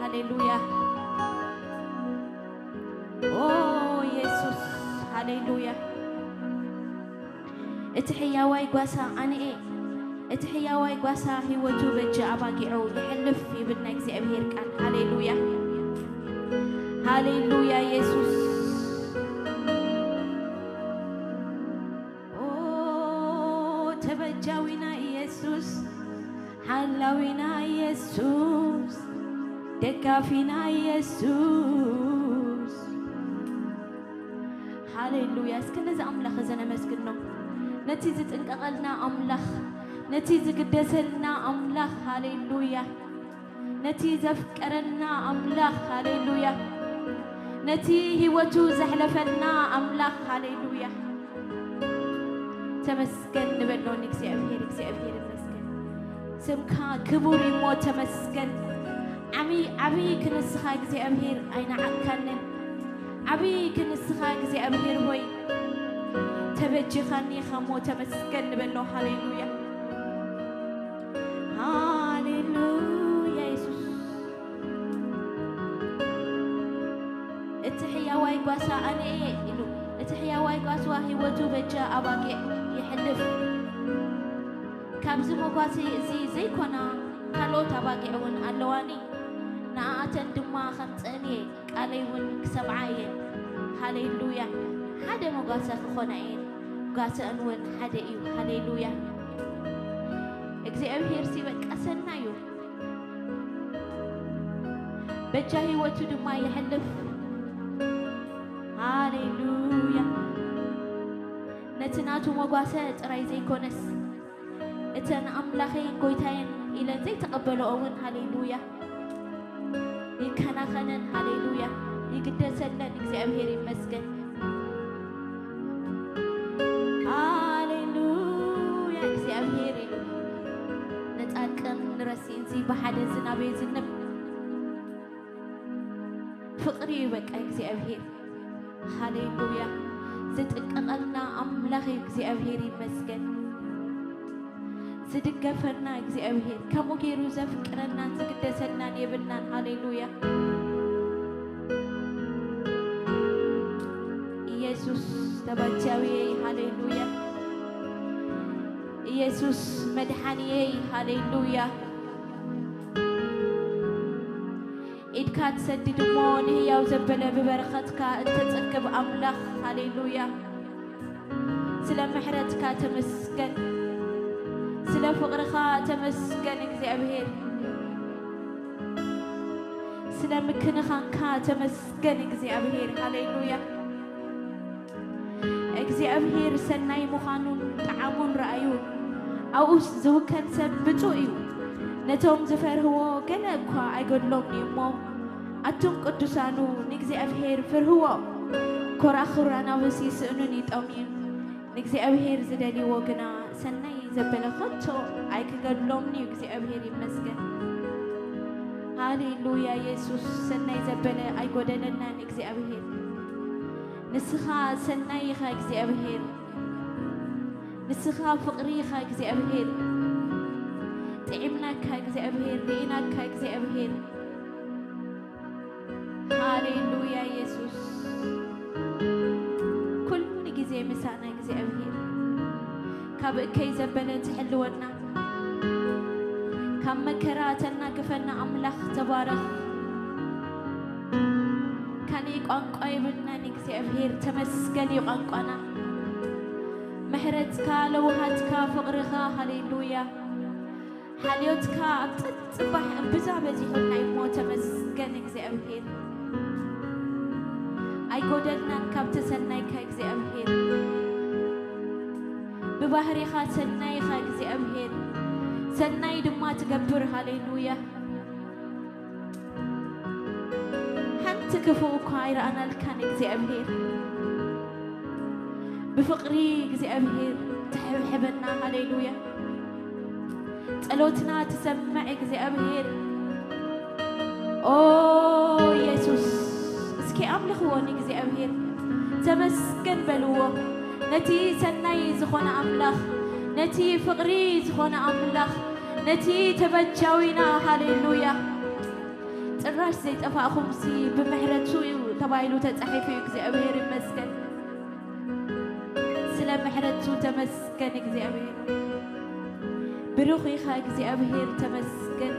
ሃሌሉያ። ኦ የሱስ፣ ሃሌሉያ። እቲ ሕያዋይ ጓሳ ኣነኤ፣ እቲ ሕያዋይ ጓሳ ህይወቱ በጃ ኣባጊዑ የሕልፍ ይብል ናይ እግዚኣብሔር ቃል። ሃሌሉያ፣ ሃሌሉያ የሱስ። ኦ ተበጃዊና ኢየሱስ፣ ሓላዊና ኢየሱስ፣ ደጋፊና ኢየሱስ። ሃሌሉያ። እስኪ ነዚ ኣምላኽ እዚ ነመስግኖ። ነቲ ዝጥንቀቐልና ኣምላኽ፣ ነቲ ዝግደሰልና ኣምላኽ፣ ሃሌሉያ። ነቲ ዘፍቀረና ኣምላኽ፣ ሃሌሉያ። ነቲ ህይወቱ ዘሕለፈልና ኣምላኽ፣ ሃሌሉያ። ተመስገን ንበሎ ንእግዚኣብሔር። እግዚኣብሔር ይመስገን። ስምካ ክቡር እሞ ተመስገን። ዓብይ፣ ዓብይ ክንስኻ እግዚኣብሔር ኣይነዓቅካንን። ዓብይ ክንስኻ እግዚኣብሔር ሆይ ተበጂኻኒ ኢኻ እሞ ተመስገን ንበሎ። ሃሌሉያ፣ ሃሌሉያ የሱስ። እቲ ሕያዋይ ጓሳ ኣነ እየ ኢሉ፣ እቲ ሕያዋይ ጓስዋ ህይወቱ በጃ ኣባጊዕ የሕልፍ። ካብዚ መጓሲ እዚ ዘይኮና ካልኦት ኣባጊዕ እውን ኣለዋኒ። ንኣኣተን ድማ ከምጽአን እየ፣ ቃለይ እውን ክሰምዓ እየን። ሃሌሉያ። ሓደ መጓሰ ክኾና እየን፣ ጓሰአን እውን ሓደ እዩ። ሃሌሉያ። እግዚኣብሔር ሲ በቃ ሰናይ እዩ። በጃ ህይወቱ ድማ የሕልፍ። ሃሌሉያ። ነቲ ናቱ መጓሰ ጥራይ ዘይኮነስ፣ እተን ኣምላኸይን ጎይታየን ኢለን ዘይተቐበልኦ እውን፣ ሃሌሉያ፣ ይከናኸነን። ሃሌሉያ። ይግደሰለን። እግዚኣብሔር ይመስገን። ሃሌሉያ። እግዚኣብሔር እዩ። ንጻድቅን ንረሲእን ሲ ብሓደ ዝናብ የዝንብ። ፍቕሪ እዩ በቃ እግዚኣብሔር። ሃሌሉያ። ዝጥንቀቐልና ኣምላኽ እዩ። እግዚኣብሔር ይመስገን። ዝድገፈና እግዚኣብሔር፣ ከምኡ ገይሩ ዘፍቅረናን ዝግደሰልናን የብልናን። ሃሌሉያ። ኢየሱስ ተባቻዊየይ፣ ሃሌሉያ። ኢየሱስ መድሓኒየይ፣ ሃሌሉያ። ኢድካ ትሰድድ እሞ ንህያው ዘበለ ብበረኸትካ እተጸግብ ኣምላኽ፣ ሃሌሉያ። ስለ ምሕረትካ ተመስገን፣ ስለ ፍቕርኻ ተመስገን እግዚኣብሔር፣ ስለ ምክንኻንካ ተመስገን እግዚኣብሔር፣ ሃሌሉያ። እግዚኣብሔር ሰናይ ምዃኑን ጠዓሙን ረኣዩ። ኣብኡስ ዝውከል ሰብ ብፁዕ እዩ። ነቶም ዝፈርህዎ ገለ እኳ ኣይገድሎምን እዩ እሞ፣ ኣቱም ቅዱሳኑ ንእግዚኣብሔር ፍርህዎ። ኮራኹር ኣናብስ ይስእኑን ይጠምዩን፣ ንእግዚኣብሔር ዝደልይዎ ግና ሰናይ ዘበለ ከቶ ኣይክገድሎምን እዩ። እግዚኣብሔር ይመስገን። ሃሌሉያ የሱስ፣ ሰናይ ዘበለ ኣይጎደለናን እግዚኣብሔር። ንስኻ ሰናይ ኢኻ እግዚኣብሔር። ንስኻ ፍቕሪ ኢኻ እግዚኣብሔር። ጥዒምናካ እግዚኣብሔር፣ ርኢናካ እግዚኣብሔር። ሃሌሉያ የሱስ። ኩሉ ግዜ ምሳና እግዚኣብሔር። ካብ እከይ ዘበለ ትሕልወና፣ ካብ መከራ ተናግፈና ኣምላኽ ተባረኽ። ካልእ ቋንቋ የብልናን እግዚኣብሔር፣ ተመስገን እዩ ቋንቋና። ምሕረትካ፣ ለውሃትካ፣ ፍቕርኻ፣ ሃሌሉያ። ሓልዮትካ ኣብ ጽጽባሕ እምብዛ በዚሑልና እዩ እሞ ተመስገን እግዚኣብሔር። ኣይጎደልናን ካብ ተሰናይካ እግዚኣብሔር። ብባህሪኻ ሰናይ ኢኻ እግዚኣብሔር። ሰናይ ድማ ትገብር። ሃሌሉያ። ሓንቲ ክፉእ እኳ ኣይረኣናልካን እግዚኣብሔር። ብፍቕሪ እግዚኣብሔር ትሕብሕበና። ሃሌሉያ። ጸሎትና ትሰምዕ እግዚኣብሔር። ኦ የሱስ፣ እስኪ ኣምልኽዎ ንእግዚኣብሔር። ተመስገን በልዎ። ነቲ ሰናይ ዝኾነ ኣምላኽ፣ ነቲ ፍቕሪ ዝኾነ ኣምላኽ፣ ነቲ ተበጃዊና። ሃሌሉያ። ጭራሽ ዘይጠፋእኹምሲ ብምሕረቱ እዩ ተባሂሉ ተጻሒፉ እዩ። እግዚኣብሔር ይመስገን። ስለ ምሕረቱ ተመስገን እግዚኣብሔር። ብሩኽ ኢኻ እግዚኣብሔር ተመስገን።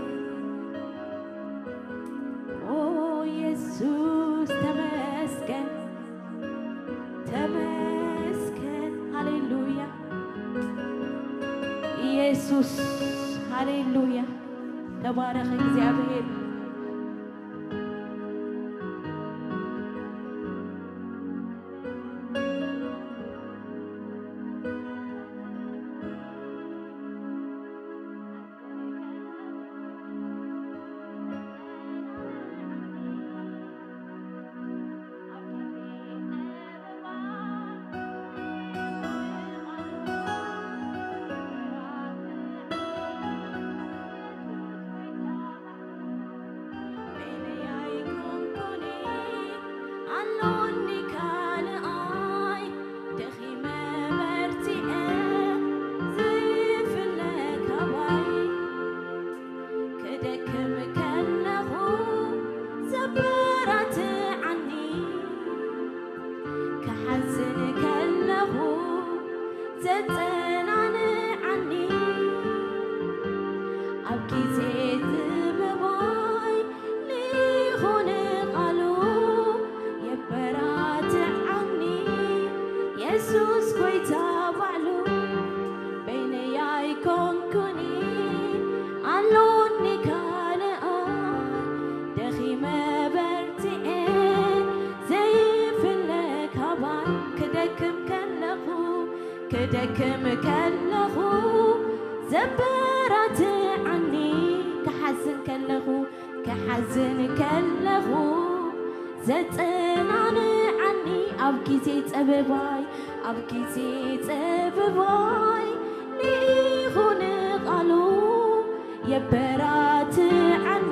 ኦ የሱስ ተመስገን፣ ተመስገን። ሃሌሉያ የሱስ፣ ሃሌሉያ። ተባረኽ እግዚኣብሔር። ክደክም ከለኹ ዘበራትዓኒ፣ ክሓዝን ከለኹ ዘጸናንዓኒ፣ ኣብ ግዜ ጽበባይ ልኹን ቃሉ የበራትዓኒ፣ የሱስ ጐይታ ባዕሉ። በይነይ ኣይኮንኩን ኣሎኒ ካልኣይ፣ ደኺመ በርቲዐ ዘይፍለ ካባይ። ክደክም ከለኹ፣ ክደክም ከለኹ ዘበራትዓኒ፣ ክሓዝን ከለኹ፣ ክሓዝን ከለኹ ዘጸናንዓኒ፣ ኣብ ግዜ ጸበባይ፣ ኣብ ግዜ ጸበባይ ልኹን ቃሉ የበራትዓኒ፣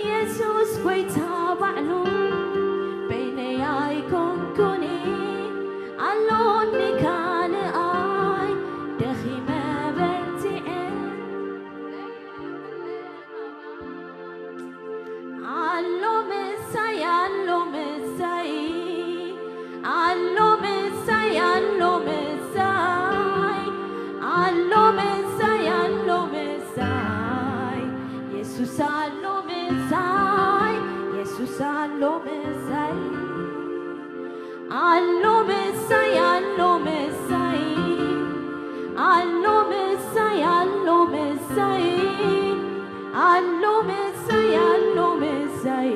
የሱስ ጐይታ ባዕሉ። በይነይ ኣይኮንኩን ኣሎኒ ካልኣይ፣ ደኺመ በርቲዐ። ኣሎ ምሳይ፣ ኣሎ ምሳይ፣ ኣሎ ምሳይ፣ ኣሎ ምሳይ፣ ኣሎ ምሳይ፣ ኣሎ ምሳይ፣ የሱስ ኣሎ ምሳይ፣ የሱስ ኣሎ ምሳይ። ኣሎ ምሳይ፣ ኣሎ ምሳይ፣ ኣሎ ምሳይ፣ ኣሎ ምሳይ፣ ኣሎ ምሳይ፣ ኣሎ ምሳይ፣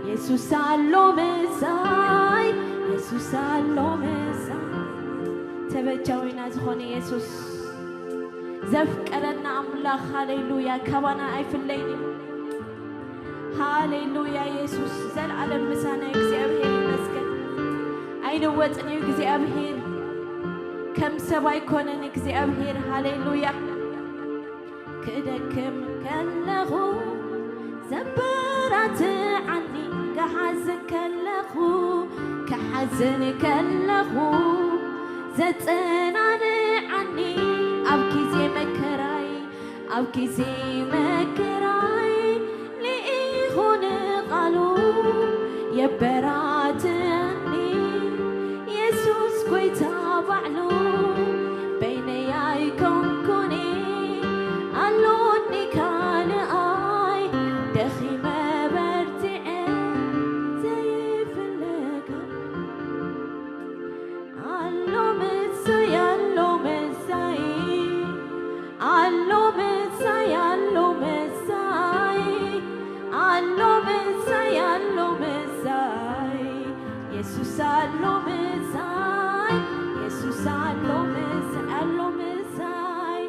የሱስ ኣሎ ምሳይ፣ የሱስ ኣሎ ምሳይ። ተበጃዊና ዝኾነ የሱስ፣ ዘፍቀረና ኣምላኽ፣ ሃሌሉያ፣ ካባና ኣይፍለይን እዩ። ሃሌሉያ የሱስ፣ ዘልኣለም ምሳና እግዚኣብሔር ይመስገን። ኣይንወጥን እዩ እግዚኣብሔር፣ ከም ሰብ ኣይኮነን እግዚኣብሔር። ሃሌሉያ። ክደክም ከለኹ ዘበራትዓኒ፣ ክሓዝን ከለኹ፣ ክሓዝን ከለኹ ዘጸናንዓኒ፣ ኣብ ግዜ መከራይ፣ ኣብ ግዜ መከራይ ልኢኹ ንቓሉ የበራትዓኒ፣ የሱስ ጐይታ ባዕሉ። በይነይ ኣይኮንኩን ኣሎኒ ካልኣይ፣ ደኺመ በርቲዐ ዘይፍለካ። ኣሎ ምሳይ፣ ኣሎ ምሳይ፣ ኣሎ ምሳይ፣ ኣሎ ምሳይ፣ ኣሎ ምሳይ፣ ኣሎ ምሳይ፣ የሱስ ኣሎ ምሳይ፣ የሱስ ኣሎ ምሳይ፣ ኣሎ ምሳይ፣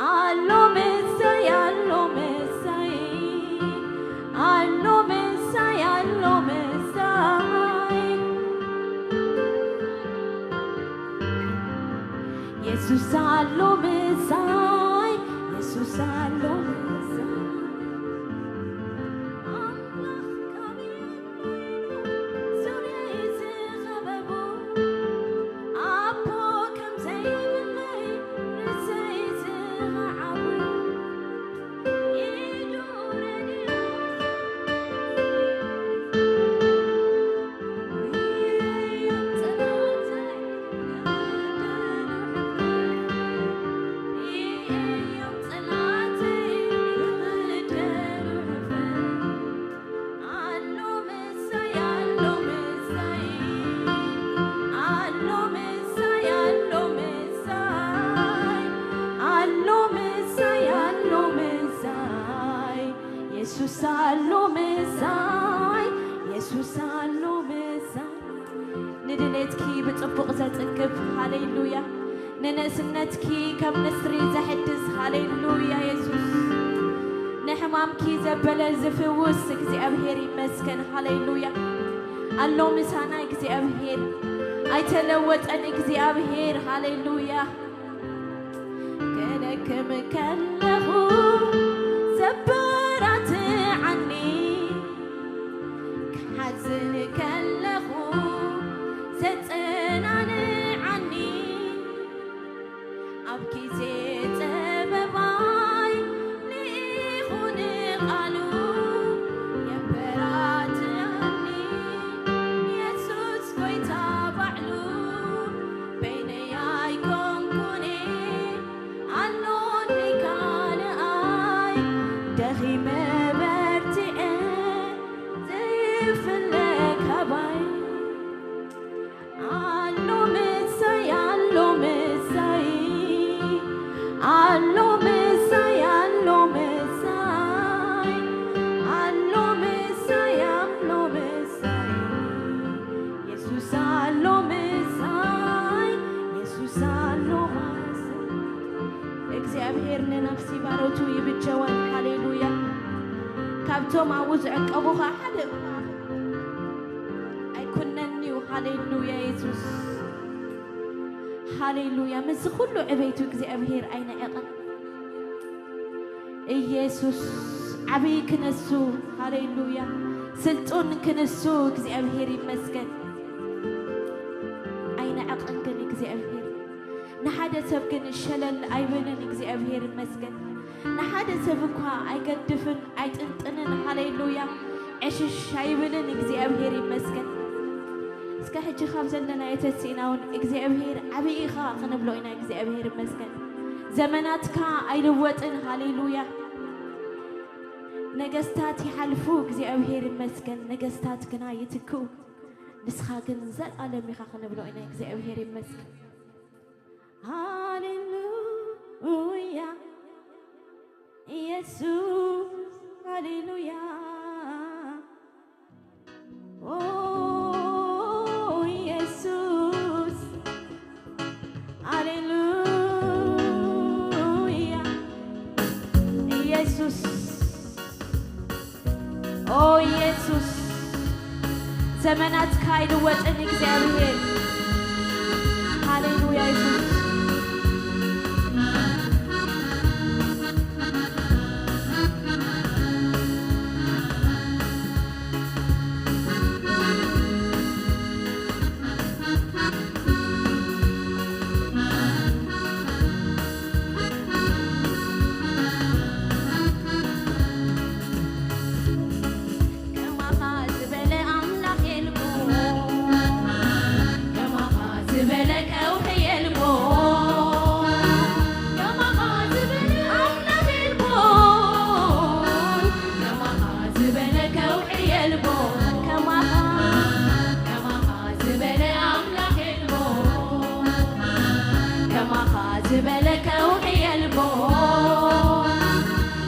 ኣሎ ምሳይ፣ ኣሎ ምሳይ፣ ኣሎ ምሳይ፣ ኣሎ ምሳይ፣ የሱስ ኣሎ ምሳይ፣ የሱስ ኣሎ ምሳይ። ኣምላኽ ካበይ ዙርያይ ዝኸበቡ፣ ኣቦ ከም ዘይብለይ ርእሰይ ዝኸዓቡ፣ ኢዱ ረድኤት ኣሎ ምሳይ፣ የሱስ ኣሎ ምሳይ። ንድሌትኪ ብጽቡቕ ዘጽግብ፣ ሃሌሉያ። ንንእስነትኪ ከም ንስሪ ዘሕድስ፣ ሃሌሉያ የሱስ። ንሕማምኪ ዘበለ ዝፍውስ እግዚኣብሔር ይመስገን፣ ሃሌሉያ። ኣሎ ምሳና እግዚኣብሔር፣ ኣይተለወጠን እግዚኣብሔር፣ ሃሌሉያ። ክደክም ከለኹ ዘበራትዓኒ፣ ክሓዝን ከለኹ ዘጸናንዓኒ፣ ኣብ ግዜ ጸበባይ ልኢኹ ንቓሉ የበራትዓኒ። የሱስ ጎይታ ባዕሉ በይነይ ኣይኮንኩን፣ ኣሎኒ ካልኣይ፣ ደኺመ በርቲዐ ዘይፍለ ካባይ። ኣሎ ምሳይ፣ ኣሎ ምሳይ፣ ኣሎ ምሳይ፣ ኣሎ ምሳይ፣ ኣሎ ምሳይ፣ ኣሎ ምሳይ። የሱስ ኣሎ ምሳይ፣ የሱስ ኣሎ ምሳይ። እግዚኣብሔር ንነፍሲ ባሮቱ ይብጀወን። ሃሌሉያ። ካብቶም ኣብኡ ዝዕቀቡ ኸዓ ሓደ እኳ ኣይኩነን እዩ። ሃሌሉያ የሱስ። ሃሌሉያ። ምስዚ ኩሉ ዕቤቱ እግዚኣብሔር ኣይነዕቕን። ኢየሱስ ዓብዪ ክንሱ፣ ሃሌሉያ፣ ስልጡን ክንሱ እግዚኣብሔር ይመስገን። ኣይነዕቕን ግን እግዚኣብሔር፣ ንሓደ ሰብ ግን ሸለል ኣይብልን እግዚኣብሔር ይመስገን። ንሓደ ሰብ እኳ ኣይገድፍን ኣይጥንጥንን፣ ሃሌሉያ፣ ዕሽሽ ኣይብልን እግዚኣብሔር ይመስገን። እስከ ሕጂ ካብ ዘለናዮ ተሲእና እውን እግዚኣብሔር ዓብዪ ኢኻ ክንብሎ ኢና። እግዚኣብሔር ይመስገን። ዘመናትካ ኣይልወጥን። ሃሌሉያ። ነገስታት ይሓልፉ፣ እግዚኣብሔር ይመስገን። ነገስታት ግና ይትክኡ። ንስኻ ግን ንዘለኣለም ኢኻ ክንብሎ ኢና። እግዚኣብሔር ይመስገን። ሃሌሉያ ኢየሱስ፣ ሃሌሉያ። ኦ ኢየሱስ፣ ሃሌሉያ። ኢየሱስ፣ ኦ ኢየሱስ፣ ዘመናትካ ኣይልወጥን እግዚኣብሔር። ሃሌሉያ ኢየሱስ። ከማኻ ዝበለ ኣምላኽ የልቦ፣ ከማኻ ዝበለ ከውሒ የልቦ፣ ከማኻ ዝበለ ኣምላኽ የልቦ፣ ከማኻ ዝበለ ከውሒ የልቦ፣ ከማኻ፣ ከማኻ ዝበለ ኣምላኽ የልቦ፣ ከማኻ ዝበለ ከውሒ የልቦ፣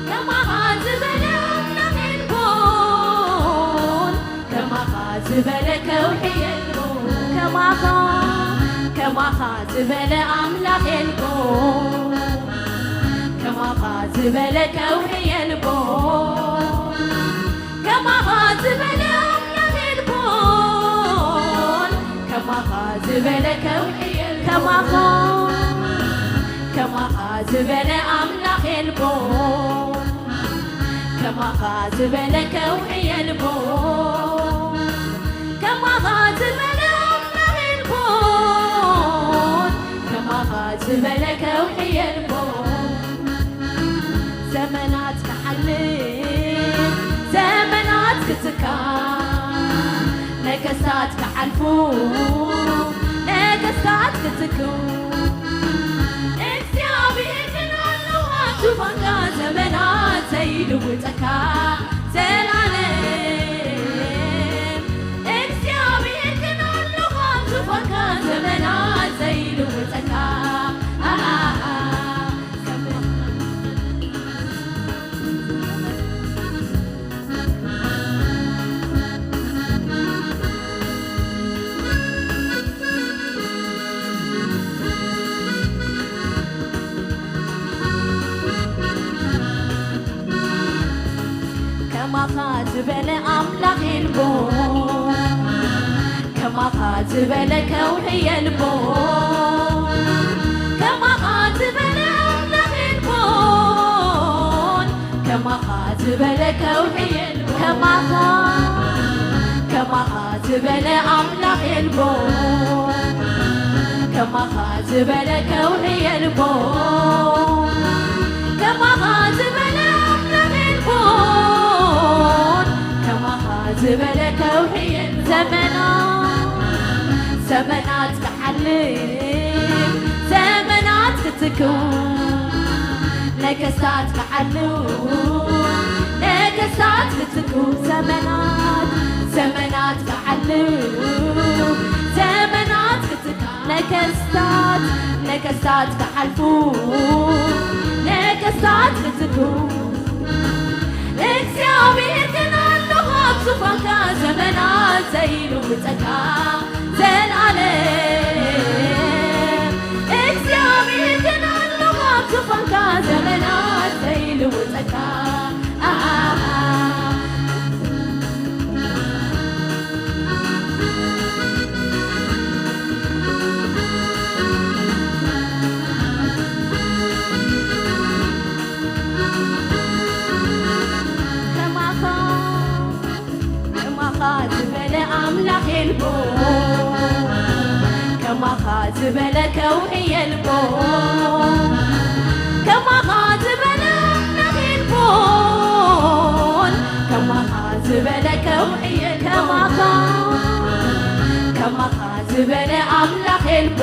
ከማኻ ዝበለ ኣምላኽ የልቦን፣ ከማኻ ዝበለ ከውሒ የልቦን፣ ከማኻ፣ ከማኻ ዝበለ ኣምላኽ የልቦን፣ ከማኻ ዝበለ ከውሒ የልቦን፣ ከማኻ ዝበለ ኣምላኽ የልቦን፣ ከማኻ ዝበለ ከውሒ የልቦን፣ ከማኻ፣ ከማኻ ዝበለ ኣምላኽ የልቦን፣ ከማኻ ዝበለ ከውሒ የልቦን፣ ከማኻ ዝበለ ኣምላኽ የልቦን፣ ከማኻ ዝበለ ከውሒ የልቦን። ዘመናት ክሓልፍ፣ ዘመናት ክትካ፣ ነገስታት ክሓልፉ፣ ነገስታት ክትኩ፣ እግዚኣብሔር ግን ኣሎ ኣብ ዙፋንካ፣ ዘመናት ዘይልውጠካ ዘላለም። እግዚኣብሔር ግን ኣሎ ኣብ ዙፋንካ፣ ዘመናት ዘይልውጠካ። ኣኣ፣ በለ ኣምላኽ የልቦ፣ ከማኻ ዝበለ ከውሒ የልቦ። ከማኻ ዝበለ ኣምላኽ የልቦን፣ ከማኻ ዝበለ ከውሒ የልቦ። ከማኻ፣ ከማኻ ዝበለ ኣምላኽ የልቦ፣ ከማኻ ዝበለ ከውሒ የልቦ፣ ከማኻ ዝበለ ኣምላኽ የልቦን፣ ከማኻ ዝበለ ከውሒ የልቦ። ዘመናት፣ ዘመናት ክሓልፍ፣ ዘመናት ክትክው፣ ነገስታት ክሓልው፣ ነገስታት ክትክው። ዘመናት፣ ዘመናት ክሓልው፣ ዘመናት ክትክው። ነገስታት፣ ነገስታት ክሓልፉ፣ ነገስታት ክትክው። እግዚኣብሔር ግን ኣሎ ኣብ ዙፋንካ፣ ዘመናት ዘይልውጠካ ዘልኣለም። እግዚኣብሔር ግን ኣሎ ኣብ ዙፋንካ፣ ዘመናት ዘይልውጠካ። ኣሃ። ከማኻ፣ ከማኻ ዝበለ ኣምላኽ የልቦ፣ ከማኻ ዝበለ ከውሒ የልቦ፣ ከማኻ ዝበለ ኣምላኽ የልቦን፣ ከማኻ ዝበለ ከውሒ የልቦ። ከማኻ፣ ከማኻ ዝበለ ኣምላኽ የልቦ፣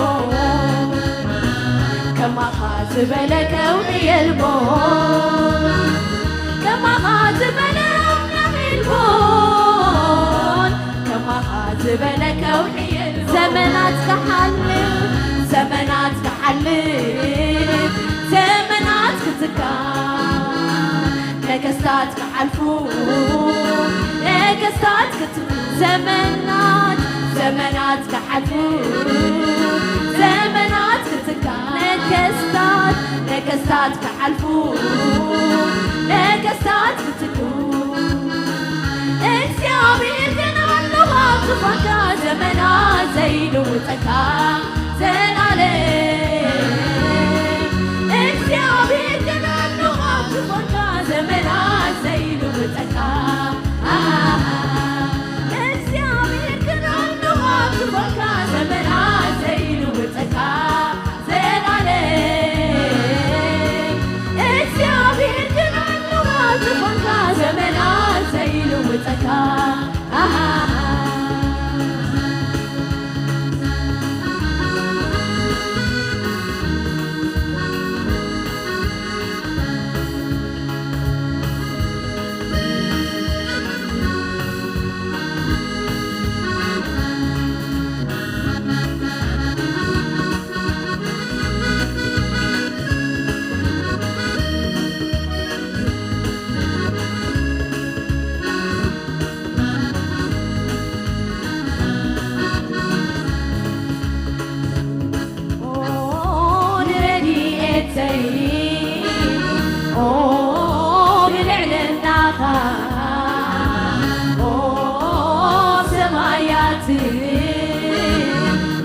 ከማኻ ዝበለ ከውሒ የልቦ፣ ከማኻ ዝበለ ኣምላኽ የልቦን፣ ከማኻ ዝበለ ከውሒ የልቦ። ዘመናት ክሓልፍ፣ ዘመናት ክሓልፍ፣ ዘመናት ክትካ፣ ነገስታት ክሓልፉ፣ ነገስታት ክት-፣ ዘመናት፣ ዘመናት ክሓልፉ፣ ዘመናት ክትካ፣ ነገስታት፣ ነገስታት ክሓልፉ፣ ነገስታት ክትኩ። እግዚኣብሔር ግን ኣሎ ኣብ ዙፋንካ፣ ዘመናት ዘይልውጠካ። ዘላለም እግዚኣብሔር ግን ኣሎ ኣብ ዙፋንካ፣ ዘመናት ዘይልውጠካ። ኣሃ፣ እግዚኣብሔር ግን ኣሎ ኣብ ዙፋንካ፣ ዘመናት ዘይልውጠካ። ዘላለም እግዚኣብሔር ግን ኣሎ ኣብ ዙፋንካ፣ ዘመናት ዘይልውጠካ። ኣሃ። ኦ ንረድኤተይ፣ ኦ ብልዕልናኻ፣ ኦ ሰማያት፣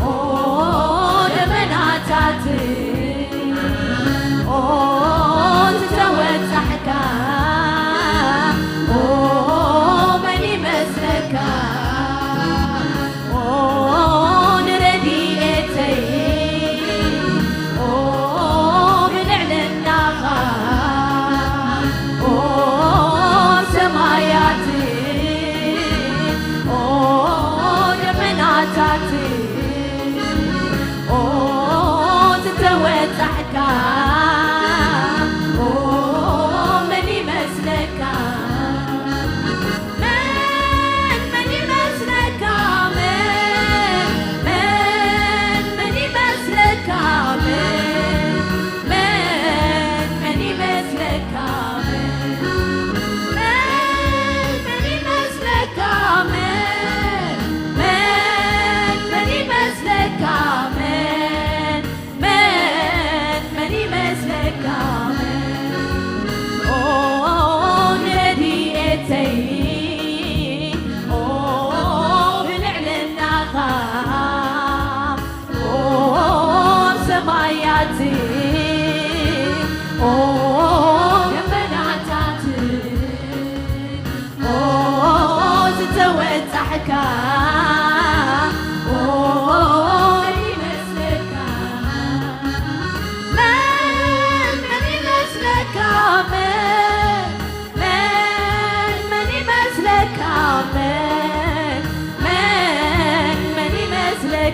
ኦ ደመናታት፣ ኦ ዝተወጣሕካ፣ ኦ መን ይመስለካ? ኦ ንረድኤተይ፣ ኦ ብልዕልናኻ፣ ኦ ሰማያት፣ ኦ ደመና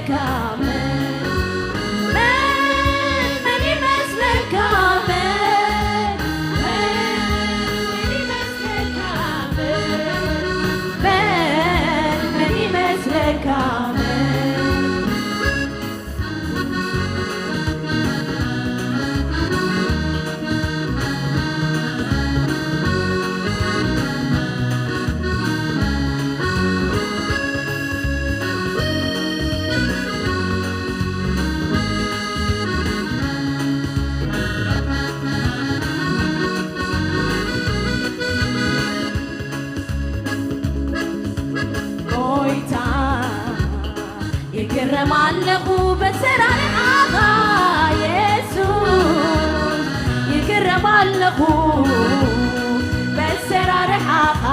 መን፣ መን ይመስለካ? መን፣ መን ይመስለካ? መን፣ መን ይመስለካ? መን ጎይታ ይግረም ኣለኹ በሰራርሓኻ የሱስ፣ ይግረም ኣለኹ በሰራርሓኻ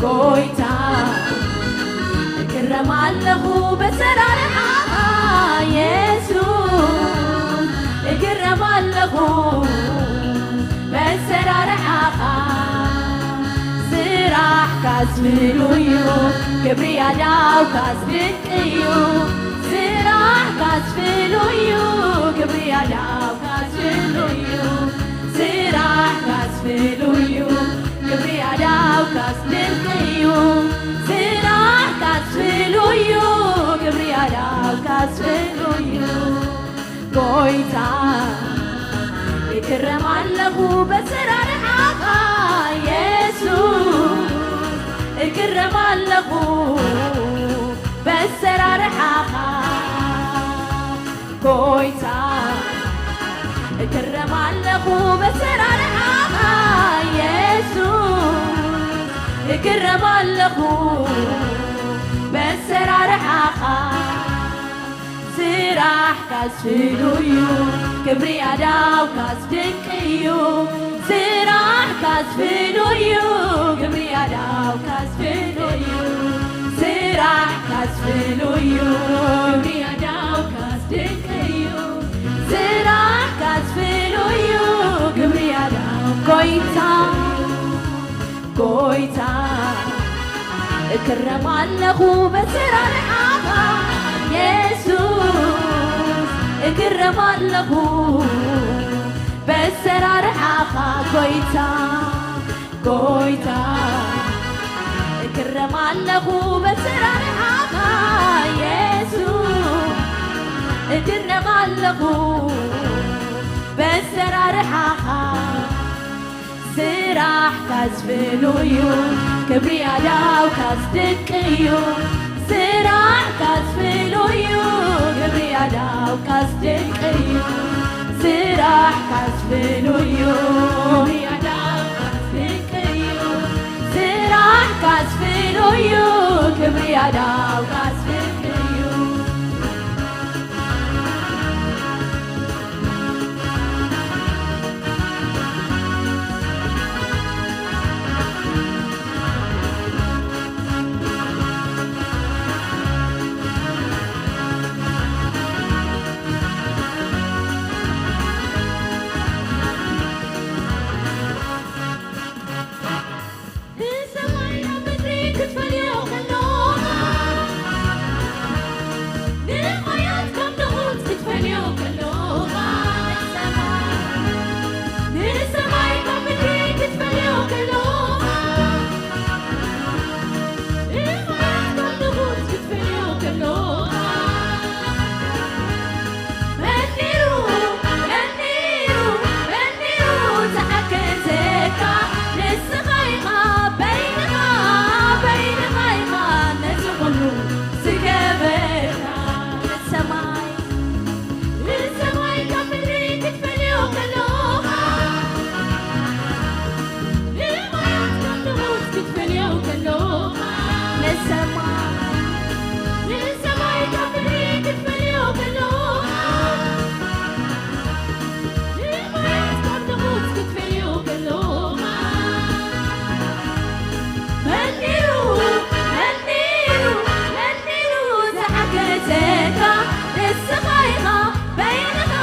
ጎይታ፣ እግረም ኣለኹ በሰራርሓኻ የሱስ፣ እግረም ኣለኹ በሰራርሓኻ። ስራሕካስ ፍሉይ እዩ፣ ክብሪ ኣዳውካስ ድንቅ እዩ። ስራሕካስ ፍሉይ እዩ፣ ክብሪ ኣዳውካስ ፍሉይ እዩ። ስራሕካስ ፍሉይ እዩ፣ ክብሪ ኣዳውካስ ድንቅ እዩ። ስራሕካስ ፍሉይ እዩ፣ ክብሪ ኣዳውካስ ፍሉይ እዩ። ጎይታ፣ እግረም ኣለኹ በሰራርሓኻ የሱስ፣ እግረም ኣለኹ በሰራርሓኻ ጎይታ፣ እግረም ኣለኹ በሰራርሓኻ የሱስ፣ እግረም ኣለኹ በሰራርሓኻ። ስራሕካስ ፍሉይ እዩ፣ ክብሪ ኣዳውካስ ድንቅ እዩ። ስራሕካስ ፍሉይ እዩ፣ ክብሪ ኣዳውካስ ፍሉይ እዩ። ስራሕካስ ፍሉይ እዩ፣ ክብሪ ኣዳውካስ ድንቅ እዩ። ስራሕካስ ፍሉይ እዩ፣ ክብሪ ኣዳው ጎይታ ጎይታ፣ እግረም ኣለኹ በሰራርሓኻ የሱስ፣ እግረም ኣለኹ በሰራርሓኻ ጎይታ፣ ጎይታ፣ እግረም ኣለኹ በሰራርሓኻ የሱስ፣ እግረም ኣለኹ በሰራርሓኻ። ስራሕካስ ፍሉይ እዩ፣ ክብሪ ኣዳውካስ ድንቅ እዩ። ስራሕካስ ፍሉይ እዩ፣ ክብሪ ኣዳውካስ ድንቅ እዩ። ስራሕካስ ፍሉይ እዩ፣ ክብሪ ኣዳውካስ ድንቅ እዩ። ስራሕካስ ፍሉይ እዩ፣ ክብሪ ኣዳውካስ ድንቅ እዩ። ንሰማይ ናብ ምድሪ ክትፈልዮ ከሎኻ፣ ንማያት ካብ ንቑጽ ክትፈልዮ ከሎኻ፣ ንሰማይ፣ ንሰማይ ካብ ምድሪ ክትፈልዮ ከሎኻ፣ ንማያት ካብ ንቑጽ ክትፈልዮ ከሎኻ፣ መን ነይሩ፣ መን ነይሩ፣ መን ነይሩ ዝሓገዘካ? ንስኻ ኢኻ በይንኻ፣ በይንኻ ኢኻ ነዚ ኩሉ ዝገበርካ። ንሰማይ፣ ንሰማይ ካብ ምድሪ ክትፈልዮ ከሎኻ፣ ንማያት ካብ ንቑጽ ክትፈልዮ ከሎኻ፣ ንሰማይ፣ ንሰማይ ካብ ምድሪ ክትፈልዮ ከሎኻ፣ ንማያት ካብ ንቑጽ ክትፈልዮ ከሎኻ፣ መን ነይሩ፣ መን ነይሩ፣ መን ነይሩ ዝሓገዘካ? ንስኻ ኢኻ በይንኻ፣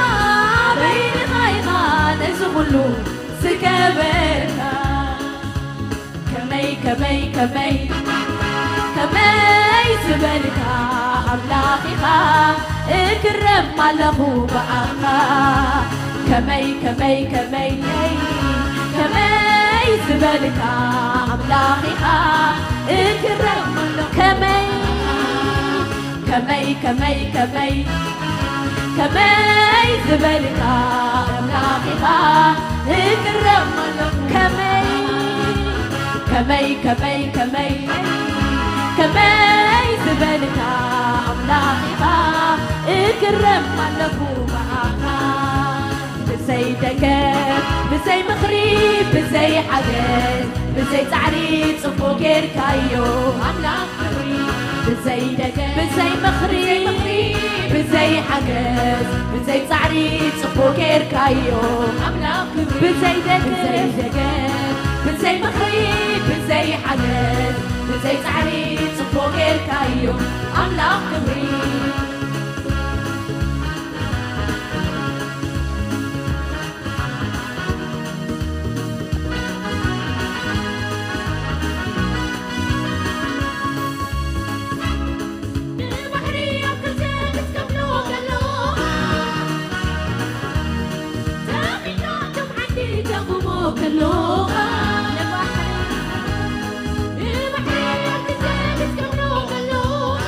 በይንኻ ኢኻ ነዚ ኩሉ ዝገበርካ። ከመይ፣ ከመይ፣ ከመይ፣ ከመይ ዝበልካ ኣምላኽ ኢኻ፣ እግረም ኣለኹ ብኣኻ። ከመይ፣ ከመይ፣ ከመይ፣ ከመይ ዝበልካ ኣምላኽ ኢኻ፣ እግረም ኣለኹ። ከመይ፣ ከመይ፣ ከመይ፣ ከመይ፣ ከመይ ዝበልካ ኣምላኽ ኢኻ፣ እግረም ኣለኹ። ከመይ፣ ከመይ፣ ከመይ፣ ከመይ፣ ከመይ ዝበልካ ኣምላኽ ኢኻ፣ እግረም ኣለኹ ብኣኻ። ብዘይ ደገፍ፣ ብዘይ ምኽሪ፣ ብዘይ ሓገዝ፣ ብዘይ ጻዕሪ ጽቡቕ ጌርካዮ ኣምላኽ ክብሪ። ብዘይ ደገፍ፣ ብዘይ ምኽሪ፣ ብዘይ ሓገዝ፣ ብዘይ ጻዕሪ ጽቡቕ ጌርካዮ ኣምላኽ ክብሪ። ብዘይ ደገፍ፣ ብዘይ ደገፍ፣ ብዘይ ምኽሪ፣ ብዘይ ሓገዝ፣ ብዘይ ጻዕሪ ጽቡቕ ጌርካዮ ኣምላኽ ክብሪ። ንባሕሪ ኣብ ክልተ ክትከፍሎ ከሎኻ፣ ተኺልካ ከም ዓንዲ ተቑሞ ከሎኻ፣ ንባሕሪ፣ ንባሕሪ ኣብ ክልተ ክትከፍሎ ከሎኻ፣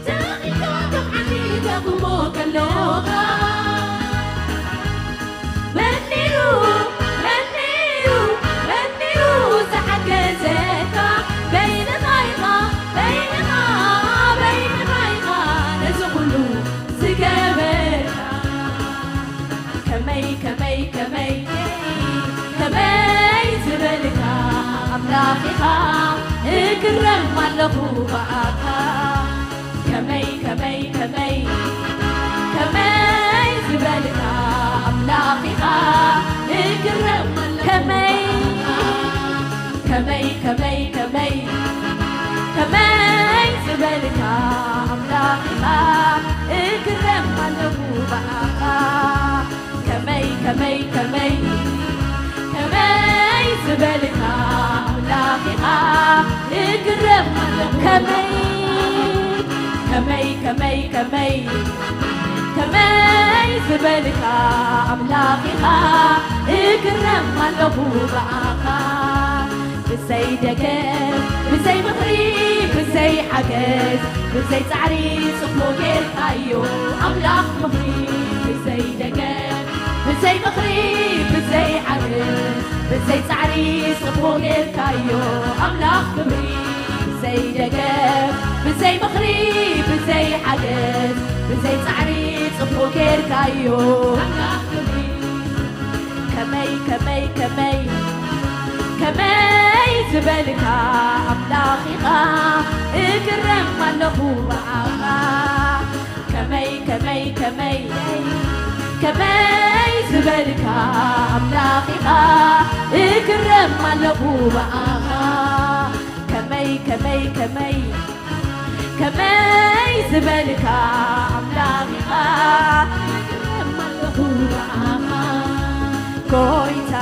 ተኺልካ ከም ዓንዲ ተቑሞ ከሎኻ፣ መኒኡ፣ መኒኡ፣ መኒኡ ዝሓገዘካ? በይንኻ ኢኻ፣ በይንኻ፣ በይንኻ ኢኻ ነዚ ኩሉ ዝገበርካ። ከመይ፣ ከመይ፣ ከመይ፣ ከመይ ዝበልካ ኣምላኽ ኢኻ፣ እግረም ኣለኹ ብኣኻ። ከመይ፣ ከመይ፣ ከመይ፣ ከመይ ዝበልካ ኣምላኽ ኢኻ፣ እግረም ኣለኹ። ከመይ፣ ከመይ፣ ከመይ፣ ከመይ፣ ከመይ ዝበልካ ኣምላኽ ኢኻ፣ እግረም ኣለኹ ብኣኻ። ከመይ፣ ከመይ፣ ከመይ፣ ከመይ ዝበልካ ኣምላኽ ኢኻ፣ እግረም ኣለኹ። ከመይ፣ ከመይ፣ ከመይ፣ ከመይ፣ ከመይ ዝበልካ ኣምላኽ ኢኻ፣ እግረም ኣለኹ ብኣኻ። ብዘይ ደገፍ፣ ብዘይ ምኽሪ፣ ብዘይ ሓገዝ፣ ብዘይ ጻዕሪ ጽቡቕ ጌርካዮ ኣምላኽ ምኽሪ። ብዘይ ደገፍ፣ ብዘይ ምኽሪ፣ ብዘይ ሓገዝ፣ ብዘይ ጻዕሪ ጽቡቕ ጌርካዮ ኣምላኽ ክብሪ። ብዘይ ደገፍ፣ ብዘይ ምኽሪ፣ ብዘይ ሓገዝ፣ ብዘይ ጻዕሪ ጽቡቕ ጌርካዮ ኣምላኽ ክብሪ። ከመይ፣ ከመይ፣ ከመይ፣ ከመይ ዝበልካ ኣምላኽ ኢኻ፣ እግረም ኣለኹ ብኣኻ። ከመይ፣ ከመይ፣ ከመይ፣ ከመይ ዝበልካ ኣምላኽ ኢኻ፣ እግረም ኣለኹ ብኣኻ። ከመይ፣ ከመይ፣ ከመይ፣ ከመይ ዝበልካ ኣምላኽ ኢኻ፣ እግረም ኣለኹ ብኣኻ። ጎይታ፣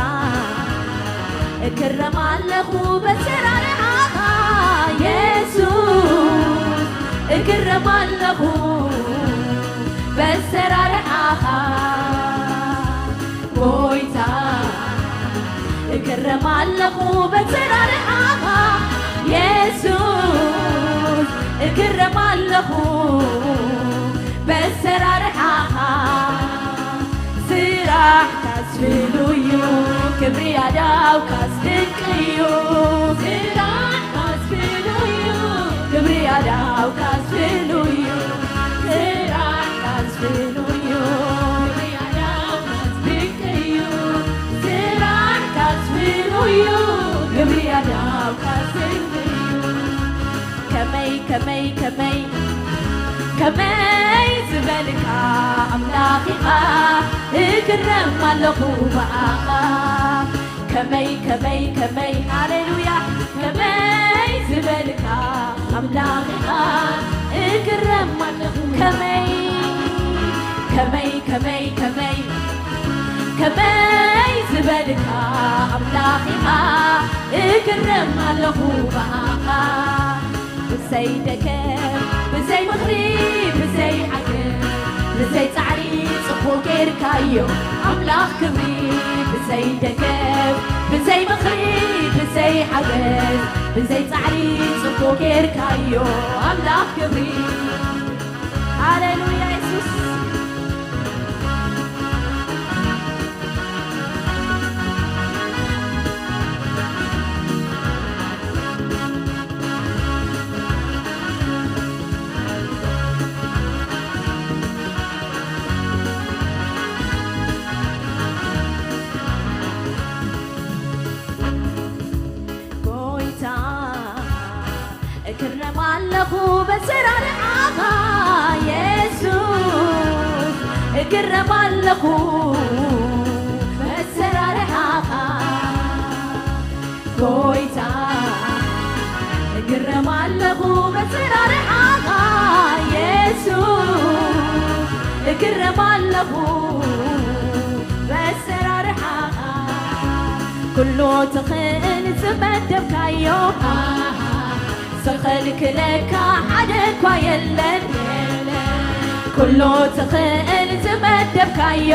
እግረም ኣለኹ በሰራርሓኻ፣ የሱስ፣ እግረም ኣለኹ በሰራርሓኻ። ጎይታ፣ እግረም ኣለኹ በሰራርሓኻ፣ የሱስ፣ እግረም ኣለኹ በሰራርሓኻ። ስራሕካስ ፍሉይ እዩ፣ ክብሪ ኣዳውካስ ድንቂ እዩ። ስራሕካስ ፍሉይ እዩ፣ ክብሪ ኣዳውካስ ፍሉይ እዩ። ስራሕካስ ፍሉይ እዩ፣ ክብሪ ኣዳውካስ ድንቂ እዩ። ስራሕካስ ፍሉይ እዩ፣ ክብሪ ኣዳውካስ ድንቂ እዩ። ከመይ፣ ከመይ፣ ከመይ፣ ከመይ ዝበልካ ኣምላኽ ኢኻ፣ እግረም ኣለኹ ብኣኻ። ከመይ፣ ከመይ፣ ከመይ፣ ሃሌሉያ፣ ከመይ ዝበልካ ኣምላኽ ኢኻ፣ እግረም ኣለኹ። ከመይ፣ ከመይ፣ ከመይ፣ ከመይ፣ ከመይ ዝበልካ ኣምላኽ ኢኻ፣ ክረም ኣለኹ ብኣኻ። ብዘይ ደገፍ፣ ብዘይ ምኽሪ፣ ብዘይ ሓገዝ፣ ብዘይ ጻዕሪ ጽቡቕ ጌርካዮ ኣምላኽ ክብሪ። ብዘይ ደገፍ፣ ብዘይ ምኽሪ፣ ብዘይ ሓገዝ፣ ብዘይ ጻዕሪ ጽቡቕ ጌርካዮ ኣምላኽ ክብሪ። ሃሌሉያ የሱስ። ጎይታ እግረም ኣለኹ በሰራርሓኻ የሱስ፣ እግረም ኣለኹ በሰራርሓኻ ጎይታ፣ እግረም ኣለኹ በሰራርሓኻ የሱስ፣ እግረም ኣለኹ በሰራርሓኻ። ኩሉ ትኽእል ዝመደብካዮ፣ ዝኸልክለካ ሓደ እኳ የለን። ኩሉ ትኽእል ዝመደብካዮ፣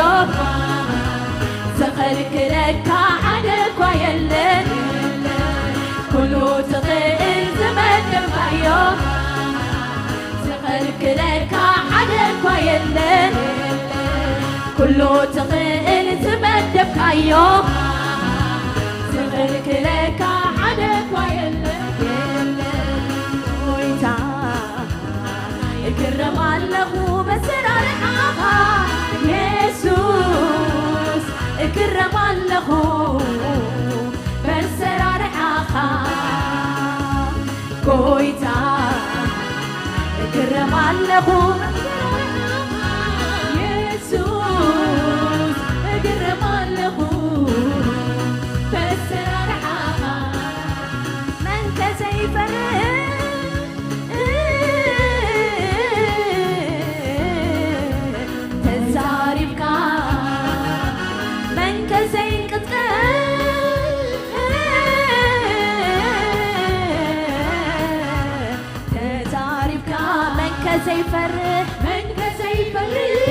ዝኸልክለካ ሓደ እኳ የለን። ኩሉ ትኽእል ዝመደብካዮ፣ ዝኸልክለካ ሓደ እኳ የለን። ኩሉ ትኽእል ዝመደብካዮ፣ ዝኸልክለካ ሓደ እኳ የለን። ጎይታ እግረም ኣለኹ በሰራርሓኻ የሱስ፣ እግረም ኣለኹ በሰራርሓኻ ጎይታ፣ እግረም ኣለኹ የሱስ፣ እግረም ኣለኹ በሰራርሓኻ። መን ከ ዘይፈርህ ተዛሪብካ፣ መን ከ ዘይንቅጥቀጥ ተዛሪብካ፣ መን ከ ዘይፈርህ፣ መን ከ ዘይፈርህ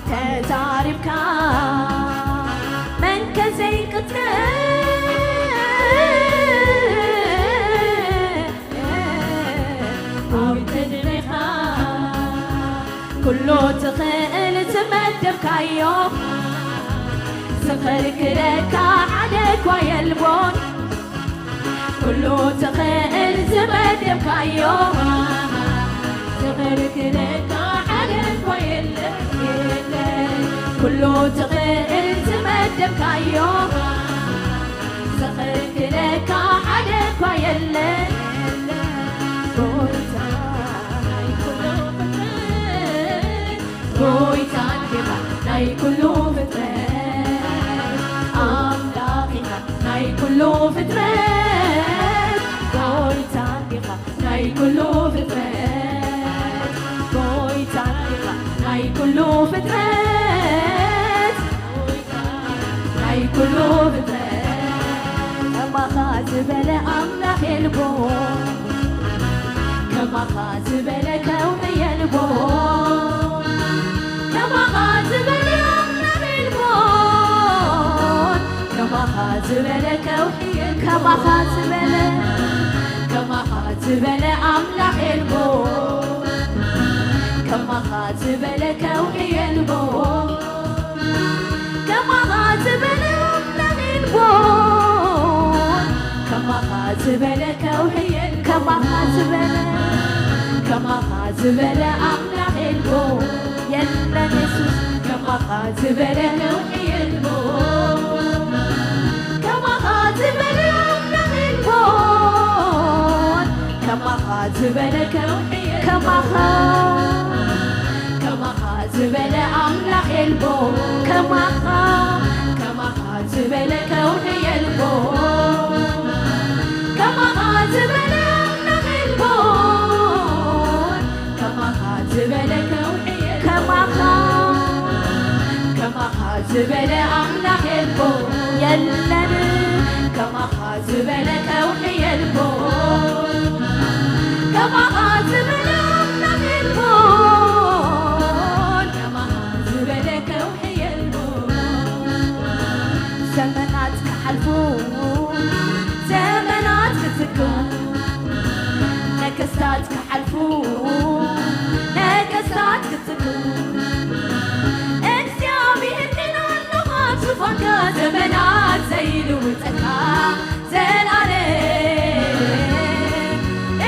ተዛሪብካ፣ መን ከ ዘይንቅጥቀጥ ኣብ ቅድሜኻ። ኩሉ ትኽእል ዝመደብካዮ፣ ዝኸልክለካ ሓደ እኳ የልቦን። ኩሉ ትኽእል ዝመደብካዮ፣ ዝኸልክለካ ሓደ እኳ የለን፣ የለን። ኩሉ ትኽእል ዝመደብካዮ፣ ዝኸልክለካ ሓደ እኳ የለን። ጎይታ ናይ ኩሉ ፍጥረት፣ ጎይታ ጌታ ናይ ኩሉ ፍጥረት፣ ኣምላኽ ኢኻ ናይ ኩሉ ፍጥረት፣ ጎይታ ጌታ ናይ ኩሉ ፍጥረት፣ ጎይታ ጌታ ናይ ኩሉ ፍጥረት፣ ናይ ኩሉ ፍጥረት። ከማኻ ዝበለ ኣምላኽ የልቦን፣ ከማኻ ዝበለ ከውሒ የልቦን፣ ከማኻ ዝበለ ኣምላኽ የልቦን፣ ከማኻ ዝበለ ከውሒ የልቦን፣ ከማኻ ዝበለ፣ ከማኻ ዝበለ ኣምላኽ የልቦን፣ ከማኻ ዝበለ ከውሒ የልቦን። ከማኻ ዝበለ ኣምላኽ የልቦን፣ ከማኻ ዝበለ ከውሒ የልቦን፣ ከማኻ ዝበለ፣ ከማኻ ዝበለ ኣምላኽ የልቦን፣ የለን የሱስ፣ ከማኻ ዝበለ ከውሒ የልቦን፣ ከማኻ ዝበለ ኣምላኽ የልቦን፣ ከማኻ ዝበለ ከውሒ የልቦን፣ ከማኻ ከማኻ ዝበለ ኣምላኽ የልቦን፣ ከማኻ፣ ከማኻ ዝበለ ከውሒ የልቦን፣ ከማኻ ዝበለ ኣምላኽ የልቦን፣ ከማኻ ዝበለ ከውሒ የልቦን፣ ከማኻ፣ ከማኻ ዝበለ ኣምላኽ የልቦ የለን፣ ከማኻ ዝበለ ከውሒ የልቦ። ከማኻ ዝበለ ኣምላኽ የልቦ፣ ከማኻ ዝበለ ከውሒ የልቦ። ዘመናት ክሓልፉ፣ ዘመናት ክትክው፣ ነገስታት ክሓልፉ፣ ነገስታት ክትክው። እግዚኣብሔር ግን ኣሎ ኣብ ዙፋንካ፣ ዘመናት ዘይልውጠካ ዘላለም።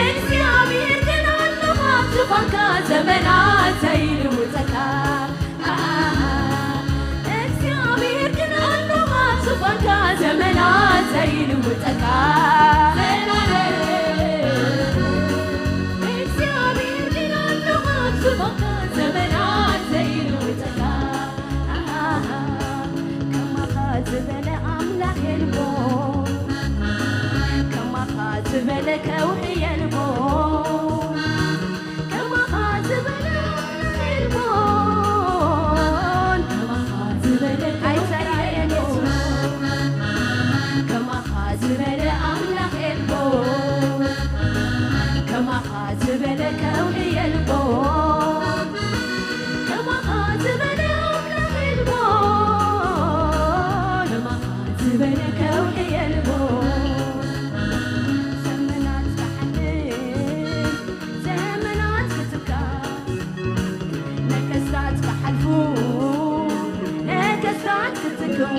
እግዚኣብሔር ግን ኣሎ ኣብ ዙፋንካ፣ ዘመናት ዘይልውጠካ። እግዚኣብሔር ግን ኣሎ ኣብ ዙፋንካ፣ ዘመናት ዘይልውጠካ። ዘላለም። እግዚኣብሔር ግን ኣሎ ኣብ ዙፋንካ፣ ዘመናት ዘይልውጠካ። ከማኻ ዝበለ ኣምላኽ የልቦ፣ ከማኻ ዝበለ ከውሒ የልቦ። ከማኻ ዝበለ የልቦን፣ ከማኻ ዝበለ ኣይተራእየን የሱስ። ከማኻ ዝበለ ኣምላኽ የልቦን፣ ከማኻ ዝበለ ከውሒ የልቦን። ከማኻ ዝበለ ኣምላኽ የልቦን፣ ከማኻ ዝበለ ከውሒ የልቦን። ዘመናት ክሓልፍ፣ ዘመናት ክትካ፣ ነገስታት ክሓልፉ፣ ነገስታት ክትክው።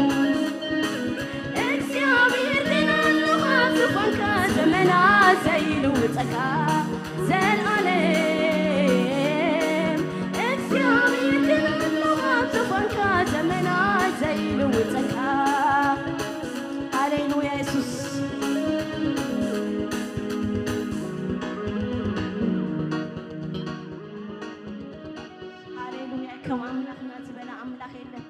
እግዚኣብሔር ግን ኣሎ ኣብ ዙፋንካ፣ ዘመናት ዘይልውጠካ ዘላለም። እግዚኣብሔር ግን ኣሎ ኣብ ዙፋንካ፣ ዘመናት ዘይልውጠካ። ሃሌሉያ የሱስ። ሃሌሉያ፣ ከም ኣምላኽና ዝበለ ኣምላኽ የለን።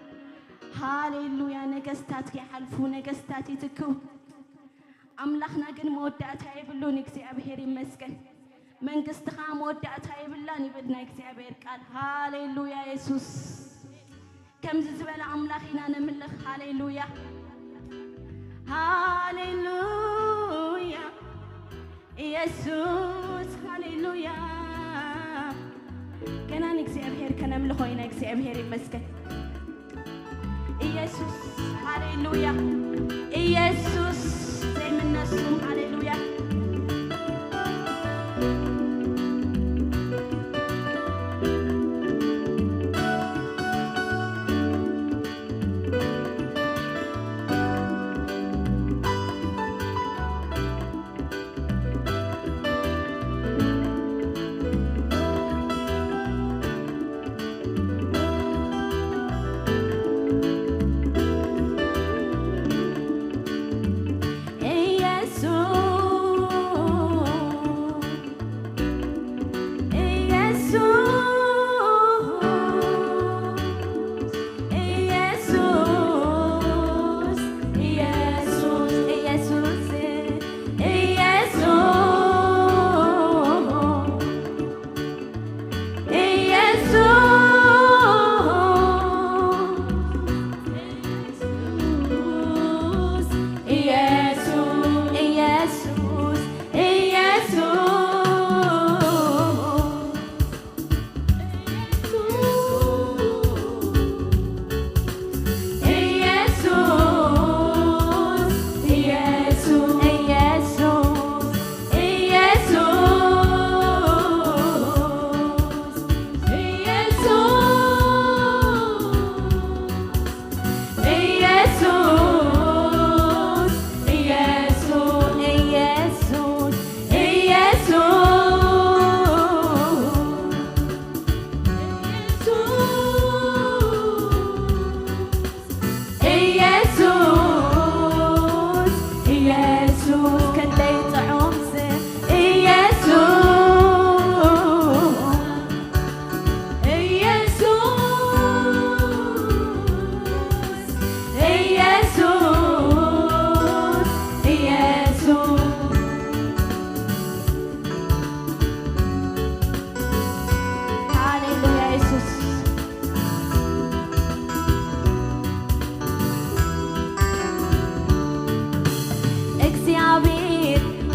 ሃሌሉያ፣ ነገስታት ይሓልፉ፣ ነገስታት ይትክው። ኣምላኽና ግን መወዳእታ የብሉን። እግዚኣብሔር ይመስገን። መንግስትኻ መወዳእታ የብላን ይብል ናይ እግዚኣብሔር ቃል። ሃሌሉያ የሱስ። ከምዚ ዝበለ ኣምላኽ ኢና ነምልኽ። ሃሌሉያ፣ ሃሌሉያ፣ ኢየሱስ፣ ሃሌሉያ። ገና ንእግዚኣብሔር ከነምልኾ ኢና። እግዚኣብሔር ይመስገን። ኢየሱስ፣ ሃሌሉያ። ኢየሱስ፣ ዘይምነሱም፣ ሃሌሉያ።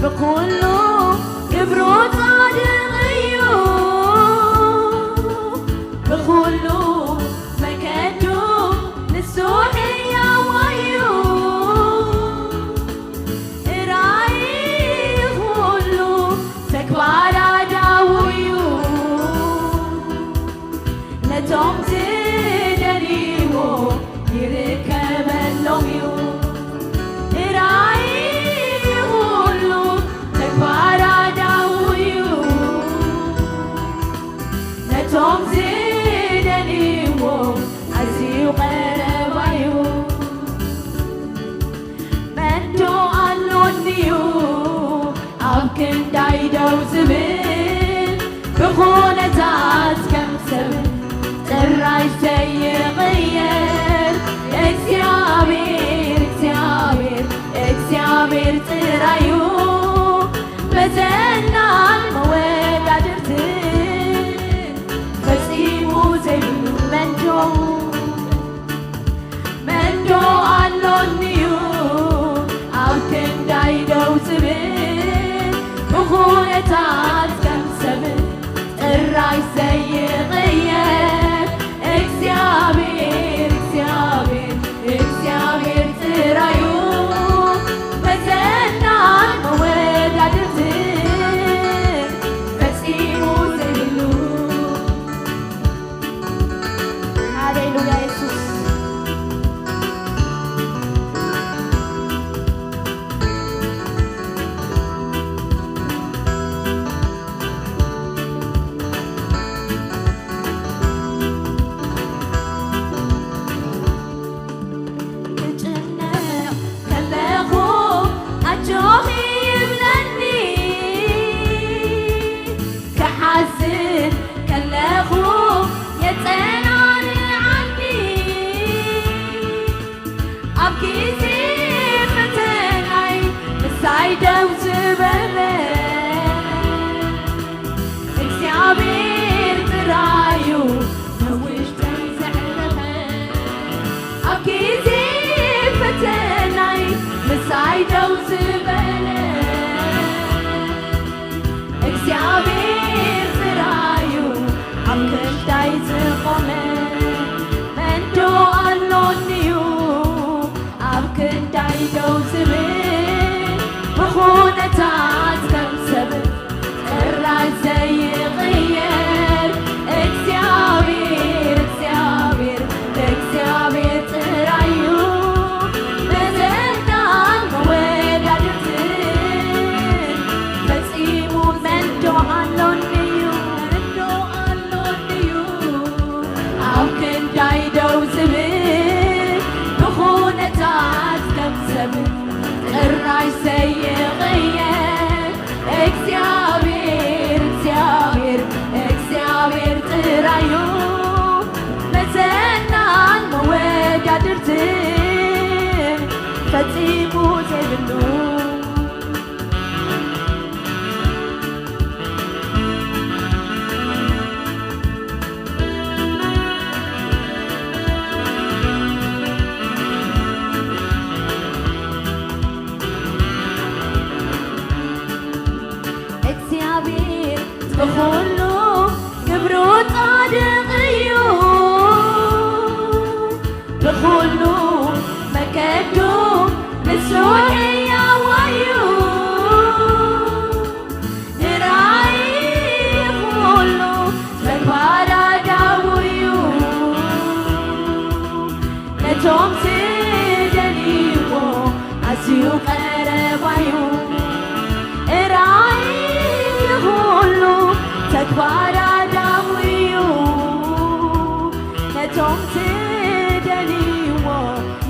ብኹሉ ግብሩ ጻድቕ እዩ፣ ብኹሉ መገዱ ንሱ ሕያው እዩ። ራእይ ኩሉ ተግባር ኣዳዉ እዩ፣ ነቶም ዝደልይዎ ይርከበሎም እዩ። ራእይ ኩሉ ተግባር ኣዳዉ እዩ፣ ነቶም ዝደልይዎ ኣዝዩ ቀረባ እዩ። መን ዶ ኣሎንዩ ኣብ ክንዳይ ደው ዝብል፣ ብኹነታት ከም ሰብ ጥራይ ዘይቕየር እግዚኣብሔር፣ እግዚኣብሔር፣ እግዚኣብሔር ጥራዩ መዘናን መወዳድርትን ፈጺሙ ዘይብሉ። መን ዶ መን ዶ ኣሎንዩ ኣብ ክንዳይ ደው ዝብል፣ ብኹነታት ከም ሰብ ጥራይ ዘይቕየር እግዚኣብሔር፣ እግዚኣብሔር፣ እግዚኣብሔር ጥራዩ መዘናን መወዳድርትን ፈጺሙ ዘይብሉ። ሃሌሉያ የሱስ። ክጭነቕ ከለኹ ኣጆኺ ይብለኒ፣ ክሓዝን ከለኹ የጸናንዓኒ። ኣብ ግዜ ፈተናይ ምሳይ ደው ዝበለ እግዚኣብሔር ጥራዩ፣ ኣብ ውሽጠይ ዘዕረፈ። ኣብ ግዜ ፈተናይ ምሳይ ደው ዝበለ እግዚኣብሔር ጥራዩ፣ ኣብ ክንዳይ ዝቖመ መን ዶ ኣሎንዩ ኣብ ክንዳይ ደው ዝብል፣ ብኹነታት ከም ሰብ ጥራይ ዘይቕየር እግዚኣብሔር፣ እግዚኣብሔር፣ እግዚኣብሔር ጥራዩ መዘናን መወዳድርትን ፈጺሙ። መን ዶ ኣሎንዩ፣ መን ዶ ኣሎንዩ ኣብ ክንዳይ ደው ዝብል፣ ብኹነታት ከም ሰብ ጥራይ ዘይቕየር እግዚኣብሔር፣ እግዚኣብሔር፣ እግዚኣብሔር ጥራዩ መዘናን መወዳድርትን ፈጺሙ ዘይብሉ። እግዚኣብሔር ብኹሉ ክብሩ ጻድቕ እዩ፣ ብኹሉ መገዱ ንሱ ሕያው እዩ። ንራእይ ኩሉ ተግባር ኣዳዉ እዩ፣ ነቶም ዝደልይዎ ኣዝዩ ቀረባ እዩ። ራእይ ኩሉ ተግባር ኣዳዉ እዩ፣ ነቶም ዝደልይዎ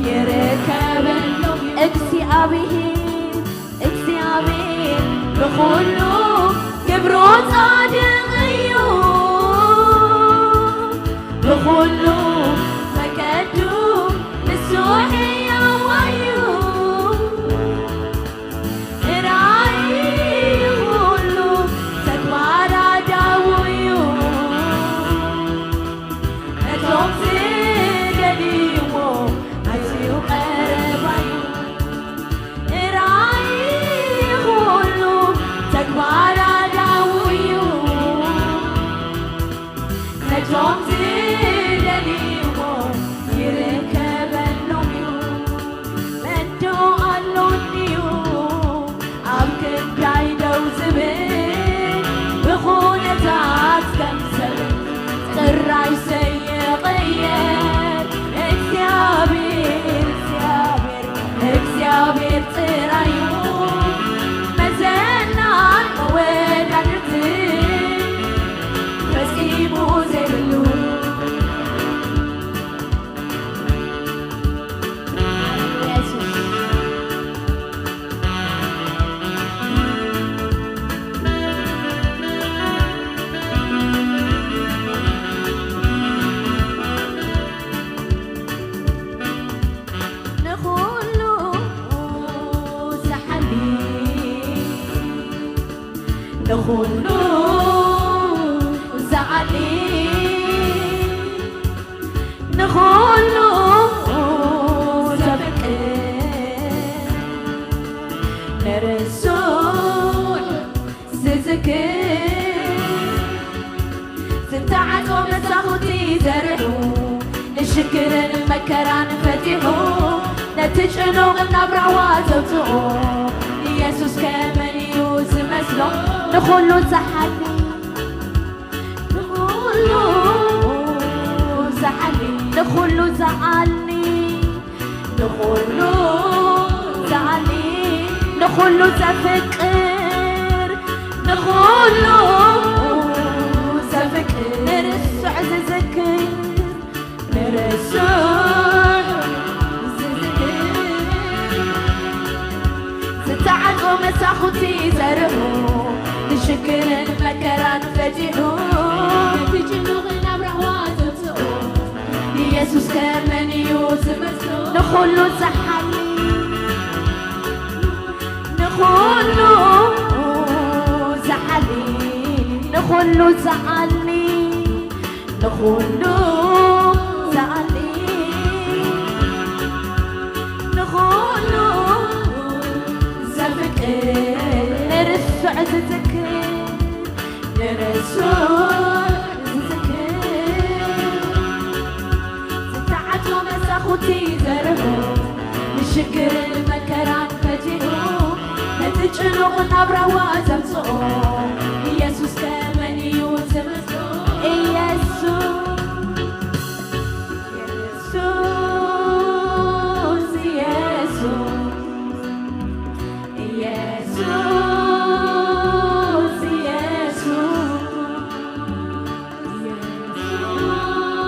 ይርከበሎም እዩ። እግዚኣብሔር፣ እግዚኣብሔር ብኹሉ ግብሩ ጻድቕ እዩ፣ ብኹሉ መገዱ ንሱ ሕያው እዩ። ራእይ ኩሉ ተግባር ኣዳዉ እዩ፣ ነቶም ዝደልይዎ ኣዝዩ ቀረባ እዩ። ራእይ ኩሉ ኩሉ ዝዓሊ ንኹሉ ዘፍቅር ንርሱዕ ዝዝክር ዝተዓጾ መሳኹቲ ዘርሑ ንሽግርን መከራን ፈቲሑ ነቲ ጭኑቕ ናብራዋ ዘውፅኦ ኢየሱስ ከመን እዩ ዝመስሎ ንኹሉ ዝሓሊ ንኹሉ ዝሓሊ ንኹሉ ዝዓሊ ንኹሉ ዝዓሊ ንኹሉ ዘፍቅር ንኹሉ ዘፍቅር ንርሱዕ ዝዝክር ንርሱዕ ዝዝክር ዝተዓጾ መሳኹቲ ዘርሑ ንሽግርን መከራን ፈቲሑ ነቲ ጭኑቕ ናብራዋ ዘውፅኦ ኢየሱስ ከመን እዩ ዝመስሎ ንኹሉ ዝሓሊ ንኹሉ ዝሓሊ ንኹሉ ዝዓሊ ንኹሉ ዝዓሊ ንኹሉ ዘፍቅር ንርሱዕ ዝዝክር ንርሱዕ ዝዝክር ዝተዓጽወ መሳኹቲ ዘርሑ ንሽግርን መከራን ፈቲሑ ነቲ ጭኑቕ ናብራዋ ዘምጽኦ ኢየሱስ ከመን እዩ ዝመስሎ ኢየሱስ ኢየሱስ ኢየሱስ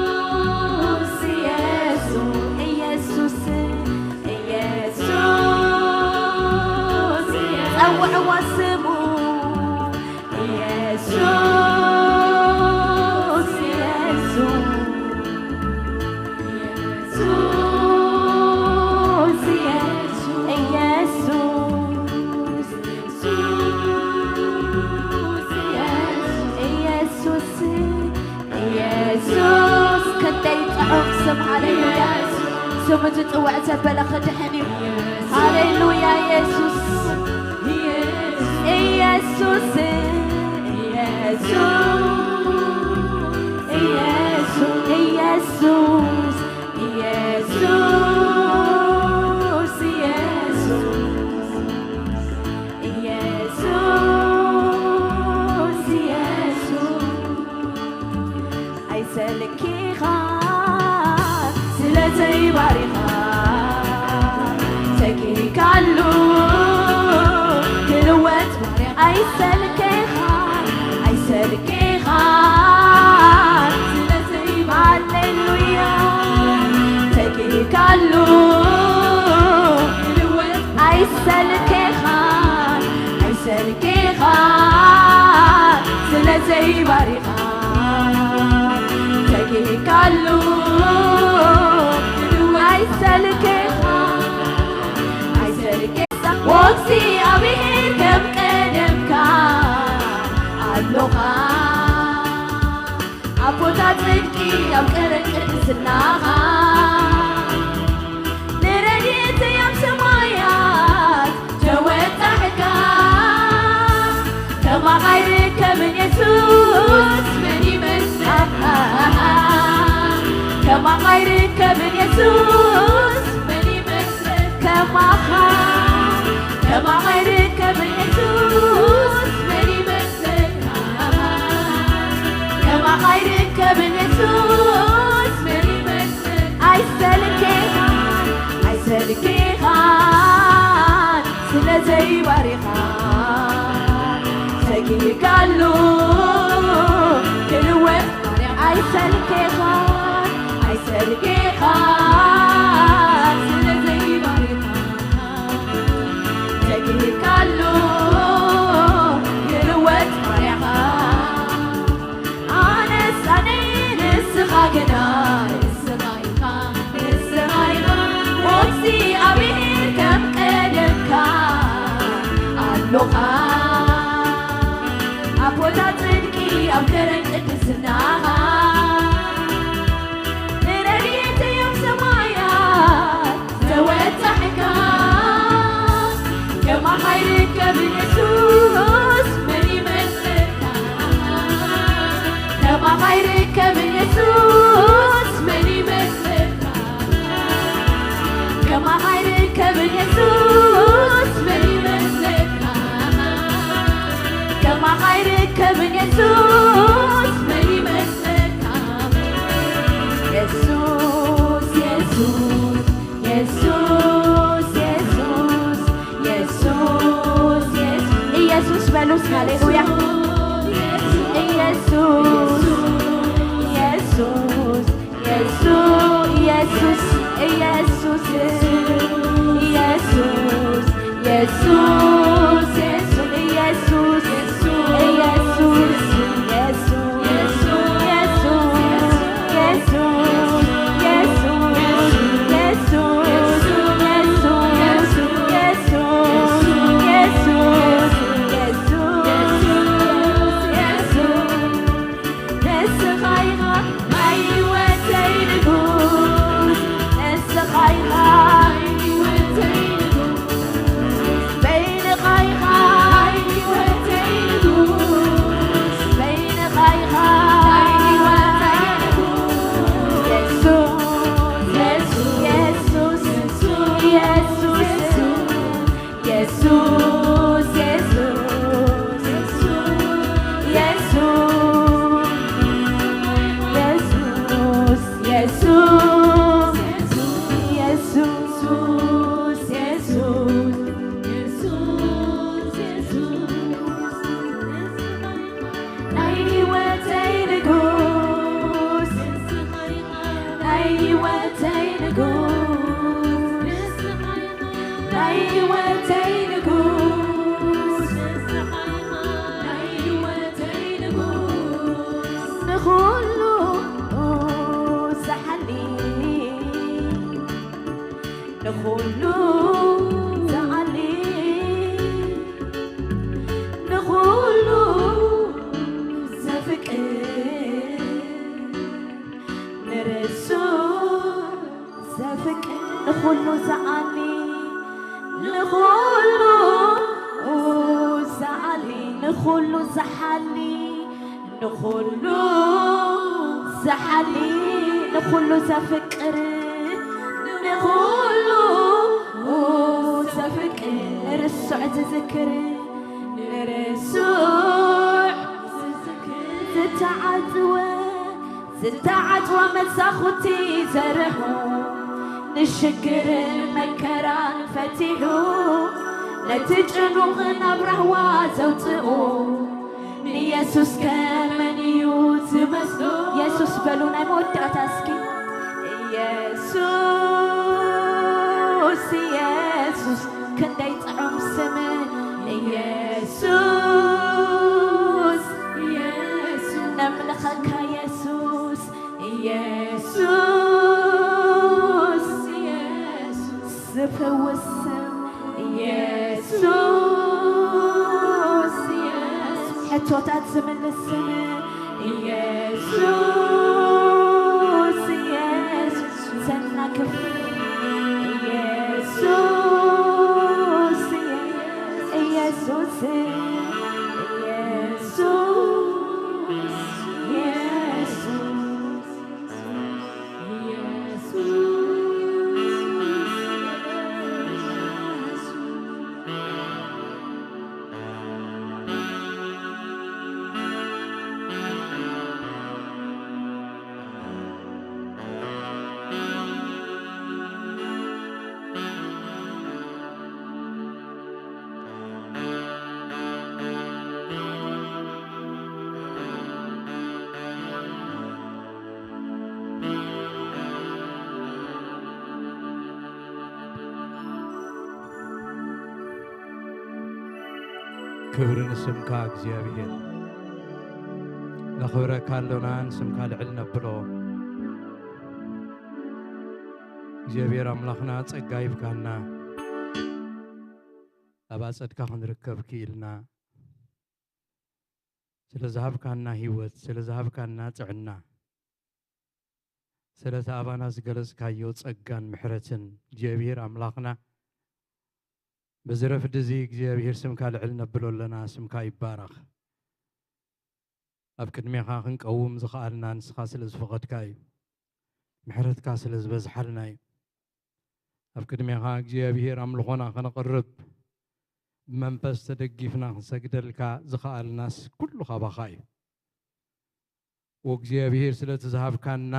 ኢየሱስ ኢየሱስ ኢየሱስ ኢየሱስ ጸውዕዋ ስሙ ኢየሱስ ኢየሱስ ኢየሱስ ኢየሱስ ኢየሱስ ኢየሱስ ኢየሱስ ክንደይ ጥዑም ስም ሃሌሉያ ስሙ ዝጽውዕ ዘበለ ክድሕን እዩ ሃሌሉያ ኢየሱስ ኢየሱስ ኢየሱስ ኢየሱስ ኢየሱስ ኢየሱስ ኢየሱስ ኢየሱስ ኣይሰልኪኻ ስለ ዘይባሪኻ ሰኪካሉ ክልወጥ ባርያ ኣይሰልኪኻ ኣይሰልኪኻ ስለ ዘይባሪኻ ሃሌሉያ ሰኪካሉ ክልወጥ ኣይሰልኪኻ ኣይሰልኪኻ ስለ ዘይባሪኻ ተኪካሉ ኣይሰልኪኻ ኣይሰልኪ ወእግዚኣብሔር ከም ቀደምካ ኣሎኻ ኣብ ቦታ ጽድቂ ኣብ ቀረን ቅድስናኻ ንረድኤተይ ኣብ ሰማያት ተወጣሕካ ከማኻ ኣይርከብን የሱስ መን ይመስለካ ከማኻ ኣይርከብን የሱስ መን ይመስለካ ከማኻ ከማኻ ኣይርከብን የሱስ መን ይመስለካ ከማኻ ኣይርከብን የሱስ መን ይመስለካ ኣይሰልኬኻ ኣይሰልኬኻ ስለ ዘይባሪኻ ሰጊጋሉ ክልወጥ ኣይሰልኬኻ ኣይሰልኬኻ ከማኻ ኣይርከብን የሱስ፣ መን ይመስለካ? ከማኻ ኣይርከብን የሱስ፣ መን ይመስለካ? የሱስ፣ የሱስ፣ የሱስ፣ የሱስ፣ የሱስ፣ የሱስ፣ ኢየሱስ በሉስ፣ ሃሌሉያ። ኢየሱስ፣ ኢየሱስ፣ ኢየሱስ፣ ኢየሱስ፣ ኢየሱስ፣ ኢየሱስ፣ ኢየሱስ፣ ኢየሱስ፣ ኢየሱስ፣ ንስኻ ኢኻ ናይ ህይወተይ ንጉስ፣ ንስኻ ኢኻ ናይ ህይወተይ ንጉስ፣ በይንኻ ኢኻ ናይ ህይወተይ ንጉስ፣ በይንኻ ኢኻ ናይ ህይወተይ ንጉስ። የሱስ፣ የሱስ፣ የሱስ፣ የሱስ፣ የሱስ፣ የሱስ፣ የሱስ፣ የሱስ፣ የሱስ፣ የሱስ፣ የሱስ፣ ናይ ህይወተይ ንጉስ፣ ናይ ህይወተይ ንጉስ፣ ናይ ህይወተይ ንጉስ፣ ናይ ህይወተይ ንጉስ፣ ንኹሉ ዝሓሊ፣ ንኹሉ ዝሓሊ፣ ንኹሉ ዘፍቅር፣ ንርእሱ ዘፍቅር፣ ንኹሉ ዝሓሊ፣ ንኹሉ ዝሓሊ፣ ንኹሉ ዝሓሊ፣ ንኹሉ ዝሓሊ፣ ንኹሉ ዘፍቅር፣ ንኹሉ ዘፍቅር፣ ንርሱዕ ዝዝክር፣ ንርሱዕ ዝዝክር፣ ዝተዓጽወ ዝተዓጽወ መሳኹቲ ዘርሑ፣ ንሽግርን መከራን ፈቲሑ፣ ነቲ ጭኑቕ ናብ ራህዋ ዘውጽኡ፣ ንየሱስ ከመን እዩ ዝመስሎ? የሱስ በሉ ናይ መወዳእታ እስኪ። የሱስ፣ የሱስ፣ ክንደይ ጥዑም ስም የሱስ፣ የሱስ፣ ነምልኸካ የሱስ፣ የሱስ፣ የሱስ፣ ዝፈውስ ስም የሱስ፣ የሱስ፣ ሕቶታት ዝምልስ ስም የሱስ፣ የሱስ፣ ዘናግፍ የሱስ፣ የሱስ፣ የሱስ፣ የሱስ፣ የሱስ። ክብሪ ንስምካ እግዚኣብሔር። ነኽብረካ ኣሎና፣ ንስምካ ልዕል ነብሎ። እግዚኣብሔር ኣምላኽና ጸጋ ይብካና፣ ኣብ ኣጸድካ ክንርከብ ክኢልና፣ ስለ ዝሃብካና ህይወት፣ ስለ ዝሃብካና ጥዕና፣ ስለቲ ኣባና ዝገለጽካዮ ጸጋን ምሕረትን እግዚኣብሔር ኣምላኽና፣ በዚ ረፍዲ እዚ እግዚኣብሔር ስምካ ልዕል ነብሎ ኣለና፣ ስምካ ይባረኽ። ኣብ ቅድሜኻ ክንቀውም ዝኸኣልና ንስኻ ስለ ዝፈቐድካ እዩ። ምሕረትካ ስለ ዝበዝሓልና እዩ። ኣብ ቅድሜኻ እግዚኣብሔር ኣምልኾና ከነቕርብ ብመንፈስ ተደጊፍና ክንሰግደልካ ዝኸኣልናስ ኩሉ ካባኻ እዩ። ወእግዚኣብሔር ስለቲ ዝሃብካና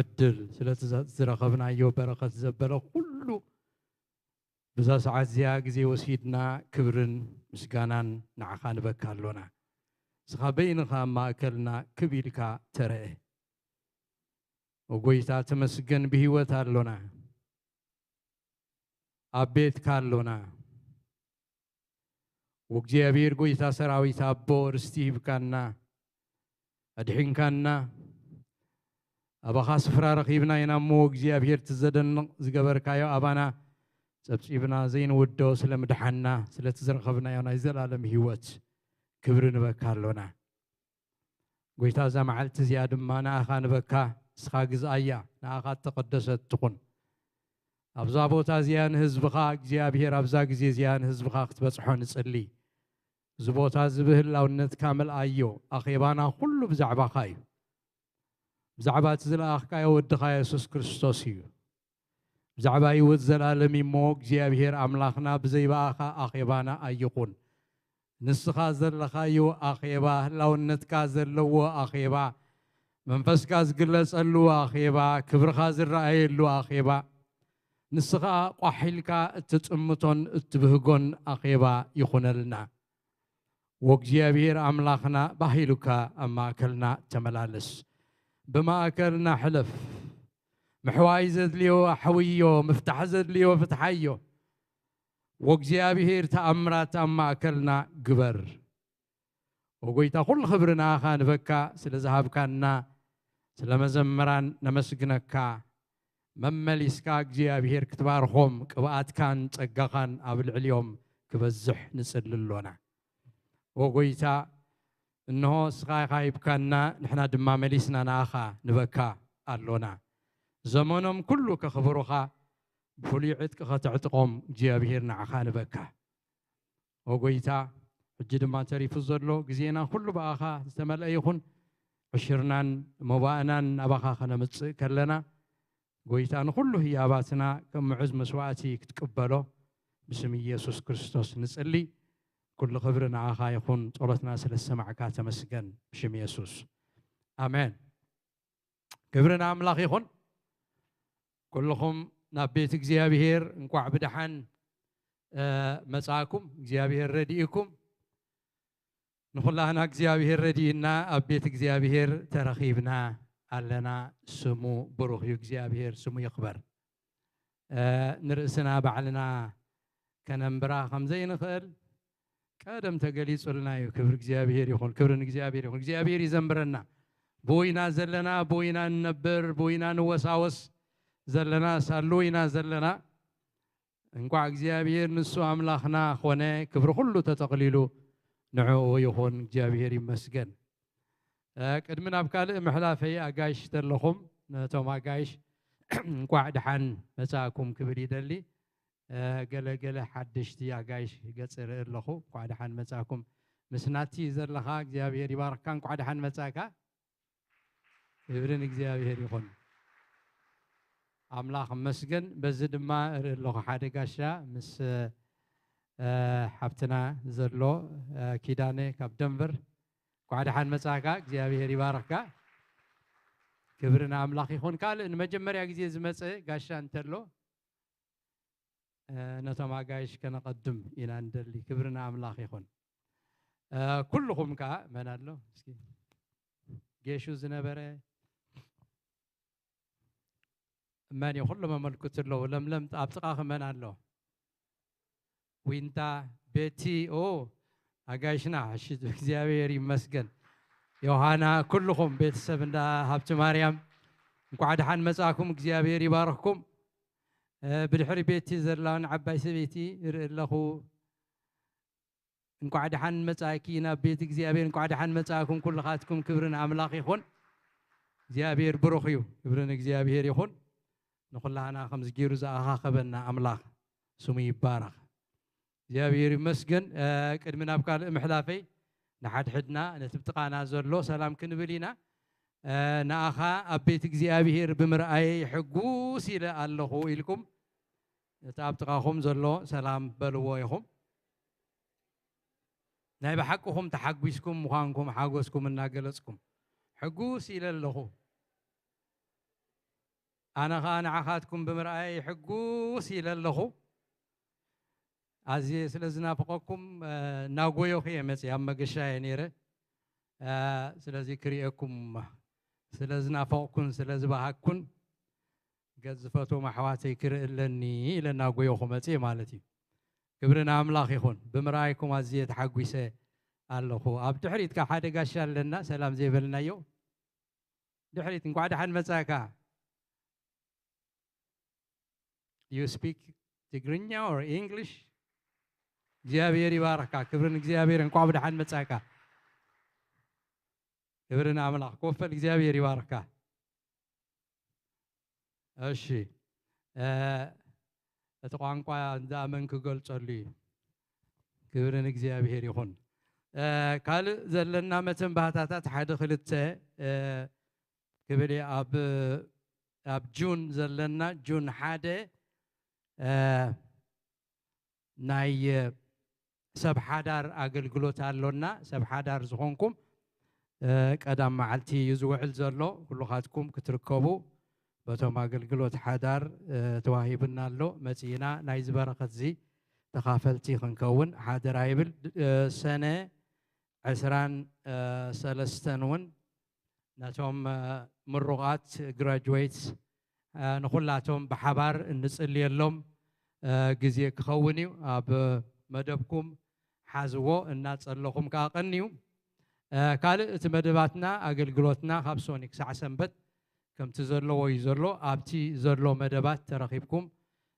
ዕድል፣ ስለቲ ዝረኸብናዮ በረኸት ዘበለ ኩሉ፣ ብዛ ሰዓት እዚኣ ግዜ ወሲድና ክብርን ምስጋናን ንዓኻ ንበካ ኣሎና። ንስኻ በይንኻ ኣብ ማእከልና ክብ ኢልካ ተረአ። ኦ ጎይታ ተመስገን፣ ብህይወት ኣሎና፣ ኣብ ቤትካ ኣሎና። ወእግዚኣብሔር ጎይታ ሰራዊት ኣቦ፣ ርስቲ ሂብካና፣ ኣድሒንካና፣ ኣባኻ ስፍራ ረኺብና ኢና እሞ፣ እግዚኣብሔር፣ እቲ ዘደንቕ ዝገበርካዮ ኣባና ጸብጺብና ዘይንውዶ ስለ ምድሓንና፣ ስለቲ ዝረኸብናዮ ናይ ዘላለም ህይወት ክብሪ ንበካ ኣሎና። ጎይታ፣ እዛ መዓልቲ እዚኣ ድማ ንኣኻ ንበካ፣ ንስኻ ግዝኣያ፣ ንኣኻ እተቐደሰት ትኹን። ኣብዛ ቦታ እዚኣ ንህዝብኻ እግዚኣብሔር፣ ኣብዛ ግዜ እዚኣ ንህዝብኻ ክትበጽሖ ንጽሊ። እዚ ቦታ እዚ ብህላውነትካ መልኣዮ። ኣኼባና ኩሉ ብዛዕባኻ እዩ። ብዛዕባ እቲ ዝለኣኽካዮ ወድኻ የሱስ ክርስቶስ እዩ። ብዛዕባ ህይወት ዘላለም እሞ እግዚኣብሔር ኣምላኽና ብዘይ ብኣኻ ኣኼባና ኣይኹን። ንስኻ ዘለኻዮ ኣኼባ፣ ህላውነትካ ዘለዎ ኣኼባ፣ መንፈስካ ዝግለጸሉ ኣኼባ፣ ክብርኻ ዝረኣየሉ ኣኼባ፣ ንስኻ ቋሕ ኢልካ እትጥምቶን እትብህጎን ኣኼባ ይኹነልና። ወእግዚኣብሔር ኣምላኽና፣ ባህ ኢሉካ ኣብ ማእከልና ተመላለስ። ብማእከልና ሕለፍ። ምሕዋይ ዘድልዮ ኣሕውዮ፣ ምፍታሕ ዘድልዮ ፍትሓዮ። ወእግዚኣብሔር ተኣምራት ኣብ ማእከልና ግበር። ወጎይታ፣ ኩሉ ክብሪ ንኣኻ ንበካ ስለ ዝሃብካና፣ ስለ መዘምራን ነመስግነካ። መመሊስካ እግዚኣብሔር ክትባርኾም፣ ቅብኣትካን ጸጋኻን ኣብ ልዕሊኦም ክበዝሕ ንጽሊ ኣሎና። ወጎይታ፣ እንሆ እስኻ ኢኻ ሂብካና፣ ንሕና ድማ መሊስና ንኣኻ ንበካ ኣሎና። ዘመኖም ኩሉ ከኽብሩኻ፣ ብፍሉይ ዕጥቂ ከተዕጥቖም እግዚኣብሔር ንዓኻ ንበካ። ኦ ጎይታ፣ ሕጂ ድማ ተሪፉ ዘሎ ግዜና ኩሉ ብኣኻ ዝተመልአ ይኹን። ዕሽርናን መባእናን ናባኻ ከነምጽእ ከለና፣ ጎይታ፣ ንኹሉ ህያባትና ከም ምዑዝ መስዋእቲ ክትቅበሎ ብስም ኢየሱስ ክርስቶስ ንጽሊ። ኩሉ ክብሪ ንዓኻ ይኹን። ጸሎትና ስለ ዝሰማዕካ ተመስገን። ብሽም የሱስ፣ ኣሜን። ክብሪ ንኣምላኽ ይኹን። ኩልኹም ናብ ቤት እግዚኣብሔር እንቋዕ ብደሓን፣ እ፣ መጻእኩም። እግዚኣብሔር ረድኢኩም። ንኹላህና እግዚኣብሔር ረድኢና ኣብ ቤት እግዚኣብሔር ተረኺብና ኣለና። ስሙ ብሩኽ እዩ። እግዚኣብሔር ስሙ ይኽበር። እ፣ ንርእስና ባዕልና ከነንብራ ከም ዘይንኽእል ቀደም ተገሊጹልና እዩ። ክብሪ እግዚኣብሔር ይኹን፣ ክብሪ ንእግዚኣብሔር ይኹን። እግዚኣብሔር እዩ ዘንብረና። ብኡ ኢና ዘለና፣ ብኡ ኢና ንነብር፣ ብኡ ኢና ንወሳወስ ዘለና፣ ሳሉ ኢና ዘለና። እንቋዕ እግዚኣብሔር ንሱ ኣምላኽና ኾነ፣ ክብሪ ኩሉ ተጠቕሊሉ ንዕኡ ይኹን። እግዚኣብሔር ይመስገን። እ፣ ቅድሚ ናብ ካልእ ምሕላፈይ ኣጋይሽ ተለኹም፣ ነቶም ኣጋይሽ እንቋዕ ደሓን መጻእኩም ክብል ይደሊ። እ፣ ገለ ገለ ሓደሽቲ ኣጋይሽ ገጽ እርኢ ኣለኹ። እንቋዕ ደሓን መጻእኩም። ምስ ናቲ ዘለኻ እግዚኣብሔር ይባርኽካ። እንቋዕ ደሓን መጻእካ። ክብሪ ንእግዚኣብሔር ይኹን። ኣምላኽ ይመስገን። በዚ ድማ እርኢ ኣለኹ ሓደ ጋሻ ምስ፣ እ፣ ሓብትና ዘሎ፣ እ፣ ኪዳነ ካብ ደንቨር። እንኳዕ ደሓን መጻእካ። እግዚኣብሔር ይባርኽካ። ክብሪ ንኣምላኽ ይኹን። ካልእ ንመጀመርያ ግዜ ዝመጸ ጋሻ እንተሎ፣ እ፣ ነቶም ኣጋይሽ ከነቐድም ኢና እንደሊ። ክብሪ ንኣምላኽ ይኹን። እ፣ ኩልኹም ከኣ መን ኣሎ? እስኪ ጌሹ ዝነበረ መን እዩ? ኩሎም ኣመልክቱ ኣለዉ። ለምለም ኣብ ጥቓኺ መን ኣሎ? ዊንታ፣ ቤቲ፣ ኦ፣ ኣጋይሽና፣ እሺ፣ እግዚኣብሔር ይመስገን። ዮሃና፣ ኩልኹም ቤተሰብ እንዳ ሃብቲ ማርያም፣ እንኳዕ ደሓን መጻእኩም፣ እግዚኣብሔር ይባርኽኩም። እ፣ ብድሕሪ ቤቲ ዘላ ንዓባይ ሰበይቲ ይርኢ ኣለኹ። እንኳዕ ደሓን መጻእኪ ናብ ቤት እግዚኣብሔር፣ እንኳዕ ደሓን መጻእኩም ኩልኻትኩም። ክብሪ ንኣምላኽ ይኹን። እግዚኣብሔር ብሩኽ እዩ። ክብሪ ንእግዚኣብሔር ይኹን። ንኹላህና ከምዚ ገይሩ ዝኣኻኸበና ኣምላኽ ስሙ ይባረኽ። እግዚኣብሔር ይመስገን። እ፣ ቅድሚ ናብ ካልእ ምሕላፈይ ንሓድሕድና ነቲ ብጥቓና ዘሎ ሰላም ክንብል ኢና። እ፣ ንኣኻ ኣብ ቤት እግዚኣብሔር ብምርኣየይ ሕጉስ ኢለ ኣለኹ ኢልኩም እቲ ኣብ ጥቓኹም ዘሎ ሰላም በልዎ ኢኹም። ናይ ብሓቅኹም ተሓጒስኩም ምዃንኩም ሓጎስኩም እናገለጽኩም፣ ሕጉስ ኢለ ኣለኹ። ኣነ ኸኣ ንዓኻትኩም ብምርኣየይ ሕጉስ ኢለ ኣለኹ። ኣዝየ ስለ ዝናፍቐኩም፣ እ፣ እናጎየኹ እየ መጽየ፣ ኣብ መገሻ እየ ነይረ። እ፣ ስለዚ ክርእየኩም ስለ ዝናፈቕኩን ስለ ዝበሃግኩን፣ ገጽ ዝፈትዎም ኣሕዋተይ ክርኢ ኣለኒ ኢለ እናጎየኹ መጽየ ማለት እዩ። ክብሪ ንኣምላኽ ይኹን። ብምርኣይኩም ኣዝየ ተሓጒሰ ኣለኹ። ኣብ ድሕሪት ከኣ ሓደ ጋሻ ኣለና፣ ሰላም ዘይበልናዮ። ድሕሪት፣ እንኳዕ ደሓን መጻእካ። You speak ትግርኛ or English? እግዚኣብሔር ይባርካ። ክብሪ ንእግዚኣብሔር። እንኳዕ ብደሓን መጻእካ። ክብሪ ንኣምላኽ። ኮፈል እግዚኣብሔር ይባርካ። እሺ፣ እ፣ እቲ ቋንቋ እንዳ መን ክገልጸሉ እዩ? ክብሪ ንእግዚኣብሔር ይኹን። እ፣ ካልእ ዘለና መተንባህታታት ሓደ ክልተ፣ እ፣ ክብል እየ። ኣብ፣ ኣብ ጁን ዘለና፣ ጁን ሓደ፣ እ፣ ናይ ሰብ ሓዳር ኣገልግሎት ኣሎና። ሰብ ሓዳር ዝኾንኩም፣ እ፣ ቀዳም መዓልቲ እዩ ዝውዕል ዘሎ። ኩልኻትኩም ክትርከቡ በቶም ኣገልግሎት ሓዳር፣ እ፣ ተዋሂቡና ኣሎ። መጺእና ናይዚ በረኸት እዚ ተኻፈልቲ ክንከውን ሓደራ ይብል። እ፣ ሰነ ዕስራን፣ እ፣ ሰለስተን እውን ነቶም፣ እ፣ ምሩቓት፣ ግራጁዌትስ፣ እ፣ ንኹላቶም ብሓባር እንጽልየሎም፣ እ፣ ግዜ ክኸውን እዩ። ኣብ መደብኩም ሓዝዎ፣ እናጸለኹም ከኣ ቀንዩ። እ፣ ካልእ እቲ መደባትና፣ ኣገልግሎትና ካብ ሶኒ ክሳዕ ሰንበት ከምቲ ዘለዎ እዩ ዘሎ። ኣብቲ ዘሎ መደባት ተረኺብኩም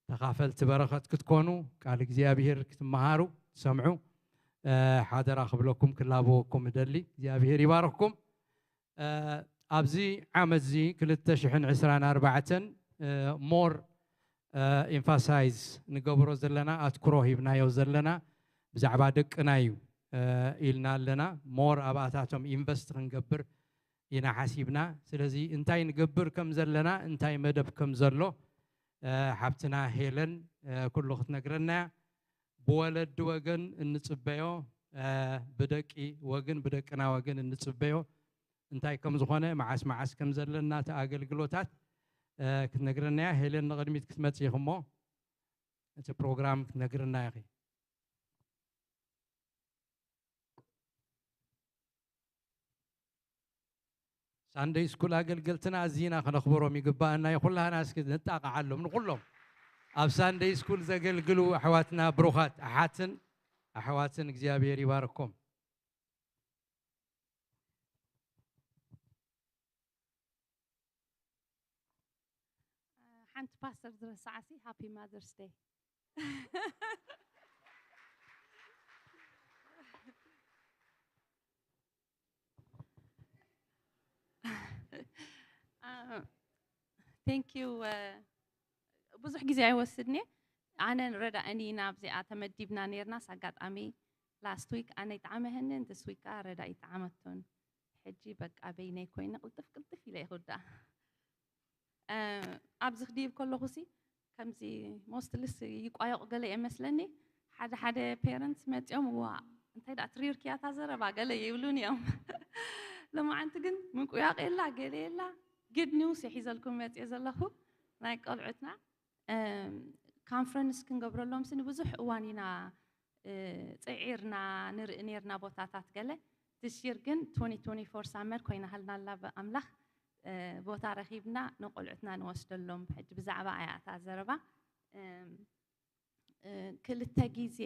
ተኻፈልቲ በረኸት ክትኮኑ፣ ቃል እግዚኣብሔር ክትመሃሩ፣ ትሰምዑ፣ እ፣ ሓደራ ክብለኩም፣ ክላበወኩም እደሊ። እግዚኣብሔር ይባርኽኩም። እ፣ ኣብዚ ዓመት እዚ ክልተ ሽሕን ዕስራን ኣርባዕተን፣ እ፣ ሞር፣ እ፣ ኤምፋሳይዝ ንገብሮ ዘለና፣ ኣትኩሮ ሂብናዮ ዘለና ብዛዕባ ደቅና እዩ፣ እ፣ ኢልና ኣለና። ሞር ኣብኣታቶም ኢንቨስት ክንገብር ኢና ሓሲብና። ስለዚ እንታይ ንገብር ከም ዘለና፣ እንታይ መደብ ከም ዘሎ፣ እ፣ ሓብትና ሄለን፣ እ፣ ኩሉ ክትነግረና እያ። ብወለዲ ወገን እንጽበዮ፣ እ፣ ብደቂ ወገን፣ ብደቅና ወገን እንጽበዮ እንታይ ከም ዝኾነ፣ መዓስ መዓስ ከም ዘለና እቲ ኣገልግሎታት፣ እ፣ ክትነግረና እያ። ሄለን ንቕድሚት ክትመጽእ ኢኺ እሞ እቲ ፕሮግራም ክትነግርና ኢኺ። ሳንደይ ስኩል ኣገልገልትና ኣዚና ክነኽብሮም ይግባኣና እዩ። ኩላህና እስኪ ንጣቕዓሎም ንኹሎም ኣብ ሳንደይ ስኩል ዘገልግሉ ኣሕዋትና ብሩኻት ኣሓትን ኣሕዋትን እግዚኣብሔር ይባርኮም። ሓንቲ ፓስተር ዝረሳዓሲ ሃፒ ማዘርስ ደይ። ቴንክ ዩ። ብዙሕ ግዜ ኣይወስድን እየ። ኣነን ረዳእን ኢና ኣብዚኣ ተመዲብና ነይርናስ ኣጋጣሚ ላስት ዊክ ኣነ ይጠዓመ ሀንን ዲስ ዊክ ከዓ ረዳእ ይጠዓመቶን። ሕጂ በቃ በይነይ ኮይነ ቅልጥፍ ቅልጥፍ ኢለ ይኽውዳእ። ኣብዚ ክድይብ ከለኹ ሲ ከምዚ ሞስትልስ ይቋየቑ ገለ እየ መስለኒ። ሓደ ሓደ ፔረንትስ መፂኦም ዋ እንታይ ደኣ ትሪርክያ እታ ዘረባ ገለ ይብሉን እዮም። ሎማዓንቲ ግን ምቁያቕ የላ ገለ የላ። ግድ ኒውስ እየ ሒዘልኩም መፅየ ዘለኹ ናይ ቆልዑትና። ካንፈረንስ ክንገብረሎም ሲ ንብዙሕ እዋን ኢና ፅዒርና ንርኢ ነርና ቦታታት ገለ። This year ግን twenty twenty-four ሳመር ኮይና ሃልና ኣላ ብኣምላኽ ቦታ ረኺብና ንቆልዑትና ንወስደሎም። ሕጂ ብዛዕባ ኣያ እታ ዘረባ ክልተ ግዜ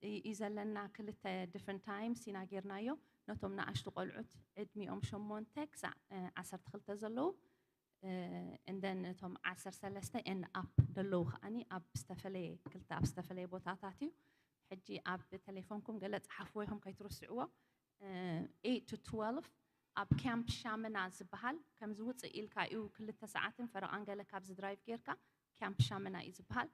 እዩ ዘለና፣ ክልተ different times ኢና ጌርናዮ። ነቶም ንኣሽቱ ቆልዑት ዕድሚኦም ሸሞንተ ክሳዕ ዓሰርተ ክልተ ዘለዉ እንደን እቶም ዓሰርተ ሰለስተ and up ደለዉ ከዓኒ ኣብ ዝተፈለየ ክልተ ኣብ ዝተፈለየ ቦታታት እዩ። ሕጂ ኣብ ቴሌፎንኩም ገለ ጸሓፍዎ ኢኹም ከይትርስዕዎ። Eight to twelve ኣብ ካምፕ ሻመና ዝበሃል ከምዚ ውፅእ ኢልካ እዩ ክልተ ሰዓትን ፈረቓን ገለ ካብዚ ድራይቭ ጌርካ ካምፕ ሻመና እዩ ዝበሃል።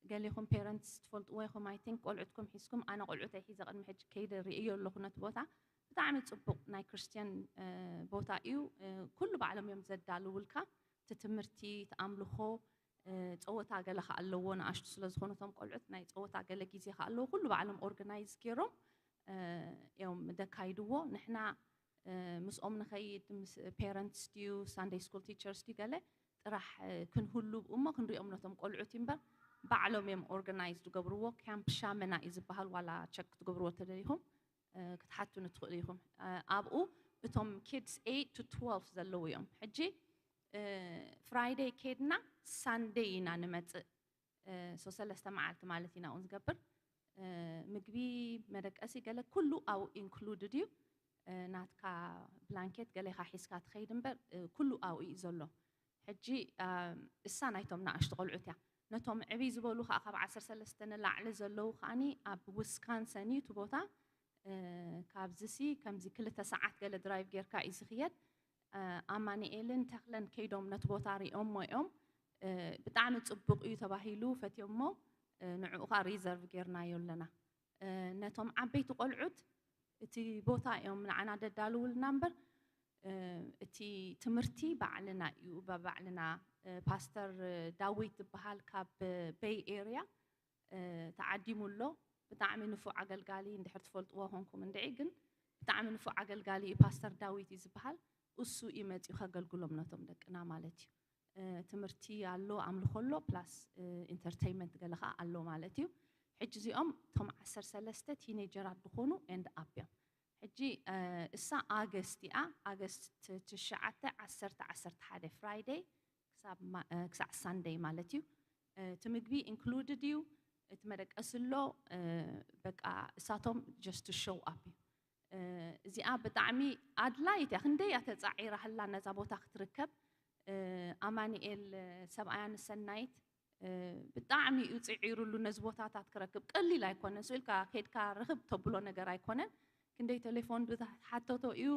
ገሊኹም ፔረንትስ ትፈልጥዎ ኢኹም I think ቆልዑትኩም ሒዝኩም ኣነ ቆልዑተይ ሒዘ ቅድሚ ሕጂ ከይደ ርእዮ ኣለኹ ነቲ ቦታ። ብጣዕሚ ጽቡቕ ናይ ክርስትያን ቦታ እዩ። ኩሉ ባዕሎም እዮም ዘዳልውልካ እቲ ትምህርቲ እቲ ኣምልኾ እ፣ ጸወታ ገለ ከኣ ኣለዎ፣ ንኣሽቱ ስለ ዝኾኑ እቶም ቆልዑት ናይ ጸወታ ገለ ግዜ ከኣ ኣለዎ። ኩሉ ባዕሎም ኦርጋናይዝ ገይሮም፣ እ፣ እዮም ደካይድዎ። ንሕና፣ እ፣ ምስኦም ንኸይድ፣ ምስ ፔረንትስ ድዩ፣ ሳንደይ ስኩል ቲቸርስ ድዩ፣ ገለ ጥራሕ፣ እ፣ ክንህሉ እሞ ክንሪኦም ነቶም ቆልዑት እምበር፣ ባዕሎም እዮም ኦርጋናይዝ ዝገብርዎ። ካምፕ ሻመና እዩ ዝበሃል፣ ዋላ ቸክ ክትገብርዎ ተደሊኹም፣ እ፣ ክትሓቱኒ ትኽእሉ ኢኹም። እ፣ ኣብኡ እቶም ኪድስ ኤይት to ትወልቭ ዘለዉ እዮም። ሕጂ፣ እ፣ ፍራይደይ ከይድና ሳንደይ ኢና ንመጽእ። እ፣ ሶ ሰለስተ መዓልቲ ማለት ኢና እውን ዝገብር። እ፣ ምግቢ፣ መደቀሲ፣ ገለ ኩሉ ኣብኡ ኢንክሉድድ እዩ። እ፣ ናትካ ብላንኬት ገሌኻ ሒዝካ ትኸይድ እምበር፣ እ፣ ኩሉ ኣብኡ እዩ ዘሎ። ሕጂ፣ እ፣ እሳ ናይቶም ንኣሽቱ ቆልዑት እያ። ነቶም ዕብይ ዝበሉ ከኣ ካብ ዓሰርተ ሰለስተ ንላዕሊ ዘለዉ ከኣኒ ኣብ ዊስካንሰን እዩ እቲ ቦታ። እ፣ ካብዚ ሲ ከምዚ ክልተ ሰዓት ገለ ድራይቭ ጌርካ እዩ ዝኽየድ። እ፣ ኣማኑኤልን ተኽለን ከይዶም ነቲ ቦታ ሪኦሞ እዮም። እ፣ ብጣዕሚ ጽቡቕ እዩ ተባሂሉ ፈትዮሞ፣ እ፣ ንዕኡ ኸኣ ሪዘርቭ ጌርናዮ ኣለና። እ፣ ነቶም ዓበይቲ ቆልዑት እቲ ቦታ እዮም ንዓና ደዳልውልና እምበር፣ እ፣ እቲ ትምህርቲ ባዕልና እዩ፣ ባባዕልና። እ፣ ፓስተር ዳዊት ዝበሃል ካብ ቤይ ኤርያ፣ እ፣ ተዓዲሙ ኣሎ። ብጣዕሚ ንፉዕ ኣገልጋሊ፣ እንድሕር ትፈልጥዎ ኮንኩም እንድዒ፣ ግን ብጣዕሚ ንፉዕ ኣገልጋሊ እዩ፣ ፓስተር ዳዊት እዩ ዝበሃል። እሱ እዩ መጺኡ ከገልግሎም ነቶም ደቅና ማለት እዩ። እ፣ ትምህርቲ ኣሎ፣ ኣምልኾ ኣሎ፣ ፕላስ፣ እ፣ ኢንተርተይንመንት ገለ ኸኣ ኣሎ ማለት እዩ። ሕጂ እዚኦም እቶም ዓሰርተ ሰለስተ ቲኔጀራት ዝኾኑ ኤንድ ኣፕ እዮም። ሕጂ፣ እ፣ እሳ ኣገስት እያ፣ ኣገስት ትሽዓተ፣ ዓሰርተ፣ ዓሰርተ ሓደ፣ ፍራይደይ ክሳብ ማ-፣ እ፣ ክሳዕ ሳንደይ ማለት እዩ። እ፣ እቲ ምግቢ ኢንክሉድድ እዩ፣ እቲ መደቀሲ ኣሎ፣ እ፣ በቃ እሳቶም ጀስት ሾው ኣፕ እዩ። እ፣ እዚኣ ብጣዕሚ ኣድላይት እያ። ክንደይ እያ ተጻዒራህላ ነዛ ቦታ ክትርከብ። እ፣ ኣማኑኤል፣ እ፣ ሰብኣያን ሰናይት፣ እ፣ ብጣዕሚ እዩ ጽዒሩሉ ነዚ ቦታታት ክረክብ። ቀሊል ኣይኮነን። ስኢልካ ከይድካ ርኽብ ተብሎ ነገር ኣይኮነን። ክንደይ ቴሌፎን ብዝሓተቶ እዩ፣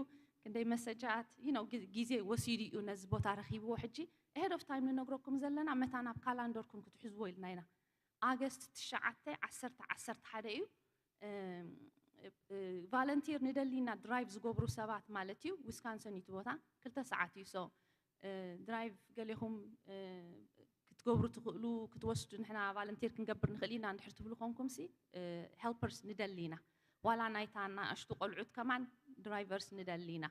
ክንደይ መሰጃት፣ you know፣ ጊ-፣ ግዜ ወሲዱ እዩ ነዚ ቦታ ረኺብዎ። ሕጂ ኣሄድ ኦፍ ታይም ንነግረኩም ዘለና መታን ኣብ ካላንደርኩም ክትሕዝዎ ኢልና ኢና። ኣገስት ትሽዓተ፣ ዓሰርተ፣ ዓሰርተ ሓደ እዩ። እም፣ እ፣ ቫለንቲር ንደሊና ድራይቭ ዝገብሩ ሰባት ማለት እዩ። ዊስካንሰን እዩ እቲ ቦታ፣ ክልተ ሰዓት እዩ። ሶ፣ እ፣ ድራይቭ ገሌኹም፣ እ፣ ክትገብሩ ትኽእሉ፣ ክትወስዱ፣ ንሕና ቫለንቲር ክንገብር ንኽእል ኢና እንድሕር ትብሉ ኮንኩም ሲ፣ እ፣ ሄልፐርስ ንደሊ ኢና። ዋላ ናይታ ንኣሽቱ ቆልዑት ከማን ድራይቨርስ ንደሊ ኢና።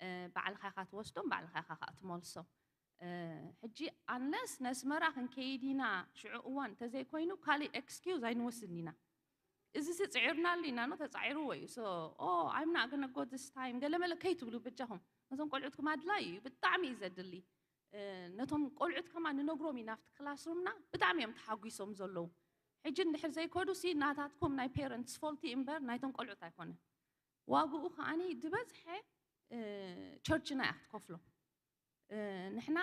እ፣ ባዕልኻ ኢኻ ትወስዶም፣ ባዕልኻ ኢኻ ከኣ ትመልሶም። እ፣ ሕጂ ኣንለስ ነስመራ ክንከይድ ኢና ሽዑ እዋን እንተዘይኮይኑ፣ ካሊእ ኤክስኪውዝ ኣይንወስድን ኢና። እዚ ሲ ጽዒርናሉ ኢና፣ ኖ፣ ተጻዒርዎ እዩ። ሶ፣ ኦ፣ I'm not gonna go this time፣ ገለመለ ከይትብሉ በጃኹም። ነዞም ቆልዑትኩም ኣድላዪ እዩ፣ ብጣዕሚ እዩ ዘድሊ። እ፣ ነቶም ቆልዑት ከማን ንነግሮም ኢና ኣብቲ ክላስሩምና፣ ብጣዕሚ እዮም ተሓጒሶም ዘለዉ። ሕጂ እንድሕር ዘይከዱ ሲ ናታትኩም ናይ ፔረንትስ ፎልቲ እምበር ናይቶም ቆልዑት ኣይኮነን። ዋግኡ ከኣኒ ዝበዝሐ፣ እ፣ ቸርችና እያ ክትከፍሎ። እ፣ ንሕና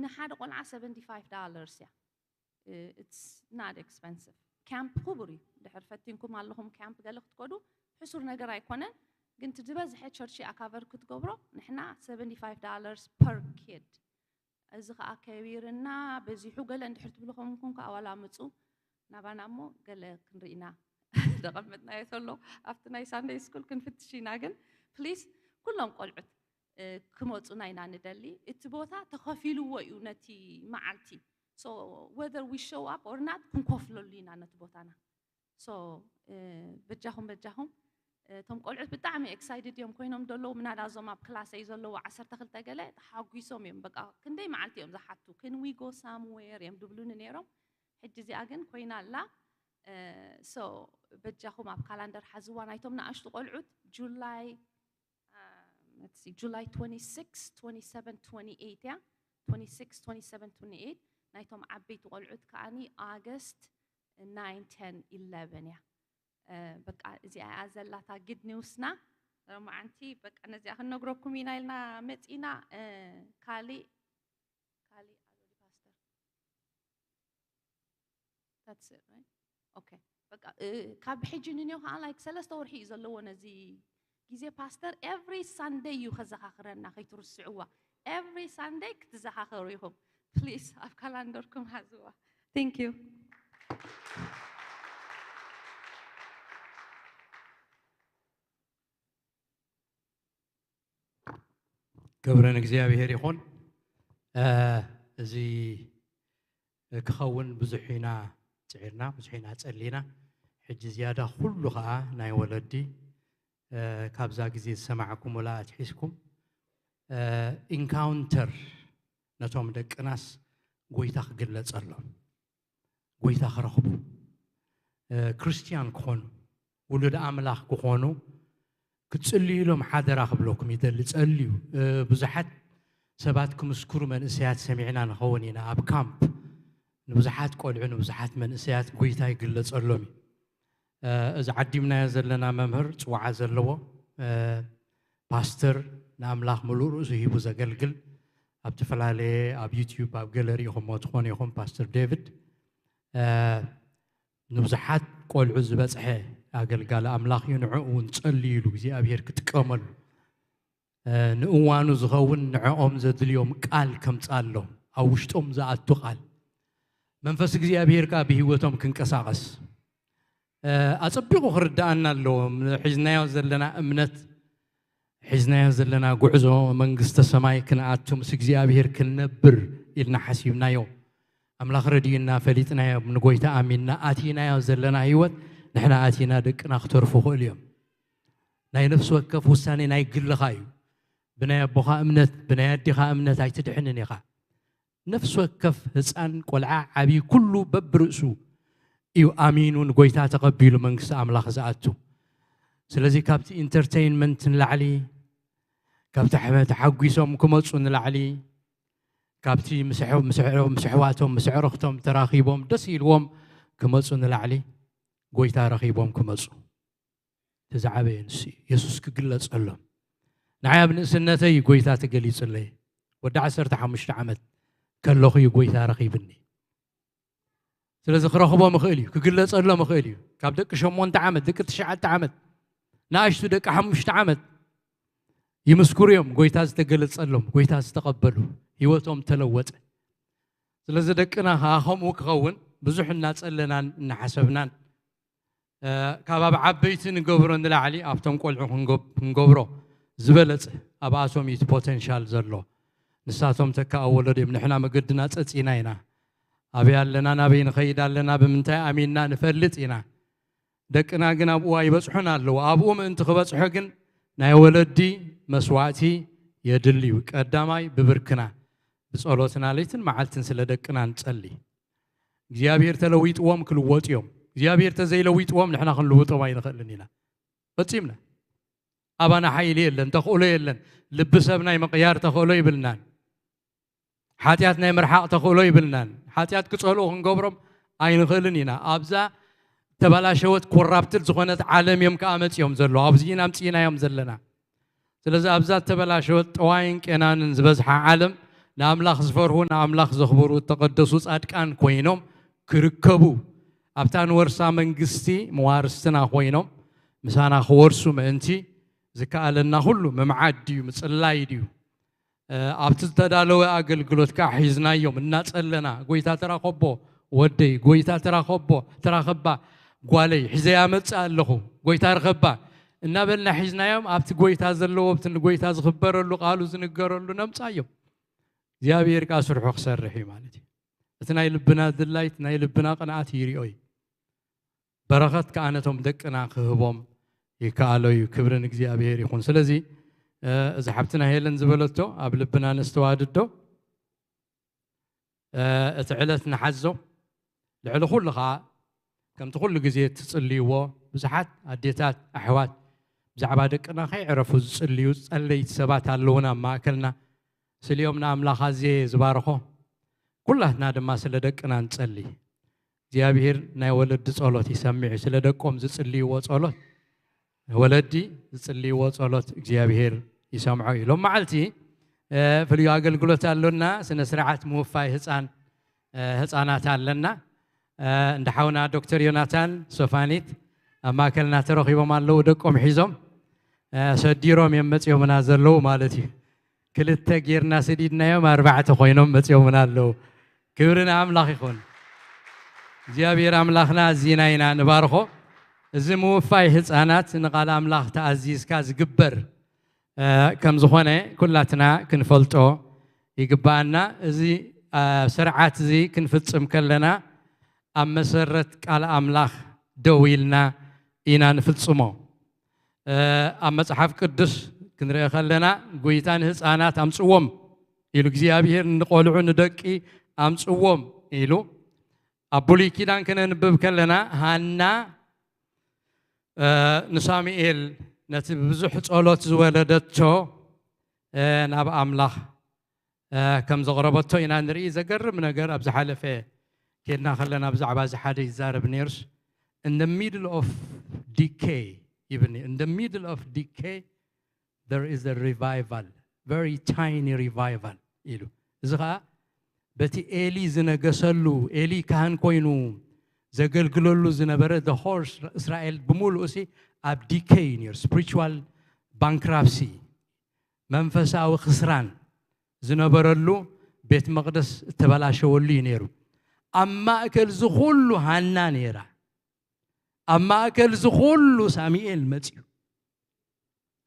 ንሓደ ቆልዓ ሰቨንቲ ፋይቭ ዳላርስ እያ። እ፣ it's not expensive። ካምፕ ክቡር እዩ። ድሕር ፈቲንኩም ኣለኹም ካምፕ ገለ ክትከዱ፣ ሕሱር ነገር ኣይኮነን። ግን እቲ ዝበዝሐ ቸርች እያ ካቨር ክትገብሮ። ንሕና ሰቨንቲ ፋይቭ ዳላርስ ፐር ኪድ። እዚ ኸኣ ከቢርና በዚሑ ገለ እንድሕር ትብሉ ከምኩም ከኣ ዋላ ምጹ ናባና እሞ ገለ ክንርኢ ኢና። ዘቐመጥናዮ ተሎ ኣብቲ ናይ ሳንደይ ስኩል ክንፍትሽ ኢና። ግን ፕሊስ ኩሎም ቆልዑት፣ እ፣ ክመጹና ኢና ንደሊ። እቲ ቦታ ተኸፊልዎ እዩ ነቲ መዓልቲ። ሶ፣ whether we show up or not ክንከፍለሉ ኢና ነቲ ቦታና። ሶ፣ እ፣ በጃኹም፣ በጃኹም፣ እ፣ እቶም ቆልዑት ብጣዕሚ ኤክሳይትድ እዮም ኮይኖም ዘለዉ። ምናዳ እዞም ኣብ ክላሰይ ዘለዉ ዓሰርተ ክልተ ገለ ተሓጒሶም እዮም። በቃ ክንደይ መዓልቲ እዮም ዝሓቱ? Can we go somewhere እዮም ድብሉኒ ነይሮም። ሕጂ እዚኣ ግን ኮይና ኣላ። እ፣ ሶ፣ በጃኹም ኣብ ካላንደር ሓዝዋ። ናይቶም ንኣሽቱ ቆልዑት ጁላይ፣ እ፣ let's see፣ ጁላይ ትወንቲ ሲክስ፣ ትወንቲ ሰቨን፣ ትወንቲ ኤይት እያ። ትወንቲ ሲክስ፣ ትወንቲ ሰቨን፣ ትወንቲ ኤይት። ናይቶም ዓበይቲ ቆልዑት ከኣኒ ኣገስት ናይን፣ ቴን፣ ኢለቨን እያ። እ፣ በቃ እዚኣ እያ ዘላታ ግድ ኒውስና ሎማዓንቲ። በቃ ነዚኣ ክንነግረኩም ኢና ኢልና መጺና። እ፣ ካሊእ፣ ካሊእ ኣሎ ፓስተር? That's it, right? ኦኬ። በቃ፣ እ፣ ካብ ሕጂ ንኔው ከዓ፣ ላይክ፣ ሰለስተ ወርሒ እዩ ዘለዎ ነዚ ግዜ። ፓስተር ኤቭሪ ሳንደይ እዩ ከዘኻኽረና፣ ከይትርስዕዋ። ኤቭሪ ሳንደይ ክትዘኻኸሩ ኢኹም። ፕሊዝ ኣብ ካላንደርኩም ሓዝዋ። Thank you። ክብሪ ንእግዚኣብሔር ይኹን። እ፣ እዚ ክኸውን ብዙሕ ኢና ጽዒርና፣ ብዙሕ ኢና ጸሊና። ሕጂ ዝያዳ ኩሉ ኸኣ ናይ ወለዲ፣ እ፣ ካብዛ ግዜ ዝሰማዕኩምላ ኣትሒዝኩም፣ እ፣ ኢንካውንተር ነቶም ደቅናስ ጎይታ ክግለጸሎም፣ ጎይታ ክረኽቡ፣ እ፣ ክርስትያን ክኾኑ፣ ውሉድ ኣምላኽ ክኾኑ ክትጽልዩ ኢሎም ሓደራ ክብለኩም ይደሊ። ጸልዩ። እ፣ ብዙሓት ሰባት ክምስክሩ መንእሰያት ሰሚዕና ንኸውን ኢና። ኣብ ካምፕ ንብዙሓት ቆልዑ፣ ንብዙሓት መንእሰያት ጎይታ ይግለጸሎም እዩ። እ፣ እዚ ዓዲምናዮ ዘለና መምህር ጽዋዓ ዘለዎ፣ እ፣ ፓስተር፣ ንኣምላኽ ምሉእ ርእሱ ሂቡ ዘገልግል፣ ኣብ ዝተፈላለየ፣ ኣብ ዩትዩብ፣ ኣብ ገለ ርኢኹሞ ትኾኑ ኢኹም፣ ፓስተር ዴቪድ፣ እ፣ ንብዙሓት ቆልዑ ዝበጽሐ ኣገልጋሊ ኣምላኽ እዩ። ንዕኡ እውን ጸልዩሉ፣ እግዚኣብሄር ክጥቀመሉ፣ እ፣ ንእዋኑ ዝኸውን ንዕኦም ዘድልዮም ቃል ከምጽኣሎም፣ ኣብ ውሽጦም ዝኣቱ ቃል። መንፈስ እግዚኣብሄር ከኣ ብህይወቶም ክንቀሳቐስ፣ እ፣ ኣጸቢቑ ክርድኣና ኣለዎ። ሒዝናዮ ዘለና እምነት፣ ሒዝናዮ ዘለና ጉዕዞ መንግስተ ሰማይ ክንኣቱ፣ ምስ እግዚኣብሄር ክንነብር ኢልና ሓሲብናዮ፣ ኣምላኽ ረድዩና፣ ፈሊጥናዮ፣ ንጎይታ ኣሚንና ኣቲናዮ ዘለና ህይወት፣ ንሕና ኣቲና ደቅና ክተርፉ ይኽእሉ እዮም። ናይ ነፍሲ ወከፍ ውሳኔ ናይ ግልኻ እዩ። ብናይ ኣቦኻ እምነት፣ ብናይ ኣዴኻ እምነት ኣይትድሕንን ኢኻ። ነፍሲ ወከፍ ህፃን፣ ቆልዓ፣ ዓብዪ፣ ኩሉ በብርእሱ እዩ ኣሚኑ ንጎይታ ተቐቢሉ መንግስቲ ኣምላኽ ዝኣቱ። ስለዚ ካብቲ ኢንተርቴይንመንት ንላዕሊ፣ ካብቲ ሕመ-፣ ተሓጒሶም ክመፁ ንላዕሊ፣ ካብቲ ምስ ኣሕ-፣ ምስ ኣሕ-፣ ምስ ኣሕዋቶም፣ ምስ ኣዕሩኽቶም ተራኺቦም ደስ ኢልዎም ክመፁ ንላዕሊ፣ ጎይታ ረኺቦም ክመፁ። እቲ ዝዓበየ ንሱ እዩ። የሱስ ክግለጸሎም። ንዓይ ኣብ ንእስነተይ እዩ ጎይታ ተገሊጹለይ። ወዲ ዓሰርተ ሓሙሽተ ዓመት ከለኹ እዩ ጎይታ ረኺብኒ። ስለዚ ክረኽቦም እኽእል እዩ፣ ክግለጸሎም እኽእል እዩ። ካብ ደቂ ሸሞንተ ዓመት፣ ደቂ ትሽዓተ ዓመት፣ ንኣሽቱ ደቂ ሓሙሽተ ዓመት ይምስክሩ እዮም። ጎይታ ዝተገለጸሎም፣ ጎይታ ዝተቐበሉ፣ ህይወቶም ተለወጠ። ስለዚ ደቅና ኸዓ ከምኡ ክኸውን ብዙሕ እናጸለናን እናሓሰብናን፣ እ፣ ካብ ኣብ ዓበይቲ ንገብሮ ንላዕሊ ኣብቶም ቆልዑ ክንገብ-፣ ክንገብሮ ዝበለጸ ኣብኣቶም እዩ እቲ ፖተንሻል ዘሎ። ንሳቶም ተካኣ ወለዶ እዮም። ንሕና መገድና ጸጺና ኢና። ኣበይ ኣለና፣ ናበይ ንኸይድ ኣለና፣ ብምንታይ ኣሚንና ንፈልጥ ኢና። ደቅና ግን ኣብኡ ኣይበጽሑን ኣለዉ። ኣብኡ ምእንቲ ክበጽሑ ግን ናይ ወለዲ መስዋዕቲ የድሊ እዩ። ቀዳማይ ብብርክና፣ ብጸሎትና ለይትን መዓልትን ስለ ደቅና ንጸሊ። እግዚኣብሔር ተለዊጥዎም ክልወጡ እዮም። እግዚኣብሔር ተዘይለዊጥዎም ንሕና ክንልውጦም ኣይንኽእልን ኢና። ፈጺምና። ኣባና ሓይሊ የለን፣ ተኽእሎ የለን። ልቢ ሰብ ናይ ምቕያር ተኽእሎ ይብልናን። ሓጢኣት ናይ ምርሓቕ ተኽእሎ ይብልናን። ሓጢኣት ክጸልኡ ክንገብሮም ኣይንኽእልን ኢና። ኣብዛ ተበላሸወት ኮራፕትድ ዝኾነት ዓለም እዮም ከኣ መጺኦም ዘለዉ። ኣብዚ ኢና ኣምጺእናዮም ዘለና። ስለዚ ኣብዛ እተበላሸወት ጠዋይን ቄናንን ዝበዝሓ ዓለም ንኣምላኽ ዝፈርሁ፣ ንኣምላኽ ዘኽብሩ፣ እተቐደሱ ጻድቃን ኮይኖም ክርከቡ፣ ኣብታ ንወርሳ መንግስቲ መዋርስትና ኮይኖም ምሳና ክወርሱ ምእንቲ ዝከኣለና ኩሉ ምምዓድ ድዩ፣ ምጽላይ ድዩ? እ፣ ኣብቲ ዝተዳለወ ኣገልግሎት ከኣ ሒዝናዮም እናጸለና፣ "ጎይታ ተራኸቦ ወደይ፣ ጎይታ ተራኸቦ፣ ተራኸባ ጓለይ፣ ሒዘያ መጽእ ኣለኹ፣ ጎይታ ርኸባ" እናበልና ሒዝናዮም፣ ኣብቲ ጎይታ ዘለዎ፣ ኣብቲ ንጎይታ ዝኽበረሉ፣ ቃሉ ዝንገረሉ ነምጻዮም። እግዚኣብሔር ከኣ ስርሑ ክሰርሕ እዩ ማለት እዩ። እቲ ናይ ልብና ድላይ፣ እቲ ናይ ልብና ቅንኣት ይሪኦ እዩ። በረኸት ከኣ ነቶም ደቅና ክህቦም ይከኣሎ እዩ። ክብሪ ንእግዚኣብሔር ይኹን። ስለዚ፣ እ፣ እዚ ሓብትና ሄለን ዝበለቶ ኣብ ልብና ነስተዋድዶ። እ፣ እቲ ዕለት ንሓዞ። ልዕሊ ኩሉ ኸኣ ከምቲ ኩሉ ግዜ ትጽልይዎ፣ ብዙሓት ኣዴታት፣ ኣሕዋት ብዛዕባ ደቅና ከይዕረፉ ዝጽልዩ ጸለይቲ ሰባት ኣለዉና ኣብ ማእከልና። ስሊኦም ንኣምላኽ ኣዝየ እየ ዝባርኾ። ኩላትና ድማ ስለ ደቅና ንጸሊ። እግዚኣብሔር ናይ ወለዲ ጸሎት ይሰምዕ እዩ። ስለ ደቆም ዝጽልይዎ ጸሎት፣ ወለዲ ዝጽልይዎ ጸሎት እግዚኣብሔር ይሰምዖ እዩ። ሎም መዓልቲ፣ እ፣ ፍሉይ ኣገልግሎት ኣሎና። ስነ ስርዓት ምውፋይ ህጻን፣ እ፣ ህጻናት ኣለና። እ፣ እንዳ ሓውና ዶክተር ዮናታን ሶፋኒት ኣብ ማእከልና ተረኺቦም ኣለዉ። ደቆም ሒዞም፣ እ፣ ሰዲሮም እዮም መጺኦምና ዘለዉ ማለት እዩ። ክልተ ጌርና ሰዲድናዮም፣ ኣርባዕተ ኮይኖም መጺኦምና ኣለዉ። ክብሪ ንኣምላኽ ይኹን። እግዚኣብሔር ኣምላኽና ኣዚና ኢና ንባርኾ። እዚ ምውፋይ ህጻናት ንቓል ኣምላኽ ተኣዚዝካ ዝግበር፣ እ፣ ከም ዝኾነ ኩላትና ክንፈልጦ ይግብኣና። እዚ ስርዓት እዚ ክንፍጽም ከለና ኣብ መሰረት ቃል ኣምላኽ ደው ኢልና ኢና ንፍጽሞ። ኣብ መጽሓፍ ቅዱስ ክንርኢ ከለና፣ ጎይታ ንህፃናት ኣምጽዎም ኢሉ እግዚኣብሔር፣ ንቆልዑ ንደቂ ኣምጽዎም ኢሉ። ኣብ ብሉይ ኪዳን ከነንብብ ከለና፣ ሃና ንሳሙኤል ነቲ ብዙሕ ጸሎት ዝወለደቶ ናብ ኣምላኽ ከም ዘቕረበቶ ኢና ንርኢ። ዘገርም ነገር፣ ኣብ ዝሓለፈ ኬድና ከለና ብዛዕባ እዚ ሓደ ይዛረብ ነይሩስ፣ in the middle of decay ይብል። In the middle of decay there is a revival, very tiny revival ኢሉ። እዚ ኸዓ በቲ ኤሊ ዝነገሰሉ፣ ኤሊ ካህን ኮይኑ ዘገልግለሉ ዝነበረ the whole እስራኤል ብምሉኡ ሲ ኣብ decay ነይሩ። Spiritual bankruptcy፣ መንፈሳዊ ክስራን ዝነበረሉ፣ ቤት መቕደስ እተበላሸወሉ እዩ ነይሩ። ኣብ ማእከል እዚ ኩሉ ሃና ነይራ። ኣብ ማእከል እዚ ኩሉ ሳሙኤል መጺኡ።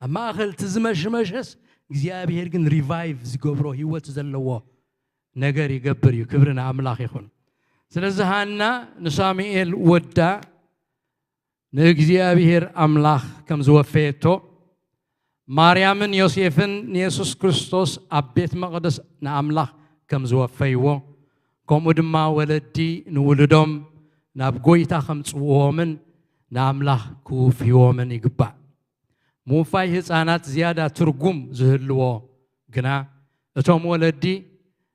ኣብ ማእከል እቲ ዝመሽመሸስ እግዚኣብሔር ግን revive ዝገብሮ፣ ህይወት ዘለዎ ነገር ይገብር እዩ። ክብሪ ንኣምላኽ ይኹን። ስለዚ ሃና ንሳሙኤል ወዳ ንእግዚኣብሔር ኣምላኽ ከም ዝወፈየቶ፣ ማርያምን ዮሴፍን ንየሱስ ክርስቶስ ኣብ ቤት መቕደስ ንኣምላኽ ከም ዝወፈይዎ፣ ከምኡ ድማ ወለዲ ንውሉዶም ናብ ጎይታ ከምጽእዎምን ንኣምላኽ ክውፍይዎምን ይግባእ። ምውፋይ ህፃናት ዝያዳ ትርጉም ዝህልዎ ግና፣ እቶም ወለዲ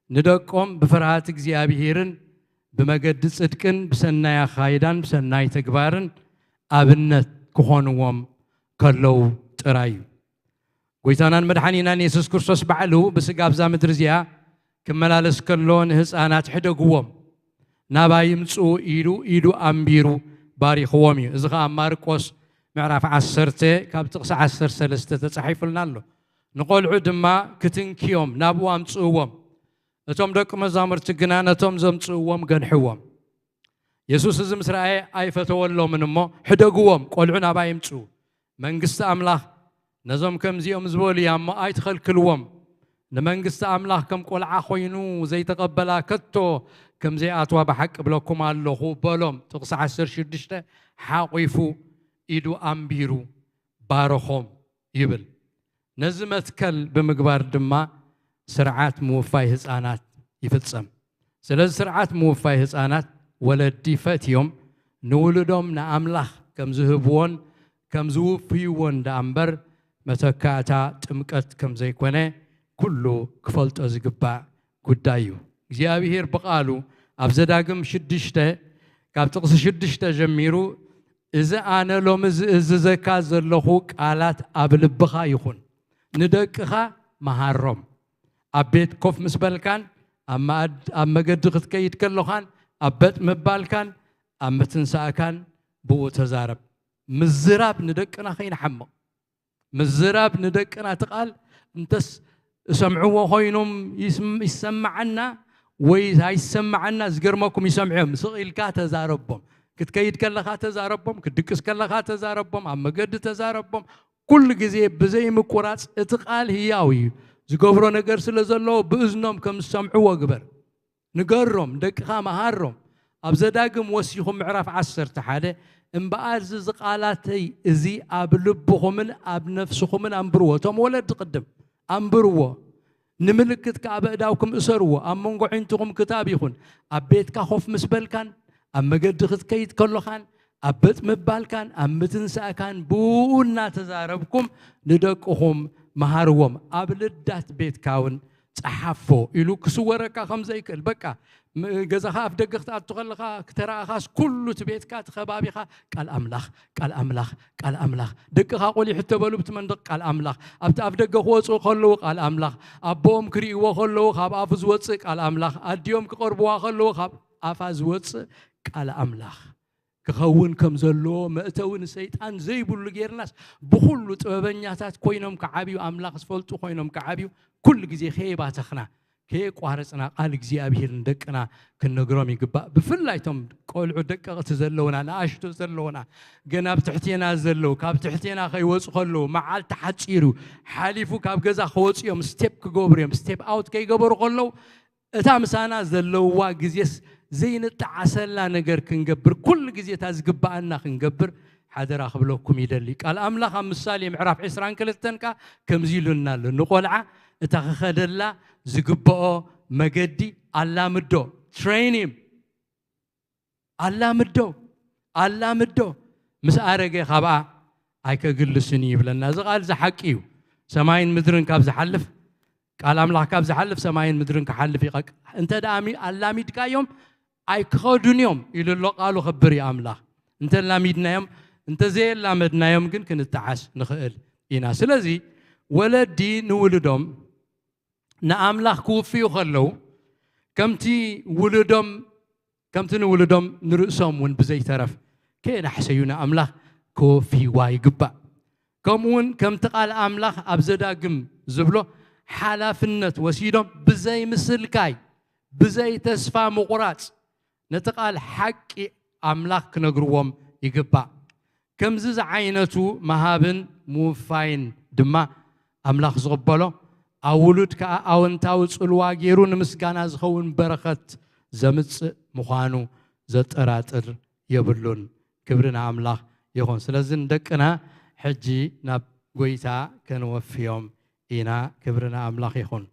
ንደቆም ብፍርሃት እግዚኣብሄርን ብመገዲ ጽድቅን ብሰናይ ኣኻይዳን ብሰናይ ተግባርን ኣብነት ክኾንዎም ከለዉ ጥራይ እዩ። ጎይታናን መድሓኒናን የሱስ ክርስቶስ ባዕሉ ብስጋ ኣብዛ ምድሪ እዚኣ ክመላለስ ከሎ፣ ንህፃናት ሕደግዎም፣ ናባይ ይምፅኡ ኢሉ ኢዱ ኣንቢሩ ባሪኽዎም እዩ። እዚ ኸዓ ኣብ ማርቆስ ምዕራፍ ዓሰርተ ካብ ጥቕሲ ዓሰርተ ሰለስተ ተጻሒፉልና ኣሎ። ንቖልዑ ድማ ክትንክዮም ናብኡ ኣምጽእዎም፣ እቶም ደቂ መዛሙርቲ ግና ነቶም ዘምጽእዎም ገንሕዎም። የሱስ እዚ ምስ ረኣየ ኣይፈተወሎምን እሞ፣ ሕደግዎም፣ ቆልዑ ናባይ ይምጽኡ፣ መንግስቲ ኣምላኽ ነዞም ከምዚኦም ዝበሉ እያ እሞ ኣይትኸልክልዎም። ንመንግስቲ ኣምላኽ ከም ቆልዓ ኮይኑ ዘይተቐበላ ከቶ ከም ዘይኣትዋ ብሓቂ እብለኩም ኣለኹ በሎም። ጥቕሲ ዓሰርተ ሽዱሽተ ሓቑፉ ኢዱ ኣንቢሩ ባረኾም ይብል። ነዚ መትከል ብምግባር ድማ ስርዓት ምውፋይ ህፃናት ይፍጸም። ስለዚ ስርዓት ምውፋይ ህፃናት ወለዲ ፈትዮም ንውሉዶም ንኣምላኽ ከም ዝህብዎን ከም ዝውፍይዎን ደኣ እምበር መተካእታ ጥምቀት ከም ዘይኮነ ኩሉ ክፈልጦ ዝግባእ ጉዳይ እዩ። እግዚኣብሔር ብቓሉ ኣብ ዘዳግም ሽዱሽተ ካብ ጥቕሲ ሽዱሽተ ጀሚሩ፣ "እዚ ኣነ ሎሚ ዝእዝዘካ ዘለኹ ቃላት ኣብ ልብኻ ይኹን፣ ንደቅኻ መሃሮም፣ ኣብ ቤት ኮፍ ምስ በልካን ኣብ መኣድ-፣ ኣብ መገዲ ክትከይድ ከለኻን ኣብ በጥ ምባልካን ኣብ ምትንሳእካን ብኡ ተዛረብ።" ምዝራብ ንደቅና ከይንሓምቕ። ምዝራብ ንደቅና፣ እቲ ቃል እንተስ እሰምዕዎ ኮይኖም ይስም-፣ ይሰማዓና ወይ ኣይሰማዓና፣ ዝገርመኩም ይሰምዕዮም። ስቕ ኢልካ ተዛረቦም። ክትከይድ ከለኻ ተዛረቦም፣ ክትድቅስ ከለኻ ተዛረቦም፣ ኣብ መገዲ ተዛረቦም። ኩሉ ግዜ ብዘይምቁራጽ፣ እቲ ቃል ህያው እዩ። ዝገብሮ ነገር ስለ ዘለዎ ብእዝኖም ከም ዝሰምዕዎ ግበር። ንገሮም፣ ደቅኻ መሃሮም። ኣብ ዘዳግም ወሲኹም ምዕራፍ ዓሰርተ ሓደ፣ "እምበኣር እዚ ቃላተይ እዚ ኣብ ልብኹምን ኣብ ነፍስኹምን ኣንብርዎ።" እቶም ወለዲ ቅድም ኣንብርዎ። "ንምልክት ከኣ በእዳውኩም እሰርዎ፣ ኣብ መንጎ ኣዒንትኹም ክታብ ይኹን። ኣብ ቤትካ ኮፍ ምስ በልካን ኣብ መገዲ ክትከይድ ከሎኻን ኣብ በጥ ምባልካን ኣብ ምትንሳእካን ብኡ እናተዛረብኩም ንደቅኹም መሃርዎም፣ ኣብ ልዳት ቤትካ እውን ጸሓፎ" ኢሉ ክስወረካ ከም ዘይክእል። በቃ፣ ም-፣ ገዛኻ ኣፍ ደገ ክትኣቱ ከለኻ፣ ክተረኣኻስ ኩሉ እቲ ቤትካ፣ እቲ ከባቢኻ ቃል ኣምላኽ፣ ቃል ኣምላኽ፣ ቃል ኣምላኽ። ደቅኻ ቆሊሑ እተበሉ ብቲ መንደቕ ቃል ኣምላኽ። ኣብቲ ኣፍ ደገ ክወጽኡ ከለዉ ቃል ኣምላኽ። ኣቦኦም ክርእይዎ ከለዉ ካብ ኣፉ ዝወጽእ ቃል ኣምላኽ። ኣዲኦም ክቐርብዋ ከለዉ ካብ ኣፋ ዝወጽእ ቃል ኣምላኽ ክኸውን ከም ዘለዎ፣ መእተዊ ንሰይጣን ዘይብሉ ጌርናስ፣ ብኹሉ ጥበበኛታት ኮይኖም ክዓብዩ፣ ኣምላኽ ዝፈልጡ ኮይኖም ክዓብዩ፣ ኩሉ ግዜ ከየባተኽና፣ ከየቋረጽና ቃል እግዚኣብሄር ንደቅና ክንነግሮም ይግባእ። ብፍላይ እቶም ቆልዑ ደቀቕቲ ዘለውና፣ ንኣሽቱ ዘለውና፣ ገና ኣብ ትሕቴና ዘለዉ፣ ካብ ትሕቴና ከይወጹ ከለዉ፣ መዓልቲ ሓጺሩ ሓሊፉ ካብ ገዛ ክወጹ እዮም፣ ስቴፕ ክገብሩ እዮም። ስቴፕ ኣውት ከይገበሩ ከለዉ፣ እታ ምሳና ዘለዋ ግዜስ ዘይንጠዓሰላ ነገር ክንገብር፣ ኩሉ ግዜ እታ ዝግብኣና ክንገብር ሓደራ ክብለኩም ይደሊ። ቃል ኣምላኽ ኣብ ምሳሌ ምዕራፍ ዕስራን ክልተን ከኣ ከምዚ ኢሉና ኣሎ። ንቖልዓ እታ ክኸደላ ዝግብኦ መገዲ ኣላምዶ፣ train him፣ ኣላምዶ፣ ኣላምዶ፣ ምስ ኣረገ ካብኣ ኣይከግልስን እዩ ይብለና። እዚ ቃል እዚ ሓቂ እዩ። ሰማይን ምድርን ካብ ዝሓልፍ፣ ቃል ኣምላኽ ካብ ዝሓልፍ ሰማይን ምድርን ክሓልፍ ይቐቅ-፣ እንተ ደኣ ሚ-፣ ኣላሚድካዮም ኣይክኸዱን እዮም ኢሉ ኣሎ ቃሉ። ክብር እዩ ኣምላኽ። እንተ ኣላሚድናዮም፣ እንተ ዘየላመድናዮም ግን ክንጠዓስ ንኽእል ኢና። ስለዚ ወለዲ ንውልዶም ንኣምላኽ ክውፍዩ ከለዉ፣ ከምቲ ውሉዶም፣ ከምቲ ንውሉዶም ንርእሶም እውን ብዘይተረፍ ከየናሕሰዩ ንኣምላኽ ከወፍይዋ ይግባእ። ከምኡ እውን ከምቲ ቃል ኣምላኽ ኣብ ዘዳግም ዝብሎ፣ ሓላፍነት ወሲዶም ብዘይ ምስልካይ፣ ብዘይ ተስፋ ምቑራጽ፣ ነቲ ቃል ሓቂ ኣምላኽ ክነግርዎም ይግባእ። ከምዚ ዝዓይነቱ ምሃብን ምውፋይን ድማ ኣምላኽ ዝቕበሎ፣ ኣብ ውሉድ ከኣ ኣወንታዊ ጽልዋ ገይሩ ንምስጋና ዝኸውን በረኸት ዘምጽእ ምዃኑ ዘጠራጥር የብሉን። ክብሪ ንኣምላኽ ይኹን። ስለዚ ንደቅና ሕጂ ናብ ጐይታ ከንወፍዮም ኢና። ክብሪ ንኣምላኽ ይኹን።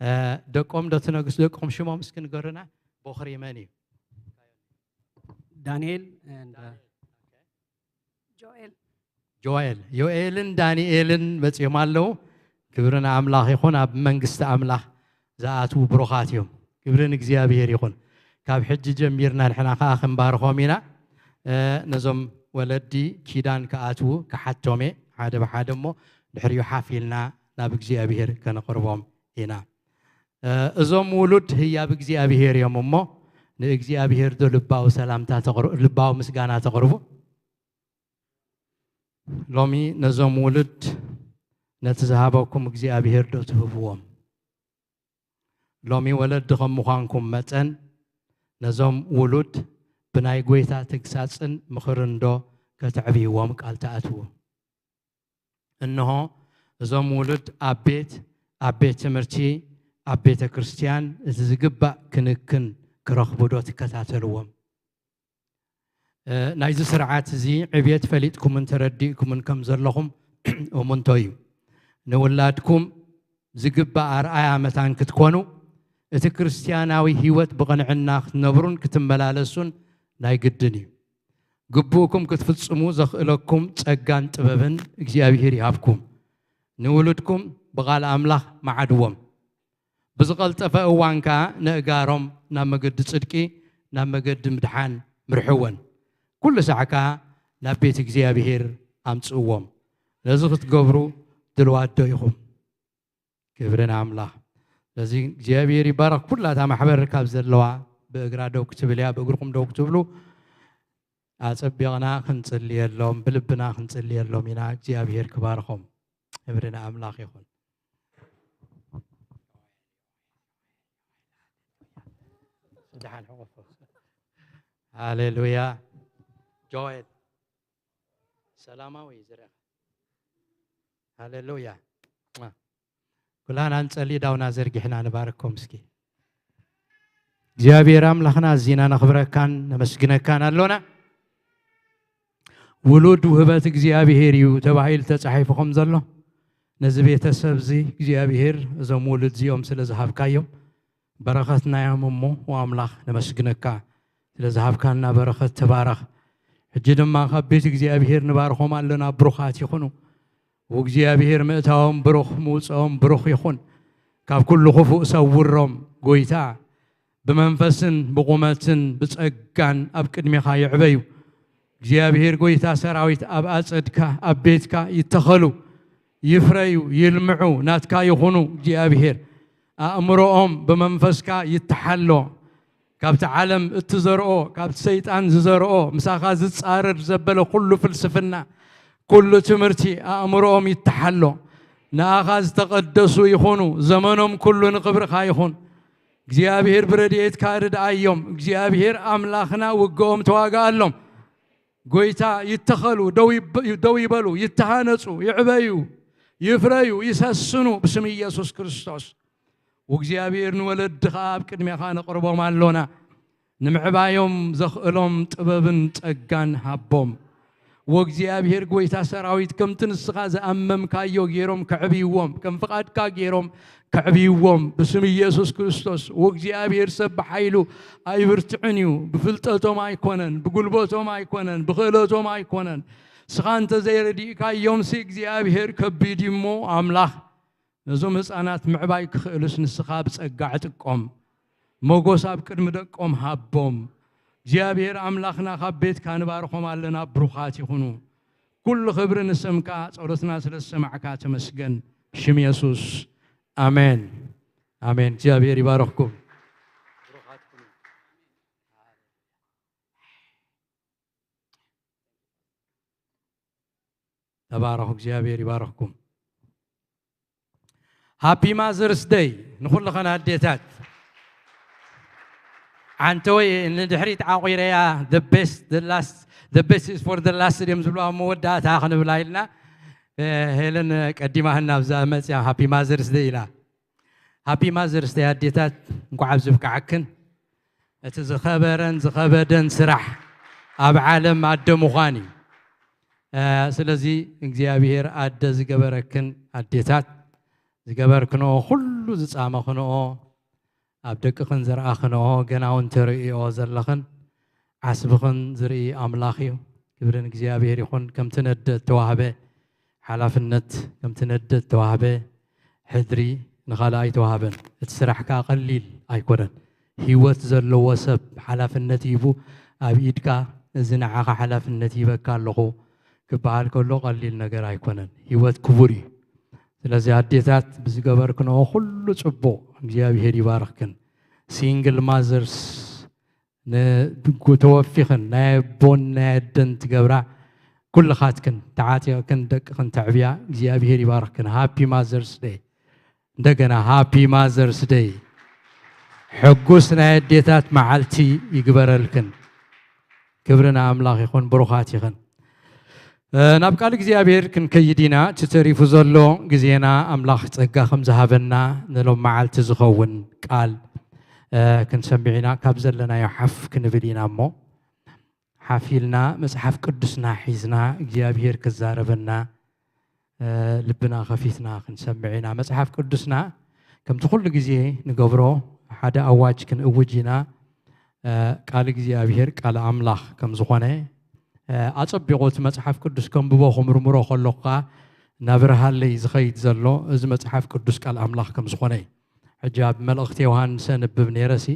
እ፣ ደቆም ዶ ትነግስ? ደቆም ሽሞም እስኪ ንገሩና። ቦኽሪ መን እዩ? ዳንኤል and, uh, ጆኤል ጆኤል። ዮኤልን ዳንኤልን መጺኦም ኣለዉ። ክብሪ ንኣምላኽ ይኹን። ኣብ መንግስቲ ኣምላኽ ዝኣትዉ ብሩኻት እዮም። ክብሪ ንእግዚኣብሔር ይኹን። ካብ ሕጂ ጀሚርና ንሕና ከኣ ክንባርኾም ኢና። እ፣ ነዞም ወለዲ ኪዳን ክኣትዉ ክሓቶም እየ፣ ሓደ ብሓደ እሞ ድሕሪኡ ሓፍ ኢልና ናብ እግዚኣብሔር ከነቕርቦም ኢና። እ፣ እዞም ውሉድ ህያብ እግዚኣብሔር እዮም እሞ ንእግዚኣብሔር ዶ ልባዊ ሰላምታ ተቕር-፣ ልባዊ ምስጋና ተቕርቡ? ሎሚ ነዞም ውሉድ ነቲ ዝሃበኩም እግዚኣብሔር ዶ ትህብዎም? ሎሚ ወለዲ ከም ምዃንኩም መጠን ነዞም ውሉድ ብናይ ጐይታ ተግሳጽን ምኽርን ዶ ከተዕብይዎም ቃል ትኣትዉ? እንሆ እዞም ውሉድ ኣብ ቤት፣ ኣብ ቤት ትምህርቲ፣ ኣብ ቤተ ክርስቲያን እቲ ዝግባእ ክንክን ክረኽቡ ዶ ትከታተልዎም? እ፣ ናይዚ ስርዓት እዚ ዕብየት ፈሊጥኩምን ተረዲእኩምን ከም ዘለኹም እሙንቶ እዩ። ንውላድኩም ዝግባእ ኣርኣያ መታን ክትኮኑ፣ እቲ ክርስትያናዊ ህይወት ብቕንዕና ክትነብሩን ክትመላለሱን ናይ ግድን እዩ። ግቡእኩም ክትፍጽሙ ዘኽእለኩም ጸጋን ጥበብን እግዚኣብሔር ይሃብኩም። ንውሉድኩም ብቓል ኣምላኽ መዓድዎም። ብዝቐልጠፈ እዋን ከኣ ነእጋሮም ናብ መገዲ ጽድቂ፣ ናብ መገዲ ምድሓን ምርሕወን። ኩሉ ሳዕ ከኣ ናብ ቤት እግዚኣብሔር ኣምጽእዎም። ነዚ ክትገብሩ ድልዋት ዶ ኢኹም? ክብሪ ንኣምላኽ። ስለዚ እግዚኣብሔር ይባረኽ። ኩላ እታ ማሕበር ካብ ዘለዋ ብእግራ ደው ክትብል እያ፣ ብእግርኩም ደው ክትብሉ ኣጸቢቕና ክንጽልየሎም፣ ብልብና ክንጽልየሎም ኢና። እግዚኣብሔር ክባርኾም። ክብሪ ንኣምላኽ ይኹን። ደሓን ሕቆፎ። ሃሌሉያ። ጆኤል ሰላማዊ ዝረኸ። ሃሌሉያ። ኩላና ንጸሊ፣ ዳውና ዘርጊሕና ንባርኮም እስኪ። እግዚኣብሔር ኣምላኽና፣ ኣዚና ነኽብረካን ነመስግነካን ኣሎና። ውሉድ ውህበት እግዚኣብሔር እዩ ተባሂሉ ተጻሒፉ ከም ዘሎ፣ ነዚ ቤተሰብ እዚ እግዚኣብሔር እዞም ውሉድ እዚኦም ስለ ዝሃብካዮም፣ በረኸትናዮም እሞ፣ ኦ ኣምላኽ፣ ነመስግነካ። ስለ ዝሃብካና በረኸት፣ ተባረኽ። ሕጂ ድማ ካብ ቤት እግዚኣብሔር ንባርኾም ኣለና፣ ብሩኻት ይኹኑ። እግዚኣብሔር ምእታዎም ብሩኽ፣ ምውፅኦም ብሩኽ ይኹን። ካብ ኩሉ ክፉእ ሰውሮም፣ ጎይታ። ብመንፈስን ብቑመትን ብጸጋን ኣብ ቅድሜኻ ይዕበዩ። እግዚኣብሔር ጎይታ ሰራዊት፣ ኣብ ኣጸድካ፣ ኣብ ቤትካ ይተኸሉ፣ ይፍረዩ፣ ይልምዑ፣ ናትካ ይኹኑ። እግዚኣብሔር ኣእምሮኦም ብመንፈስካ ይተሓሎ። ካብቲ ዓለም እትዘርኦ፣ ካብቲ ሰይጣን ዝዘርኦ፣ ምሳኻ ዝጻረር ዘበለ ኩሉ ፍልስፍና፣ ኩሉ ትምህርቲ ኣእምሮኦም ይተሓሎ። ንኣኻ ዝተቐደሱ ይኹኑ፣ ዘመኖም ኩሉ ንኽብርኻ ይኹን። እግዚኣብሔር ብረድኤትካ ርድኣዮም። እግዚኣብሔር ኣምላኽና ውግኦም ተዋግኣሎም። ጎይታ ይተኸሉ፣ ደው ይብ-፣ ደው ይበሉ፣ ይተሃነጹ፣ ይዕበዩ፣ ይፍረዩ፣ ይሰስኑ ብስም ኢየሱስ ክርስቶስ። ወእግዚኣብሔር ንወለድኻ ኣብ ቅድሜኻ ነቕርቦም ኣሎና። ንምዕባዮም ዘኽእሎም ጥበብን ጸጋን ሃቦም። ወእግዚኣብሔር ጐይታ ሰራዊት ከምቲ ንስኻ ዝኣመምካዮ ገይሮም ከዕብይዎም፣ ከም ፍቓድካ ገይሮም ከዕብይዎም ብስም ኢየሱስ ክርስቶስ። ወእግዚኣብሔር ሰብ ብሓይሉ ኣይብርትዕን እዩ። ብፍልጠቶም ኣይኮነን፣ ብጉልበቶም ኣይኮነን፣ ብኽእለቶም ኣይኮነን። ንስኻ እንተ ዘይረዲእካዮምሲ እግዚኣብሔር ከቢድ እዩ እሞ ኣምላኽ ነዞም ህፃናት ምዕባይ ክኽእሉስ ንስኻ ብጸጋ ዕጥቀም። ሞጎስ ኣብ ቅድሚ ደቆም ሃቦም። እግዚኣብሔር ኣምላኽና ካብ ቤትካ ንባርኾም ኣለና፣ ብሩኻት ይኹኑ። ኩሉ ክብሪ ንስምካ፣ ጸሎትና ስለ ዝሰማዕካ ተመስገን። ብሽም የሱስ ኣሜን። ኣሜን። እግዚኣብሔር ይባርኽኩም። ተባረኹ፣ እግዚኣብሔር ይባርኽኩም። ሃፒ ማዘርስ ደይ ንኹልኸን ኣዴታት። ዓንተወይ ንድሕሪት ዓቑረያ፣ the best the last, the best is for the last እዮም ዝብሉ ኣብ መወዳእታ ክንብላ ኢልና። ሄለን ቀዲማህና ኣብዛ መፅያ ሃፒ ማዘርስ ደይ ኢላ። ሃፒ ማዘርስ ደይ ኣዴታት፣ እንኳዕ ኣብዚ ብቅዓክን። እቲ ዝኸበረን ዝኸበደን ስራሕ ኣብ ዓለም ኣደ ምዃን እዩ። ስለዚ እግዚኣብሔር ኣደ ዝገበረክን ኣዴታት፣ ዝገበርክንኦ ኩሉ፣ ዝጻመኽንኦ፣ ኣብ ደቅኽን ዘርኣኽንኦ፣ ገና እውን ተርእዮ ዘለኽን ዓስብኽን ዝርኢ ኣምላኽ እዩ። ክብሪ ንእግዚኣብሔር ይኹን። ከምቲ ነደ እተዋህበ ሓላፍነት፣ ከምቲ ነደ እተዋህበ ሕድሪ ንኻልእ ኣይተዋህበን። እቲ ስራሕ ከኣ ቀሊል ኣይኮነን። ህይወት ዘለዎ ሰብ ሓላፍነት ሂቡ ኣብ ኢድካ፣ እዚ ንዓኻ ሓላፍነት ሂበካ ኣለኹ ክበሃል ከሎ ቀሊል ነገር ኣይኮነን። ህይወት ክቡር እዩ። ስለዚ ኣዴታት ብዝገበርክንኦ ኩሉ ጽቡቕ፣ እግዚኣብሔር ይባርኽክን። ሲንግል ማዘርስ፣ ተወፊኽን ናይ ኣቦን ናይ ኣደን ትገብራ፣ ኩልኻትክን ተዓጢቕክን ደቅኽን ተዕብያ እግዚኣብሔር ይባርኽክን። ሃፒ ማዘርስ ደይ። እንደገና ሃፒ ማዘርስ ደይ። ሕጉስ ናይ ኣዴታት መዓልቲ ይግበረልክን። ክብሪ ንኣምላኽ ይኹን። ብሩኻት ይኽን። ናብ ቃል እግዚኣብሔር ክንከይድ ኢና። እቲ ተሪፉ ዘሎ ግዜና ኣምላኽ ጸጋ ከም ዝሃበና ንሎም መዓልቲ ዝኸውን ቃል ክንሰምዕ ኢና። ካብ ዘለናዮ ሓፍ ክንብል ኢና እሞ፣ ሓፍ ኢልና መጽሓፍ ቅዱስና ሒዝና እግዚኣብሔር ክዛረበና ልብና ከፊትና ክንሰምዕ ኢና። መጽሓፍ ቅዱስና ከምቲ ኩሉ ግዜ ንገብሮ ሓደ ኣዋጅ ክንእውጅ ኢና። ቃል እግዚኣብሔር ቃል ኣምላኽ ከም ዝኾነ፣ ኣጸቢቑ እቲ መጽሓፍ ቅዱስ ከንብቦ ክምርምሮ ከለኹ ከኣ እናበርሃለይ ዝኸይድ ዘሎ እዚ መጽሓፍ ቅዱስ ቃል ኣምላኽ ከም ዝኾነ እዩ። ሕጂ ኣብ መልእኽቲ ዮሃንስ ኣንብብ ነይረሲ፣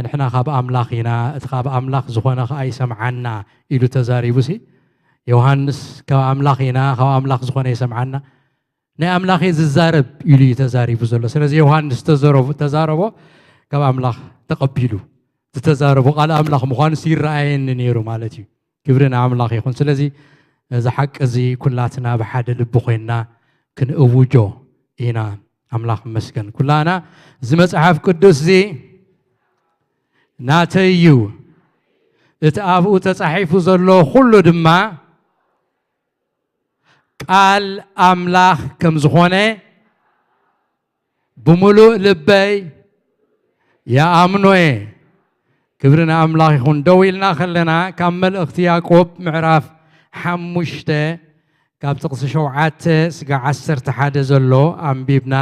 ንሕና ካብ ኣምላኽ ኢና፣ እቲ ካብ ኣምላኽ ዝኾነ ከኣ ይሰምዓና ኢሉ ተዛሪቡሲ። ዮሃንስ ካብ ኣምላኽ ኢና፣ ካብ ኣምላኽ ዝኾነ ይሰምዓና፣ ናይ ኣምላኽ እየ ዝዛረብ ኢሉ እዩ ተዛሪቡ ዘሎ። ስለዚ ዮሃንስ ተዘረቡ-፣ ተዛረቦ ካብ ኣምላኽ ተቐቢሉ ዝተዛረቦ ቃል ኣምላኽ ምዃኑስ ይረኣየኒ ነይሩ ማለት እዩ። ክብሪ ንኣምላኽ ይኹን። ስለዚ እዚ ሓቂ እዚ ኩላትና ብሓደ ልቢ ኮይንና ክንእውጆ ኢና። ኣምላኽ ይመስገን። ኩላና እዚ መጽሓፍ ቅዱስ እዚ ናተይ እዩ፣ እቲ ኣብኡ ተጻሒፉ ዘሎ ኩሉ ድማ ቃል ኣምላኽ ከም ዝኾነ ብምሉእ ልበይ ይኣምኖ እየ። ክብሪ ንኣምላኽ ይኹን። ደው ኢልና ከለና ካብ መልእኽቲ ያዕቆብ ምዕራፍ ሓሙሽተ ካብ ጥቕሲ ሸውዓተ ስጋዕ ዓሰርተ ሓደ ዘሎ ኣንቢብና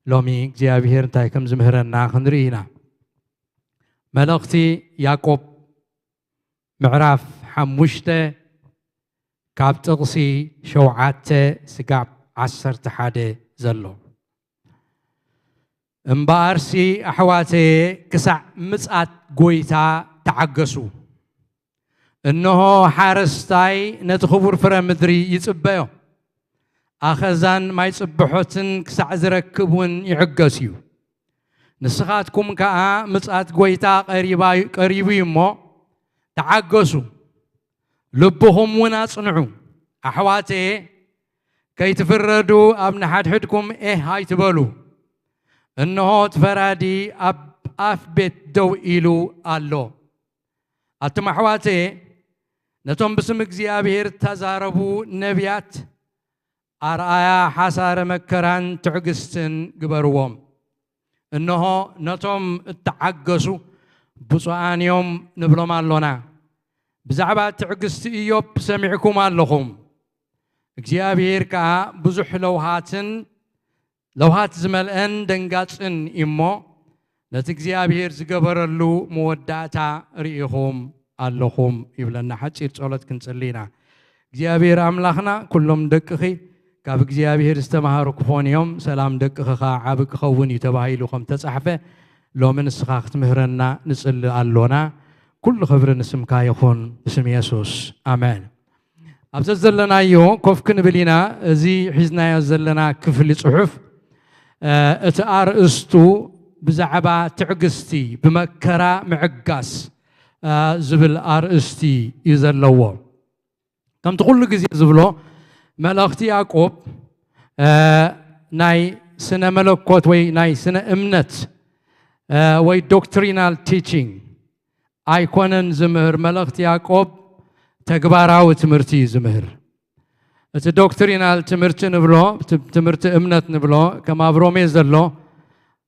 ሎሚ እግዚኣብሔር እንታይ ከም ዝምህረና ክንርኢ ኢና። መልእኽቲ ያዕቆብ ምዕራፍ ሓሙሽተ ካብ ጥቕሲ ሸውዓተ ስጋዕ ዓሰርተ ሓደ ዘሎ። እምበኣርሲ ኣሕዋተየ ክሳዕ ምጽኣት ጐይታ ተዓገሱ። እንሆ ሓረስታይ ነቲ ክቡር ፍረ ምድሪ ይጽበዮ። ኣኸዛን ማይ ጽብሖትን ክሳዕ ዝረክብ እውን ይዕገስ እዩ። ንስኻትኩም ከኣ ምጽኣት ጐይታ ቀሪባ-፣ ቀሪቡ እዩ እሞ ተዓገሱ፣ ልብኹም እውን ኣጽንዑ። ኣሕዋተየ ከይትፍረዱ ኣብ ንሓድሕድኩም ኤህ ኣይትበሉ። እንሆ እቲ ፈራዲ ኣብ ኣፍ ቤት ደው ኢሉ ኣሎ። ኣቱም ኣሕዋተየ ነቶም ብስም እግዚኣብሔር እተዛረቡ ነቢያት ኣርኣያ ሓሳረ መከራን ትዕግስትን ግበርዎም። እንሆ ነቶም እተዓገሱ ብፁዓን እዮም ንብሎም ኣሎና። ብዛዕባ ትዕግስቲ ኢዮብ ሰሚዕኩም ኣለኹም። እግዚኣብሔር ከኣ ብዙሕ ለውሃትን ለውሃት ዝመልአን ደንጋጽን እዩሞ፣ ነቲ እግዚኣብሔር ዝገበረሉ መወዳእታ ርኢኹም ኣለኹም ይብለና። ሓጺር ጸሎት ክንጽሊ ኢና። እግዚኣብሔር ኣምላኽና፣ ኩሎም ደቅኺ ካብ እግዚኣብሔር ዝተማሃሩ ክኾኑ እዮም፣ ሰላም ደቅኺ ኸኣ ዓቢ ክኸውን እዩ ተባሂሉ ከም ተጻሕፈ፣ ሎሚ ንስኻ ክትምህረና ንጽሊ ኣሎና። ኩሉ ክብሪ ንስምካ ይኹን፣ ብስም የሱስ፣ ኣሜን። ኣብ ዘዘለናዮ ኮፍ ክንብል ኢና። እዚ ሒዝናዮ ዘለና ክፍሊ ጽሑፍ፣ እ፣ እቲ ኣርእስቱ ብዛዕባ ትዕግስቲ፣ ብመከራ ምዕጋስ፣ እ፣ ዝብል ኣርእስቲ እዩ ዘለዎ። ከምቲ ኩሉ ግዜ ዝብሎ፣ መልእኽቲ ያዕቆብ፣ እ፣ ናይ ስነ መለኮት ወይ ናይ ስነ እምነት፣ እ፣ ወይ ዶክትሪናል ቲቺንግ ኣይኮነን ዝምህር። መልእኽቲ ያዕቆብ ተግባራዊ ትምህርቲ እዩ ዝምህር። እቲ ዶክትሪናል ትምህርቲ ንብሎ፣ ት-፣ ትምህርቲ እምነት ንብሎ፣ ከም ኣብ ሮሜ ዘሎ፣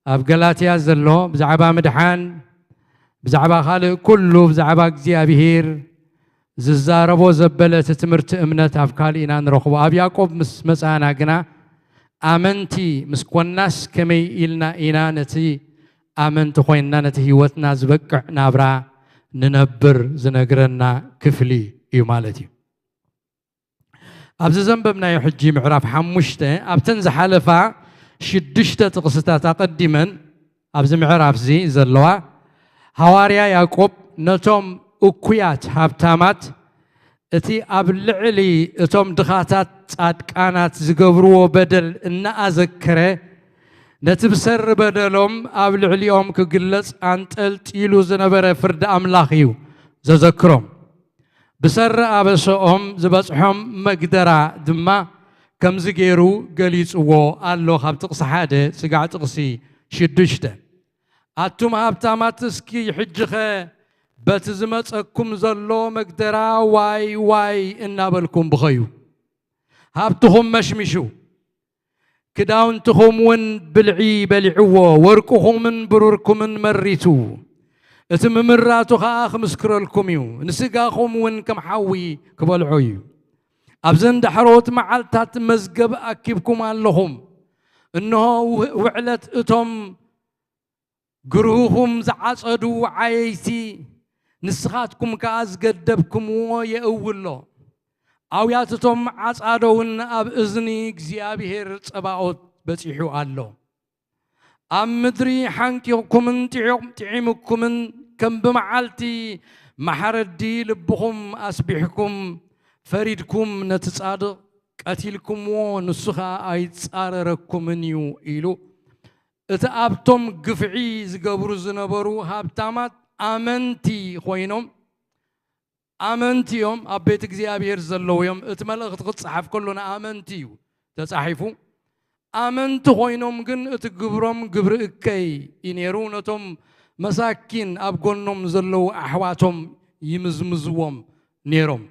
ኣብ ገላትያ ዘሎ፣ ብዛዕባ ምድሓን፣ ብዛዕባ ካልእ ኩሉ፣ ብዛዕባ እግዚኣብሔር ዝዛረቦ ዘበለ እቲ ትምህርቲ እምነት ኣብ ካልእ ኢና ንረኽቦ። ኣብ ያዕቆብ ምስ መጻና ግና፣ ኣመንቲ ምስ ኮናስ ከመይ ኢልና ኢና ነቲ ኣመንቲ ኮይንና ነቲ ህይወትና ዝበቅዕ ናብራ ንነብር ዝነግረና ክፍሊ እዩ ማለት እዩ። ኣብዚ ዘንበብናዮ ሕጂ ምዕራፍ ሓሙሽተ፣ ኣብተን ዝሓለፋ ሽዱሽተ ጥቕስታት ኣቐዲመን ኣብዚ ምዕራፍ እዚ ዘለዋ፣ ሃዋርያ ያዕቆብ ነቶም እኩያት ሃብታማት እቲ ኣብ ልዕሊ እቶም ድኻታት ጻድቃናት ዝገብርዎ በደል እናኣዘከረ፣ ነቲ ብሰሪ በደሎም ኣብ ልዕሊኦም ክግለጽ ኣንጠልጢሉ ዝነበረ ፍርዲ ኣምላኽ እዩ ዘዘክሮም። ብሰሪ ኣበሰኦም ዝበጽሖም መግደራ ድማ ከምዚ ገይሩ ገሊጽዎ ኣሎ። ካብ ጥቕሲ ሓደ ስጋዕ ጥቕሲ ሽዱሽተ፣ ኣቱም ሃብታማት፣ እስኪ ሕጂኸ በቲ ዝመጸኩም ዘሎ መግደራ ዋይ ዋይ እናበልኩም ብኸዩ። ሃብትኹም መሽሚሹ፣ ክዳውንትኹም እውን ብልዒ በሊዕዎ፣ ወርቅኹምን ብሩርኩምን መሪቱ። እቲ ምምራቱ ኸኣ ክምስክረልኩም እዩ፣ ንስጋኹም እውን ከም ሓዊ ክበልዖ እዩ። ኣብዘን ዳሕሮት መዓልታት መዝገብ ኣኪብኩም ኣለኹም። እንሆ፣ ውህ-፣ ውዕለት እቶም ግርሁኹም ዝዓጸዱ ዓየይቲ፣ ንስኻትኩም ከኣ ዝገደብኩምዎ የእዊ ኣሎ። ኣውያት እቶም ዓጻዶ እውን ኣብ እዝኒ እግዚኣብሔር ጸባኦት በጺሑ ኣሎ። ኣብ ምድሪ ሓንቂቕኩምን ጥዒ-፣ ጥዒምኩምን፣ ከም ብመዓልቲ መሓረዲ ልብኹም ኣስቢሕኩም፣ ፈሪድኩም፣ ነቲ ጻድቕ ቀቲልኩምዎ፣ ንሱ ኸኣ ኣይጻረረኩምን እዩ ኢሉ። እቲ ኣብቶም ግፍዒ ዝገብሩ ዝነበሩ ሃብታማት ኣመንቲ ኮይኖም፣ ኣመንቲ እዮም፣ ኣብ ቤት እግዚኣብሔር ዘለዉ እዮም። እቲ መልእኽቲ ክጸሓፍ ከሎ ንኣመንቲ እዩ ተጻሒፉ። ኣመንቲ ኮይኖም ግን እቲ ግብሮም ግብሪ እከይ እዩ ነይሩ። ነቶም መሳኪን ኣብ ጎኖም ዘለዉ ኣሕዋቶም ይምዝምዝዎም ነይሮም።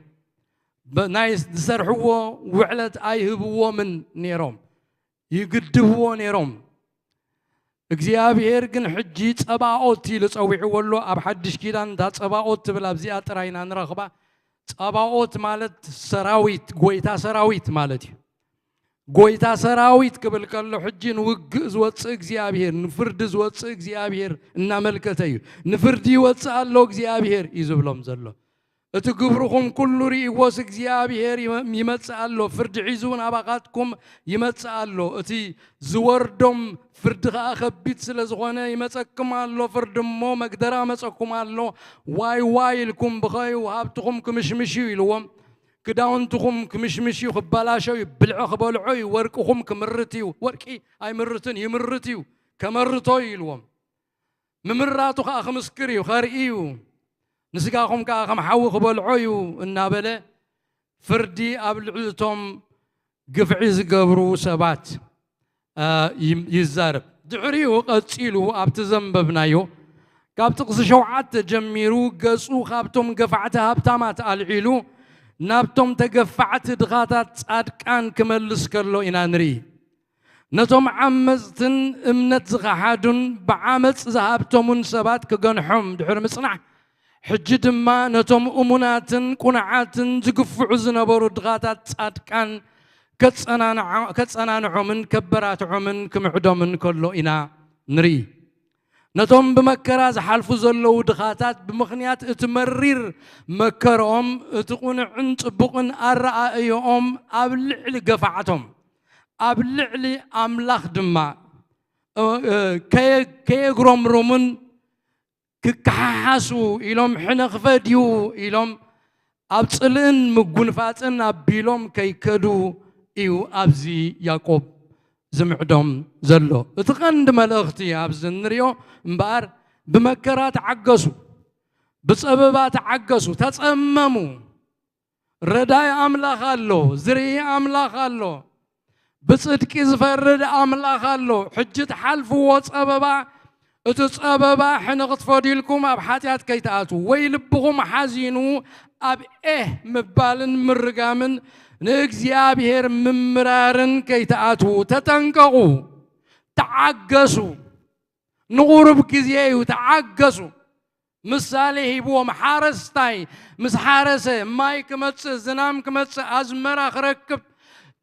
በ-፣ ናይ ዝሰርሕዎ ውዕለት ኣይህብዎምን ነይሮም፣ ይግድብዎ ነይሮም። እግዚኣብሔር ግን ሕጂ ጸባኦት ኢሉ ጸዊዕዎ ኣሎ። ኣብ ሓድሽ ኪዳን እታ ጸባኦት ትብል ኣብዚኣ ጥራይ ኢና ንረኽባ። ጸባኦት ማለት ሰራዊት፣ ጎይታ ሰራዊት ማለት እዩ። ጎይታ ሰራዊት ክብል ከሎ፣ ሕጂ ንውግእ ዝወጽእ እግዚኣብሔር፣ ንፍርዲ ዝወጽእ እግዚኣብሔር እናመልከተ እዩ። ንፍርዲ ይወጽእ ኣሎ እግዚኣብሔር እዩ ዝብሎም ዘሎ። እቲ ግብርኹም ኩሉ ርኢዎስ እግዚኣብሔር ይመ-፣ ይመጽእ ኣሎ፣ ፍርዲ ሒዙ ናባኻትኩም ይመጽእ ኣሎ። እቲ ዝወርዶም ፍርዲ ኸኣ ከቢድ ስለ ዝኾነ ይመጸኩም ኣሎ፣ ፍርዲ እሞ መግደራ መጸኩም ኣሎ። ዋይ ዋይ ኢልኩም ብኸዩ፣ ሃብትኹም ክምሽምሽ እዩ ኢልዎም። ክዳውንትኹም ክምሽምሽ እዩ፣ ክበላሸው እዩ፣ ብልዒ ክበልዖ እዩ፣ ወርቅኹም ክምርት እዩ። ወርቂ ኣይምርትን፣ ይምርት እዩ፣ ከመርቶ እዩ ኢልዎም። ምምራቱ ኸኣ ክምስክር እዩ፣ ከርኢ እዩ። ንስጋኹም ከኣ ከም ሓዊ ክበልዖ እዩ እናበለ ፍርዲ ኣብ ልዕሊ እቶም ግፍዒ ዝገብሩ ሰባት፣ እ፣ ይም-፣ ይዛረብ። ድሕሪኡ ቀጺሉ ኣብቲ ዘንበብናዮ ካብ ጥቕሲ ሸውዓተ ጀሚሩ ገጹ ካብቶም ገፋዕቲ ሃብታማት ኣልዒሉ ናብቶም ተገፋዕቲ ድኻታት ጻድቃን ክመልስ ከሎ ኢና ንርኢ። ነቶም ዓመጽትን እምነት ዝኸሓዱን ብዓመጽ ዝሃብተሙን ሰባት ክገንሖም ድሕሪ ምጽናሕ፣ ሕጂ ድማ ነቶም እሙናትን ቁኑዓትን ዝግፍዑ ዝነበሩ ድኻታት ጻድቃን ከጸናንዖ-፣ ከጸናንዖምን ከበራትዖምን ክምዕዶምን ከሎ ኢና ንርኢ። ነቶም ብመከራ ዝሓልፉ ዘለዉ ድኻታት ብምኽንያት እቲ መሪር መከርኦም፣ እቲ ቁኑዕን ጽቡቕን ኣረኣእዮኦም ኣብ ልዕሊ ገፋዕቶም፣ ኣብ ልዕሊ ኣምላኽ ድማ፣ እ፣ እ፣ ከየ-፣ ከየግረምርሙን ክከሓሓሱ ኢሎም ሕነ ክፈድዩ ኢሎም ኣብ ጽልእን ምጉንፋጽን ኣቢሎም ከይከዱ እዩ ኣብዚ ያዕቆብ ዝምዕዶም ዘሎ። እቲ ቀንዲ መልእኽቲ ኣብዚ እንሪኦ እምበኣር ብመከራ ተዓገሱ፣ ብጸበባ ተዓገሱ፣ ተጸመሙ። ረዳኢ ኣምላኽ ኣሎ፣ ዝርኢ ኣምላኽ ኣሎ። ብጽድቂ ዝፈርድ ኣምላኽ ኣሎ። ሕጂ ትሓልፍዎ ጸበባ፣ እቲ ጸበባ ሕነ ክትፈድዩ ኢልኩም ኣብ ሓጢኣት ከይትኣትዉ፣ ወይ ልብኹም ሓዚኑ ኣብ ኤህ ምባልን ምርጋምን ንእግዚኣብሔር ምምራርን ከይትኣትዉ ተጠንቀቑ። ተዓገሱ። ንቑሩብ ግዜ እዩ፣ ተዓገሱ። ምሳሌ ሂብዎም። ሓረስታይ ምስ ሓረሰ፣ ማይ ክመጽእ፣ ዝናም ክመጽእ፣ ኣዝመራ ክረክብ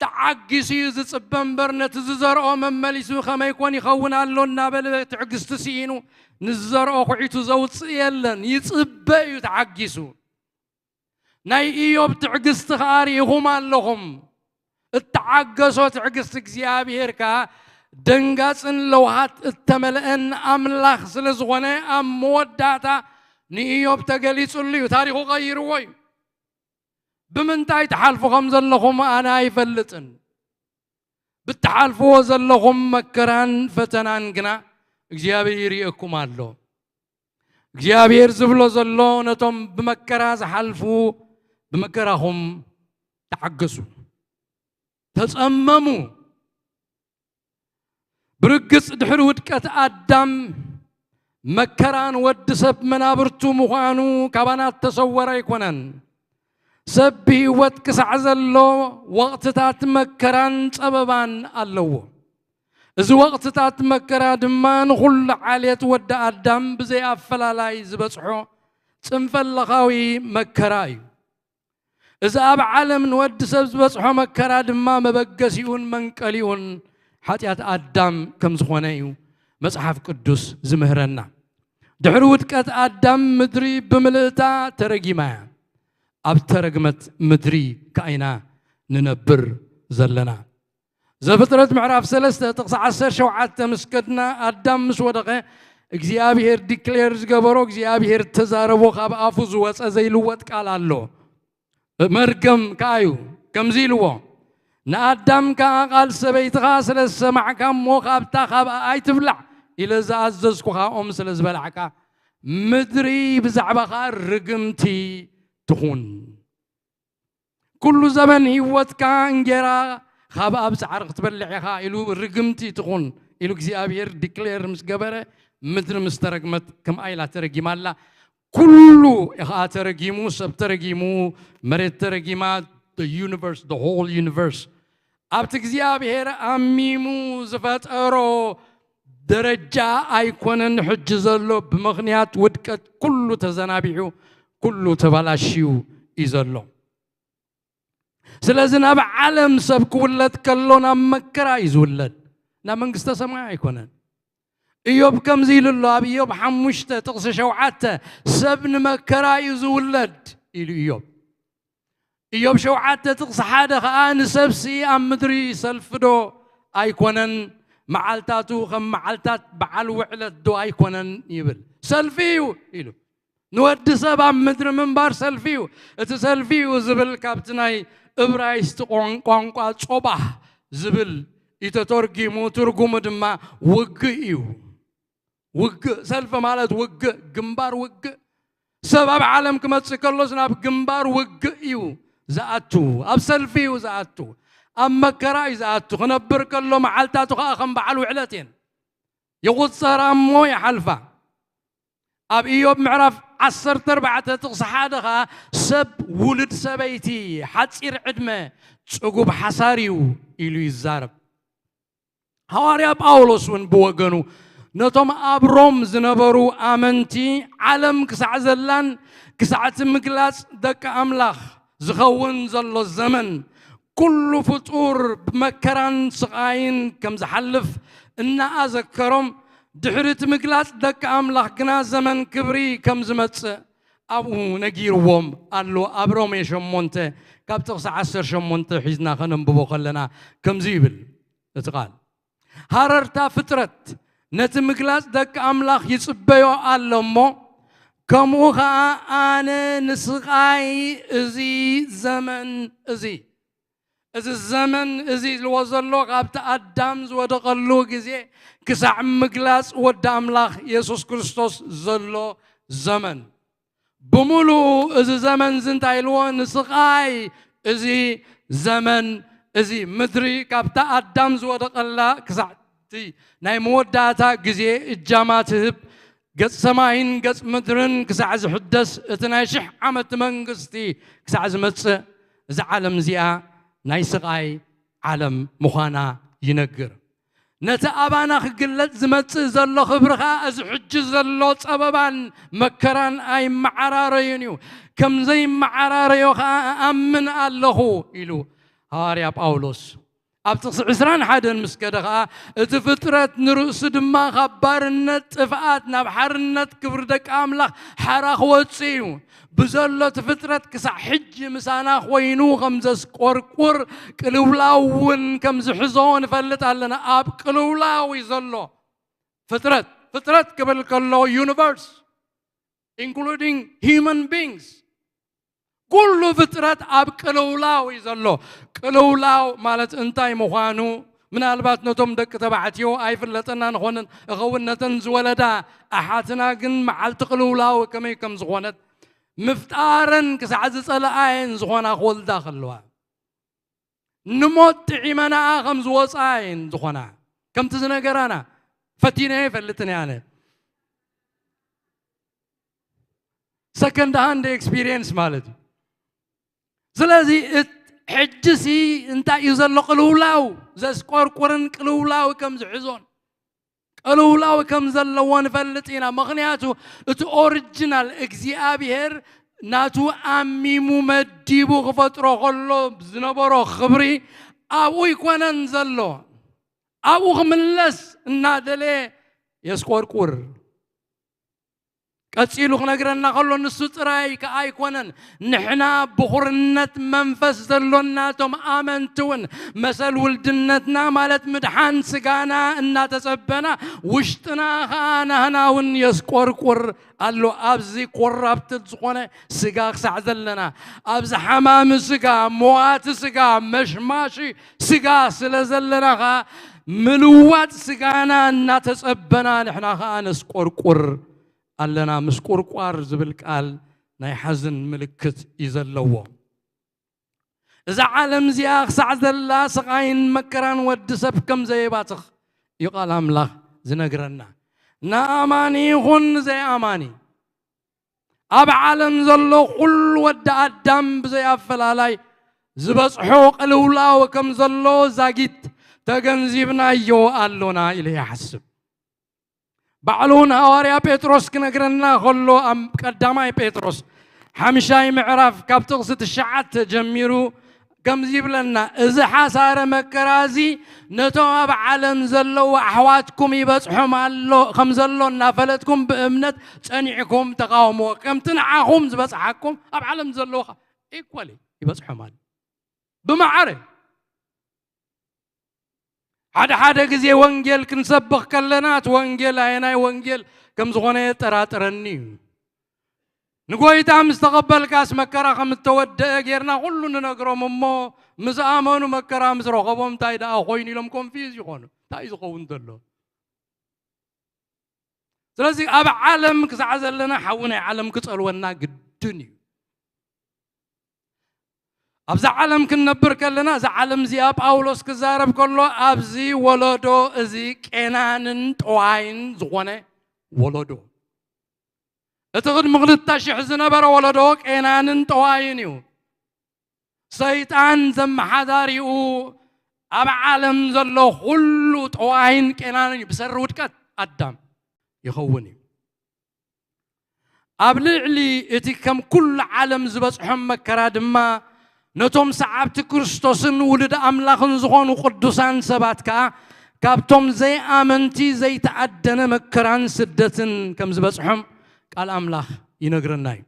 ተዓጊሱ እዩ ዝጽበ እምበር፣ ነቲ ዝዘርኦ መመሊሱ ከመይ ኮን ይኸውን ኣሎ እናበለ ትዕግስቲ ስኢኑ ንዝዘርኦ ኩዒቱ ዘውጽእ የለን። ይጽበ እዩ ተዓጊሱ። ናይ ኢዮብ ትዕግስቲ ከኣ ርኢኹም ኣለኹም። እተዓገሶ ትዕግስቲ እግዚኣብሔር ከኣ ደንጋጽን ለውሃት እተመልአን ኣምላኽ ስለ ዝኾነ፣ ኣብ መወዳእታ ንኢዮብ ተገሊጹሉ እዩ። ታሪኹ ቀይርዎ እዩ። ብምንታይ ትሓልፉ ከም ዘለኹም ኣነ ኣይፈልጥን። ብትሓልፍዎ ዘለኹም መከራን ፈተናን ግና እግዚኣብሔር ይርእየኩም ኣሎ። እግዚኣብሔር ዝብሎ ዘሎ፣ ነቶም ብመከራ ዝሓልፉ ብመከራኹም ተዓገሱ፣ ተጸመሙ። ብርግጽ ድሕሪ ውድቀት ኣዳም መከራ ንወዲ ሰብ መናብርቱ ምዃኑ ካባና እተሰወረ ኣይኮነን። ሰብ ብህይወት ክሳዕ ዘሎ ወቕትታት መከራን ጸበባን ኣለዎ። እዚ ወቕትታት መከራ ድማ ንኹሉ ዓሌት ወዲ ኣዳም ብዘይ ኣፈላላይ ዝበጽሖ ጽንፈለኻዊ መከራ እዩ። እዚ ኣብ ዓለም ንወዲ ሰብ ዝበጽሖ መከራ ድማ መበገሲኡን መንቀሊኡን ሓጢኣት ኣዳም ከም ዝኾነ እዩ መጽሓፍ ቅዱስ ዝምህረና። ድሕሪ ውድቀት ኣዳም ምድሪ ብምልእታ ተረጊማ እያ። ኣብ ተረግመት ምድሪ ከኣ ኢና ንነብር ዘለና። ዘፍጥረት ምዕራፍ ሰለስተ ጥቕሲ ዓሰርተ ሸውዓተ ምስ ከድና፣ ኣዳም ምስ ወደቐ እግዚኣብሔር ዲክሌር ዝገበሮ፣ እግዚኣብሔር ተዛረቦ፣ ካብ ኣፉ ዝወጸ ዘይልወጥ ቃል ኣሎ። መርገም ከኣ እዩ። ከምዚ ኢልዎ፣ ንኣዳም ከኣ፣ "ቃል ሰበይትኻ ስለ ዝሰማዕካ እሞ ካብታ ካብኣ ኣይትብላዕ ኢለ ዝኣዘዝኩኻ ኦም ስለ ዝበላዕካ፣ ምድሪ ብዛዕባኻ ርግምቲ ትኹን። ኩሉ ዘበን ህይወትካ እንጌራ ካብ ኣብ ጻዕሪ ክትበልዕ ኢኻ" ኢሉ ርግምቲ ትኹን ኢሉ እግዚኣብሔር ዲክሌር ምስ ገበረ፣ ምድሪ ምስ ተረግመት ከምኣ ኢላ ተረጊማ ኣላ። ኩሉ ኸኣ ተረጊሙ፣ ሰብ ተረጊሙ፣ መሬት ተረጊማ፣ the universe, the whole universe ኣብቲ እግዚኣብሔር ኣሚሙ ዝፈጠሮ ደረጃ ኣይኮነን ሕጂ ዘሎ። ብምኽንያት ውድቀት ኩሉ ተዘናቢዑ፣ ኩሉ ተባላሽዩ እዩ ዘሎ። ስለዚ ናብ ዓለም ሰብ ክውለድ ከሎ ናብ መከራ እዩ ዝውለድ፣ ናብ መንግስተ ሰማይ ኣይኮነን። ኢዮብ ከምዚ ኢሉ ኣሎ ኣብ ኢዮብ ሓሙሽተ ጥቕሲ ሸውዓተ፣ "ሰብ ንመከራ እዩ ዝውለድ" ኢሉ ኢዮብ። ኢዮብ ሸውዓተ ጥቕሲ ሓደ ኸኣ፣ "ንሰብሲ ኣብ ምድሪ ሰልፊ ዶ ኣይኮነን? መዓልታቱ ከም መዓልታት በዓል ውዕለት ዶ ኣይኮነን?" ይብል። ሰልፊ እዩ ኢሉ። ንወዲ ሰብ ኣብ ምድሪ ምንባር ሰልፊ እዩ። እቲ ሰልፊ እዩ ዝብል ካብቲ ናይ እብራይስጢ ቋን-፣ ቋንቋ ጾባህ ዝብል እዩ ተተርጊሙ፣ ትርጉሙ ድማ ውግእ እዩ። ውግእ፣ ሰልፊ ማለት ውግእ፣ ግንባር ውግእ። ሰብ ኣብ ዓለም ክመጽእ ከሎስ ናብ ግንባር ውግእ እዩ ዝኣቱ፣ ኣብ ሰልፊ እዩ ዝኣቱ፣ ኣብ መከራ እዩ ዝኣቱ። ክነብር ከሎ መዓልታቱ ኸኣ ከም በዓል ውዕለት እየን። ይቑጸራ እሞ ይሓልፋ። ኣብ ኢዮብ ምዕራፍ ዓሰርተ ኣርባዕተ ጥቕሲ ሓደ ኸኣ፣ "ሰብ ውሉድ ሰበይቲ ሓጺር ዕድመ ጽጉብ ሓሳር እዩ" ኢሉ ይዛረብ። ሃዋርያ ጳውሎስ እውን ብወገኑ ነቶም ኣብ ሮም ዝነበሩ ኣመንቲ ዓለም ክሳዕ ዘላን ክሳዕ እቲ ምግላጽ ደቂ ኣምላኽ ዝኸውን ዘሎ ዘመን ኩሉ ፍጡር ብመከራን ስቓይን ከም ዝሓልፍ እናኣዘከሮም ድሕሪ እቲ ምግላጽ ደቂ ኣምላኽ ግና ዘመን ክብሪ ከም ዝመጽእ ኣብኡ ነጊርዎም ኣሎ። ኣብ ሮሜ ሸሞንተ ካብ ጥቕሲ ዓሰርተ ሸሞንተ ሒዝና ከነንብቦ ከለና ከምዚ ይብል እቲ ቃል። ሃረርታ ፍጥረት ነቲ ምግላጽ ደቂ ኣምላኽ ይጽበዮ ኣሎ እሞ፣ ከምኡ ኸኣ ኣነ ንስቓይ እዚ ዘመን እዚ፣ እዚ ዘመን እዚ ኢልዎ ዘሎ ካብቲ ኣዳም ዝወደቐሉ ግዜ ክሳዕ ምግላጽ ወዲ ኣምላኽ የሱስ ክርስቶስ ዘሎ ዘመን። ብምሉኡ እዚ ዘመን እዚ እንታይ ኢልዎ? ንስቓይ እዚ ዘመን እዚ ምድሪ ካብታ ኣዳም ዝወደቐላ ክሳዕ እቲ ናይ መወዳእታ ግዜ እጃማ ትህብ፣ ገጽ ሰማይን ገጽ ምድርን ክሳዕ ዝሕደስ፣ እቲ ናይ ሽሕ ዓመት መንግስቲ ክሳዕ ዝመጽእ፣ እዛ ዓለም እዚኣ ናይ ስቓይ ዓለም ምዃና ይነግር። ነቲ ኣባና ክግለጽ ዝመጽእ ዘሎ ክብሪ ኸኣ እዚ ሕጂ ዘሎ ጸበባን መከራን ኣይመዓራረዩን እዩ። ከም ዘይመዓራረዮ ኸኣ እኣምን ኣለኹ ኢሉ ሃዋርያ ጳውሎስ። ኣብ ጥቕሲ ዕስራን ሓደን ምስ ከደ ኸኣ እቲ ፍጥረት ንርእሱ ድማ ካብ ባርነት ጥፍኣት ናብ ሓርነት ክብሪ ደቂ ኣምላኽ ሓራ ክወጽእ እዩ። ብዘሎ እቲ ፍጥረት ክሳዕ ሕጂ ምሳና ኮይኑ ከም ዘስቆርቁር ቅልውላው እውን ከም ዝሕዞ ንፈልጥ ኣለና። ኣብ ቅልውላው እዩ ዘሎ ፍጥረት። ፍጥረት ክብል ከሎ ዩኒቨርስ including human beings ኩሉ ፍጥረት ኣብ ቅልውላው እዩ ዘሎ። ቅልውላው ማለት እንታይ ምዃኑ ምናልባት ነቶም ደቂ ተባዕትዮ ኣይፍለጠና ንኾንን እኸውን ነተን ዝወለዳ ኣሓትና ግን መዓልቲ ቅልውላው ከመይ ከም ዝኾነት ምፍጣረን ክሳዕ ዝጸልኣየን ዝኾና ክወልዳ ከለዋ ንሞት ጥዒመናኣ ከም ዝወፃ እየን ዝኾና ከምቲ ዝነገራና ፈቲነ ይፈልጥን እየ ኣነ second hand experience ማለት እዩ ስለዚ ሕጅሲ እንታይ እዩ ዘሎ ቅልውላው ዘስቆርቁርን ቅልውላው ከም ዝሕዞን ቅልውላው ከም ዘለዎ ንፈልጥ ኢና ምኽንያቱ እቲ ኦሪጂናል እግዚኣብሔር ናቱ ኣሚሙ መዲቡ ክፈጥሮ ከሎ ዝነበሮ ክብሪ ኣብኡ ይኮነን ዘሎ ኣብኡ ክምለስ እናደለ የስቆርቁር ቀጺሉ ክነግረና ከሎ ንሱ ጥራይ ከኣ ኣይኮነን ንሕና ብኹርነት መንፈስ ዘሎናቶም ኣመንቲ እውን መሰል ውልድነትና ማለት ምድሓን ስጋና እናተጸበና ውሽጥና ከኣ ናህና እውን የስቆርቁር ኣሎ ኣብዚ ኮራፕትድ ዝኾነ ስጋ ክሳዕ ዘለና ኣብዚ ሓማሚ ስጋ መዋቲ ስጋ መሽማሺ ስጋ ስለ ዘለና ከኣ ምልዋጥ ስጋና እናተጸበና ንሕና ከኣ ነስቆርቁር ኣለና። ምስቁርቋር ዝብል ቃል ናይ ሓዘን ምልክት እዩ ዘለዎ። እዛ ዓለም እዚኣ ክሳዕ ዘላ ስቓይን መከራን ወዲ ሰብ ከም ዘየባትኽ እዩ ቃል ኣምላኽ ዝነግረና። ንኣማኒ ይኹን ንዘይኣማኒ ኣብ ዓለም ዘሎ ኩሉ ወዲ ኣዳም ብዘይኣፈላላይ ዝበጽሖ ቅልውላው ከም ዘሎ ዛጊት ተገንዚብናዮ ኣሎና ኢለ ይሓስብ። ባዕሉ እውን ሃዋርያ ጴጥሮስ ክነግረና ከሎ ኣብ ቀዳማይ ጴጥሮስ ሓምሻይ ምዕራፍ ካብ ጥቕሲ ትሽዓተ ጀሚሩ ከምዚ ይብለና፣ እዚ ሓሳረ መከራ እዚ ነቶም ኣብ ዓለም ዘለዉ ኣሕዋትኩም ይበጽሖም ኣሎ ከም ዘሎ እናፈለጥኩም ብእምነት ጸኒዕኩም ተቃውሞ ከምቲ ንዓኹም ዝበጽሓኩም ኣብ ዓለም ዘለዉ ኢኳሊ ይበጽሖም ኣሎ ብማዕረ ሓደ ሓደ ግዜ ወንጌል ክንሰብኽ ከለና እቲ ወንጌል ኣየናይ ወንጌል ከም ዝኾነ የጠራጥረኒ እዩ። ንጎይታ ምስ ተቐበልካስ መከራ ከም እተወደአ ጌርና ኩሉ ንነግሮም እሞ ምስ ኣመኑ መከራ ምስ ረኸቦም እንታይ ደኣ ኮይኑ ኢሎም ኮንፊዝ ይኾኑ። እንታይ እዩ ዝኸውን ዘሎ? ስለዚ ኣብ ዓለም ክሳዕ ዘለና ሓዊ ናይ ዓለም ክጸልወና ግድን እዩ። ኣብዛ ዓለም ክንነብር ከለና እዛ ዓለም እዚኣ ጳውሎስ ክዛረብ ከሎ ኣብዚ ወለዶ እዚ ቄናንን ጠዋይን ዝኾነ ወለዶ እቲ ቅድሚ ክልተ ሽሕ ዝነበረ ወለዶ ቄናንን ጠዋይን እዩ። ሰይጣን ዘመሓዳሪኡ ኣብ ዓለም ዘሎ ኩሉ ጠዋይን ቄናን እዩ፣ ብሰሪ ውድቀት ኣዳም ይኸውን እዩ። ኣብ ልዕሊ እቲ ከም ኩሉ ዓለም ዝበጽሖም መከራ ድማ፣ ነቶም ሰዓብቲ ክርስቶስን ውሉድ ኣምላኽን ዝኾኑ ቅዱሳን ሰባት ከኣ፣ ካብቶም ዘይኣመንቲ ዘይተኣደነ መከራን ስደትን ከም ዝበጽሖም ቃል ኣምላኽ ይነግረና እዩ።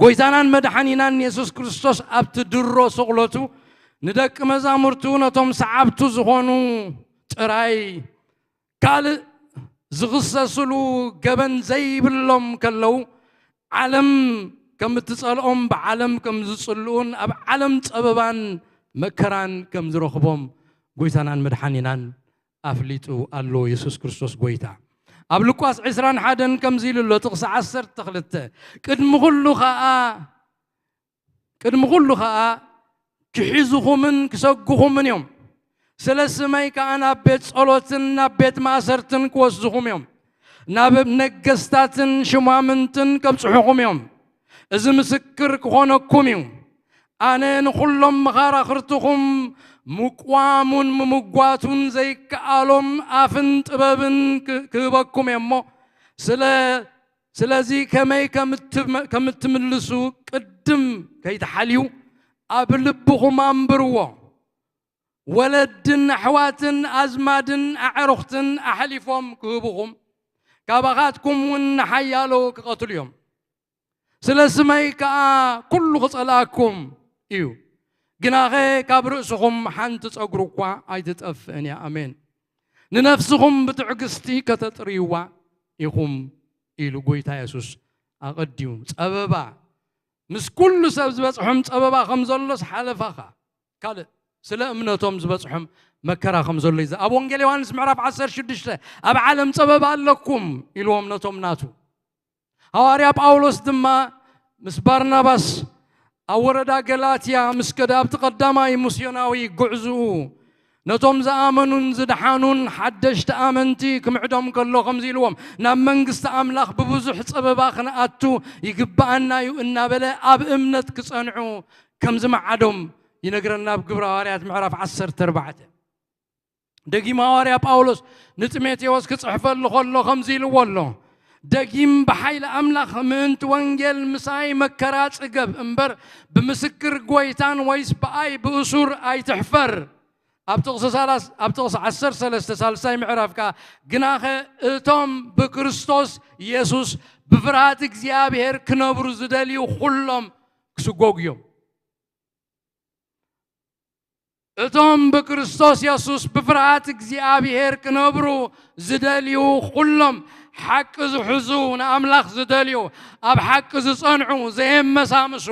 ጎይታናን መድሓኒናን የሱስ ክርስቶስ ኣብቲ ድሮ ስቕለቱ ንደቂ መዛሙርቱ፣ ነቶም ሰዓብቱ ዝኾኑ ጥራይ፣ ካልእ ዝኽሰስሉ ገበን ዘይብሎም ከለዉ፣ ዓለም ከም እትጸልኦም፣ ብዓለም ከም ዝጽልኡን ኣብ ዓለም ጸበባን መከራን ከም ዝረኽቦም ጎይታናን መድሓኒናን ኣፍሊጡ ኣሎ የሱስ ክርስቶስ ጎይታ። ኣብ ሉቃስ ዕስራን ሓደን ከምዚ ኢሉ ኣሎ፣ ጥቕሲ ዓሰርተ ክልተ፣ ቅድሚ ኩሉ ኸኣ ቅድሚ ኩሉ ኸኣ ክሒዙኹምን ክሰጉኹምን እዮም። ስለ ስመይ ከኣ ናብ ቤት ጸሎትን ናብ ቤት ማእሰርትን ክወስድኹም እዮም። ናብ ነገስታትን ሽማምንትን ከብጽሑኹም እዮም። እዚ ምስክር ክኾነኩም እዩ። ኣነ ንኹሎም መኻራኽርትኹም ምቋሙን ምምጓቱን ዘይከኣሎም ኣፍን ጥበብን ክ-፣ ክህበኩም እየ እሞ፣ ስለ ስለዚ ከመይ ከም እትመ-፣ ከም እትምልሱ ቅድም ከይትሓልዩ ኣብ ልብኹም ኣንብርዎ። ወለድን ኣሕዋትን ኣዝማድን ኣዕሩኽትን ኣሕሊፎም ክህብኹም፣ ካባኻትኩም እውን ንሓያሎ ክቐትሉ እዮም። ስለ ስመይ ከኣ ኩሉ ክጸልኣኩም እዩ። ግናኸ ካብ ርእስኹም ሓንቲ ጸጉሪ እኳ ኣይትጠፍእን እያ። ኣሜን። ንነፍስኹም ብትዕግስቲ ከተጥርይዋ ኢኹም ኢሉ ጎይታ የሱስ ኣቐዲሙ። ጸበባ፣ ምስ ኩሉ ሰብ ዝበጽሖም ጸበባ ከም ዘሎስ ሓለፋኻ። ካልእ ስለ እምነቶም ዝበጽሖም መከራ ከም ዘሎ እዩ። ኣብ ወንጌል ዮሃንስ ምዕራፍ ዓሰርተ ሽዱሽተ፣ ኣብ ዓለም ጸበባ ኣለኩም ኢልዎም ነቶም ናቱ። ሃዋርያ ጳውሎስ ድማ ምስ ባርናባስ ኣብ ወረዳ ገላትያ ምስ ከደ፣ ኣብቲ ቀዳማይ ምስዮናዊ ጉዕዝኡ ነቶም ዝኣመኑን ዝደሓኑን ሓደሽቲ ኣመንቲ ክምዕዶም ከሎ ከምዚ ኢልዎም፣ ናብ መንግስቲ ኣምላኽ ብብዙሕ ጸበባ ክንኣቱ ይግብኣና እዩ እናበለ ኣብ እምነት ክጸንዑ ከም ዝመዓዶም ይነግረና ኣብ ግብረ ሃዋርያት ምዕራፍ ዓሰርተ ኣርባዕተ። ደጊም ሃዋርያ ጳውሎስ ንጢሞቴዎስ ክጽሕፈሉ ከሎ ከምዚ ኢልዎ ኣሎ፣ ደጊም ብሓይሊ ኣምላኽ ምእንቲ ወንጌል ምሳይ መከራ ጽገብ እምበር፣ ብምስክር ጐይታን ወይስ ብኣይ ብእሱር ኣይትሕፈር። ኣብ ጥቕሲ ሰላሳ፣ ኣብ ጥቕሲ ዓሰርተ ሰለስተ ሳልሳይ ምዕራፍ ከኣ፣ ግናኸ እቶም ብክርስቶስ የሱስ ብፍርሃት እግዚኣብሔር ክነብሩ ዝደልዩ ኩሎም ክስጎጉ እዮም። እቶም ብክርስቶስ የሱስ ብፍርሃት እግዚኣብሔር ክነብሩ ዝደልዩ ኩሎም፣ ሓቂ ዝሕዙ፣ ንኣምላኽ ዝደልዩ፣ ኣብ ሓቂ ዝጸንዑ፣ ዘየመሳምሱ፣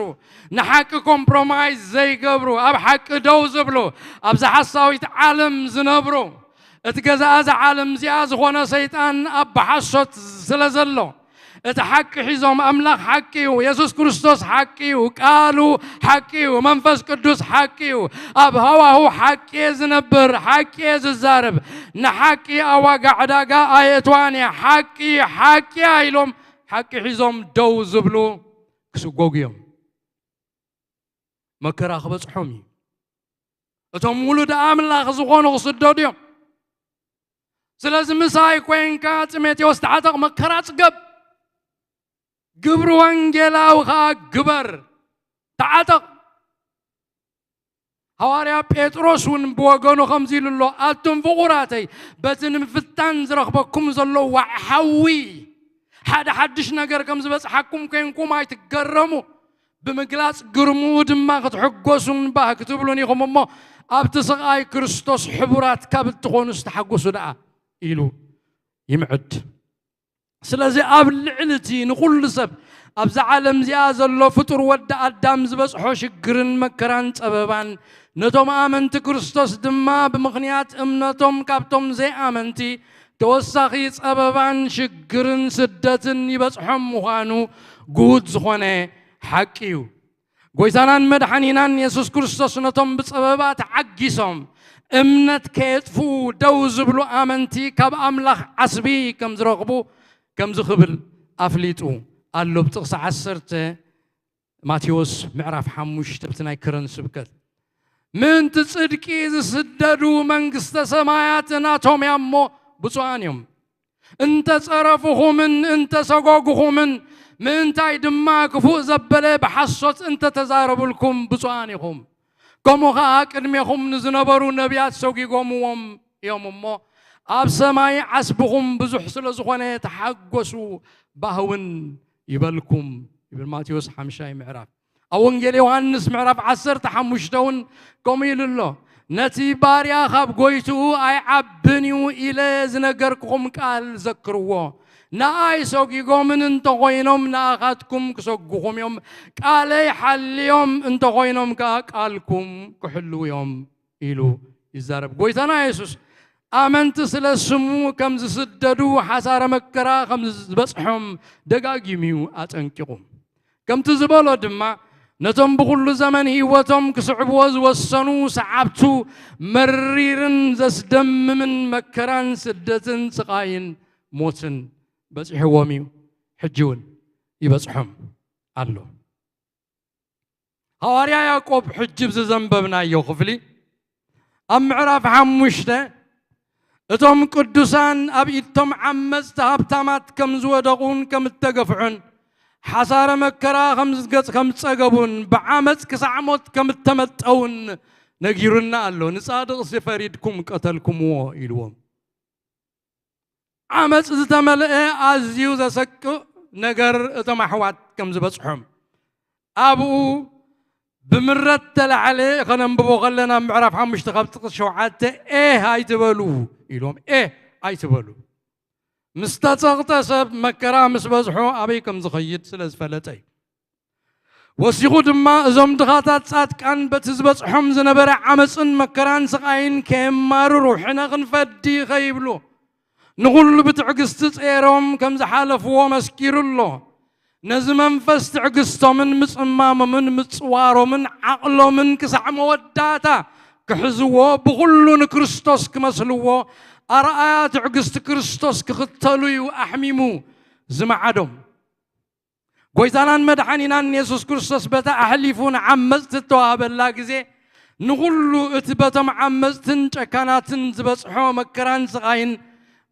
ንሓቂ ኮምፕሮማይዝ ዘይገብሩ፣ ኣብ ሓቂ ደው ዝብሉ፣ ኣብዛ ሓሳዊት ዓለም ዝነብሩ፣ እቲ ገዛኢ እዛ ዓለም እዚኣ ዝኾነ ሰይጣን ኣብ ብሓሶት ስለ ዘሎ፣ እቲ ሓቂ ሒዞም፣ ኣምላኽ ሓቂ እዩ፣ የሱስ ክርስቶስ ሓቂ እዩ፣ ቃሉ ሓቂ እዩ፣ መንፈስ ቅዱስ ሓቂ እዩ፣ ኣብ ሃዋሁ ሓቂ እየ ዝነብር፣ ሓቂ እየ ዝዛረብ፣ ንሓቂ ኣብ ዋጋ ዕዳጋ ኣየእትዋን እየ፣ ሓቂ፣ ሓቂ እያ ኢሎም ሓቂ ሒዞም ደው ዝብሉ ክስጎጉ እዮም። መከራ ክበጽሖም እዩ። እቶም ውሉድ ኣምላኽ ዝኾኑ ክስደዱ እዮም። ስለዚ ምሳይ ኮይንካ፣ ጢሞቴዎስ፣ ተዓጠቕ፣ መከራ ጽገብ፣ ግብሪ ወንጌላዊ ኸኣ ግበር፣ ተዓጠቕ። ሃዋርያ ጴጥሮስ እውን ብወገኑ ከምዚ ኢሉ ኣሎ፣ ኣቱም ፍቑራተይ፣ በቲ ንምፍታን ዝረኽበኩም ዘሎ ዋዕሓዊ ሓደ ሓድሽ ነገር ከም ዝበጽሓኩም ኮይንኩም ኣይትገረሙ። ብምግላጽ ግርምኡ ድማ ክትሕጎሱን ባህ ክትብሉን ኢኹም እሞ፣ ኣብቲ ስቓይ ክርስቶስ ሕቡራት ካብ እትኾኑስ ተሓጎሱ ደኣ ኢሉ ይምዕድ። ስለዚ ኣብ ልዕሊ እቲ ንኹሉ ሰብ ኣብዛ ዓለም እዚኣ ዘሎ ፍጡር ወዲ ኣዳም ዝበጽሖ ሽግርን መከራን ጸበባን፣ ነቶም ኣመንቲ ክርስቶስ ድማ ብምኽንያት እምነቶም ካብቶም ዘይኣመንቲ ተወሳኺ ጸበባን ሽግርን ስደትን ይበጽሖም ምዃኑ ግሁድ ዝኾነ ሓቂ እዩ። ጎይታናን መድሓኒናን የሱስ ክርስቶስ ነቶም ብጸበባ ተዓጊሶም እምነት ከየጥፍኡ ደው ዝብሉ ኣመንቲ ካብ ኣምላኽ ዓስቢ ከም ዝረኽቡ ከምዚ ክብል ኣፍሊጡ ኣሎ። ብጥቕሲ ዓሰርተ ማቴዎስ ምዕራፍ ሓሙሽተ፣ ብቲ ናይ ከረን ስብከት፣ ምእንቲ ጽድቂ ዝስደዱ መንግስተ ሰማያት ናቶም እያ እሞ ብፁዓን እዮም። እንተ ጸረፉኹምን እንተ ሰጎጉኹምን፣ ምእንታይ ድማ ክፉእ ዘበለ ብሓሶት እንተ ተዛረቡልኩም ብፁዓን ኢኹም። ከምኡ ኸኣ ቅድሜኹም ንዝነበሩ ነቢያት ሰጒጎምዎም እዮም እሞ፣ ኣብ ሰማይ ዓስብኹም ብዙሕ ስለ ዝኾነ ተሓጎሱ፣ ባህውን ይበልኩም ይብል ማቴዎስ ሓምሻይ ምዕራፍ። ኣብ ወንጌል ዮሃንስ ምዕራፍ ዓሰርተ ሓሙሽተ እውን ከምኡ ኢሉ ኣሎ፣ "ነቲ ባርያ ካብ ጎይትኡ ኣይዓብን እዩ ኢለ ዝነገርኩኹም ቃል ዘክርዎ። ንኣይ ሰጒጎምን እንተኾይኖም ንኣኻትኩም ክሰጉኹም እዮም፣ ቃለይ ሓልዮም እንተኾይኖም ከኣ ቃልኩም ክሕልዉ እዮም" ኢሉ ይዛረብ። ጎይታና የሱስ ኣመንቲ ስለ ስሙ ከም ዝስደዱ፣ ሓሳረ መከራ ከም ዝበጽሖም ደጋጊሙ እዩ ኣጠንቂቑ። ከምቲ ዝበሎ ድማ፣ ነቶም ብኹሉ ዘመን ህይወቶም ክስዕብዎ ዝወሰኑ ሰዓብቱ መሪርን ዘስደምምን መከራን ስደትን ስቓይን ሞትን በጺሕዎም እዩ። ሕጂ እውን ይበጽሖም ኣሎ። ሃዋርያ ያዕቆብ ሕጂ ብዝዘንበብናዮ ክፍሊ ኣብ ምዕራፍ ሓሙሽተ እቶም ቅዱሳን ኣብ ኢድቶም ዓመጽቲ ሃብታማት ከም ዝወደቑን ከም እተገፍዑን፣ ሓሳረ መከራ ከም ዝገጽ-፣ ከም ዝጸገቡን፣ ብዓመጽ ክሳዕ ሞት ከም እተመጠውን ነጊሩና ኣሎ። "ንጻድቕሲ ፈሪድኩም ቀተልኩምዎ" ኢልዎም። ዓመጽ ዝተመልአ ኣዝዩ ዘሰቅቕ ነገር እቶም ኣሕዋት ከም ዝበጽሖም፣ ኣብኡ ብምረት ተላዕለ ከነንብቦ ከለና፣ ኣብ ምዕራፍ ሓሙሽተ ካብ ጥቕሲ ሸውዓተ፣ "ኤህ ኣይትበሉ" ኢልዎም። "ኤህ ኣይትበሉ።" ምስ ተጸቕጠ ሰብ መከራ ምስ በዝሖ ኣበይ ከም ዝኸይድ ስለ ዝፈለጠ እዩ። ወሲኹ ድማ፣ እዞም ድኻታት ጻድቃን በቲ ዝበጽሖም ዝነበረ ዓመጽን መከራን ስቓይን ከየማርሩ፣ ሕነ ክንፈዲ ከይብሉ፣ ንኹሉ ብትዕግስቲ ጸይሮም ከም ዝሓለፍዎ መስኪሩ ኣሎ። ነዚ መንፈስ ትዕግስቶምን ምጽማሞምን ምጽዋሮምን ዓቕሎምን ክሳዕ መወዳእታ ክሕዝዎ፣ ብኹሉ ንክርስቶስ ክመስልዎ፣ ኣርኣያ ትዕግስቲ ክርስቶስ ክኽተሉ እዩ ኣሕሚሙ ዝመዓዶም። ጎይታናን መድሓኒናን የሱስ ክርስቶስ በታ ኣሕሊፉ ንዓመጽቲ እተዋህበላ ግዜ፣ ንኹሉ እቲ በቶም ዓመጽትን ጨካናትን ዝበጽሖ መከራን ስቓይን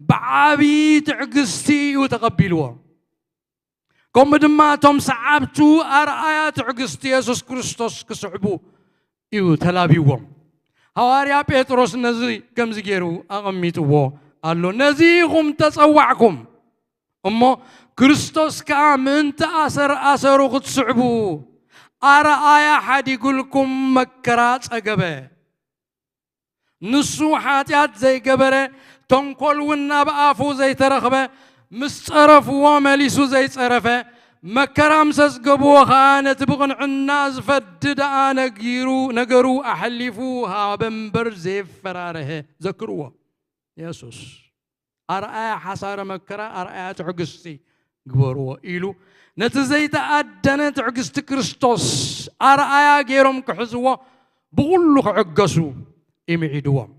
ብዓብዪ ትዕግስቲ እዩ ተቐቢልዎ። ከምኡ ድማ እቶም ሰዓብቱ ኣርኣያ ትዕግስቲ የሱስ ክርስቶስ ክስዕቡ እዩ ተላብይዎም። ሃዋርያ ጴጥሮስ ነዚ ከምዚ ገይሩ ኣቐሚጥዎ ኣሎ። "ነዚ ኢኹም ተጸዋዕኩም እሞ፣ ክርስቶስ ከኣ ምእንቲ ኣሰር ኣሰሩ ክትስዕቡ ኣርኣያ ሓዲጉልኩም መከራ ጸገበ። ንሱ ሓጢኣት ዘይገበረ፣ ተንኮል እውን ኣብ ኣፉ ዘይተረኽበ፣ ምስ ጸረፍዎ መሊሱ ዘይጸረፈ፣ መከራ ምስ ኣጽገብዎ ኸኣ ነቲ ብቕንዕና ዝፈዲ ደኣ ነጊሩ፣ ነገሩ ኣሕሊፉ ሃበ እምበር ዘየፈራረሀ" ዘክርዎ። የሱስ ኣርኣያ ሓሳረ መከራ፣ ኣርኣያ ትዕግስቲ ግበርዎ ኢሉ፣ ነቲ ዘይተኣደነ ትዕግስቲ ክርስቶስ ኣርኣያ ገይሮም ክሕዝዎ ብኹሉ ክዕገሱ ይምዒድዎም።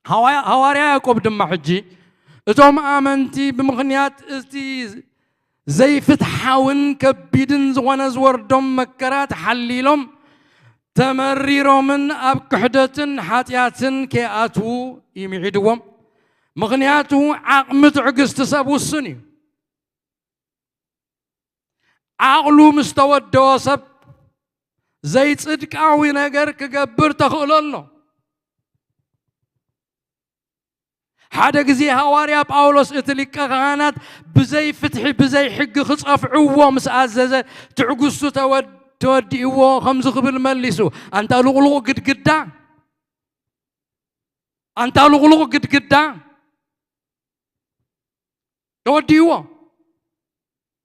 ሃዋ-፣ ሃዋርያ ያዕቆብ ድማ ሕጂ እቶም ኣመንቲ ብምኽንያት እቲ ዘይፍትሓውን ከቢድን ዝኾነ ዝወርዶም መከራ ተሓሊሎም፣ ተመሪሮምን ኣብ ክሕደትን ሓጢኣትን ከይኣትዉ ይምዒድዎም። ምኽንያቱ ዓቕሚ ትዕግስቲ ሰብ ውሱን እዩ። ዓቕሉ ምስ ተወደኦ ሰብ ዘይጽድቃዊ ነገር ክገብር ተኽእሎ ኣሎ። ሓደ ግዜ ሃዋርያ ጳውሎስ እቲ ሊቀ ካህናት ብዘይ ፍትሒ፣ ብዘይ ሕጊ ክጸፍዕዎ ምስ ኣዘዘ፣ ትዕግስቱ ተወድ-፣ ተወዲእዎ ከምዚ ክብል መሊሱ፣ "ኣንታ ልቕሉቕ ግድግዳ፣ ኣንታ ልቕሉቕ ግድግዳ፣ ተወዲእዎ።"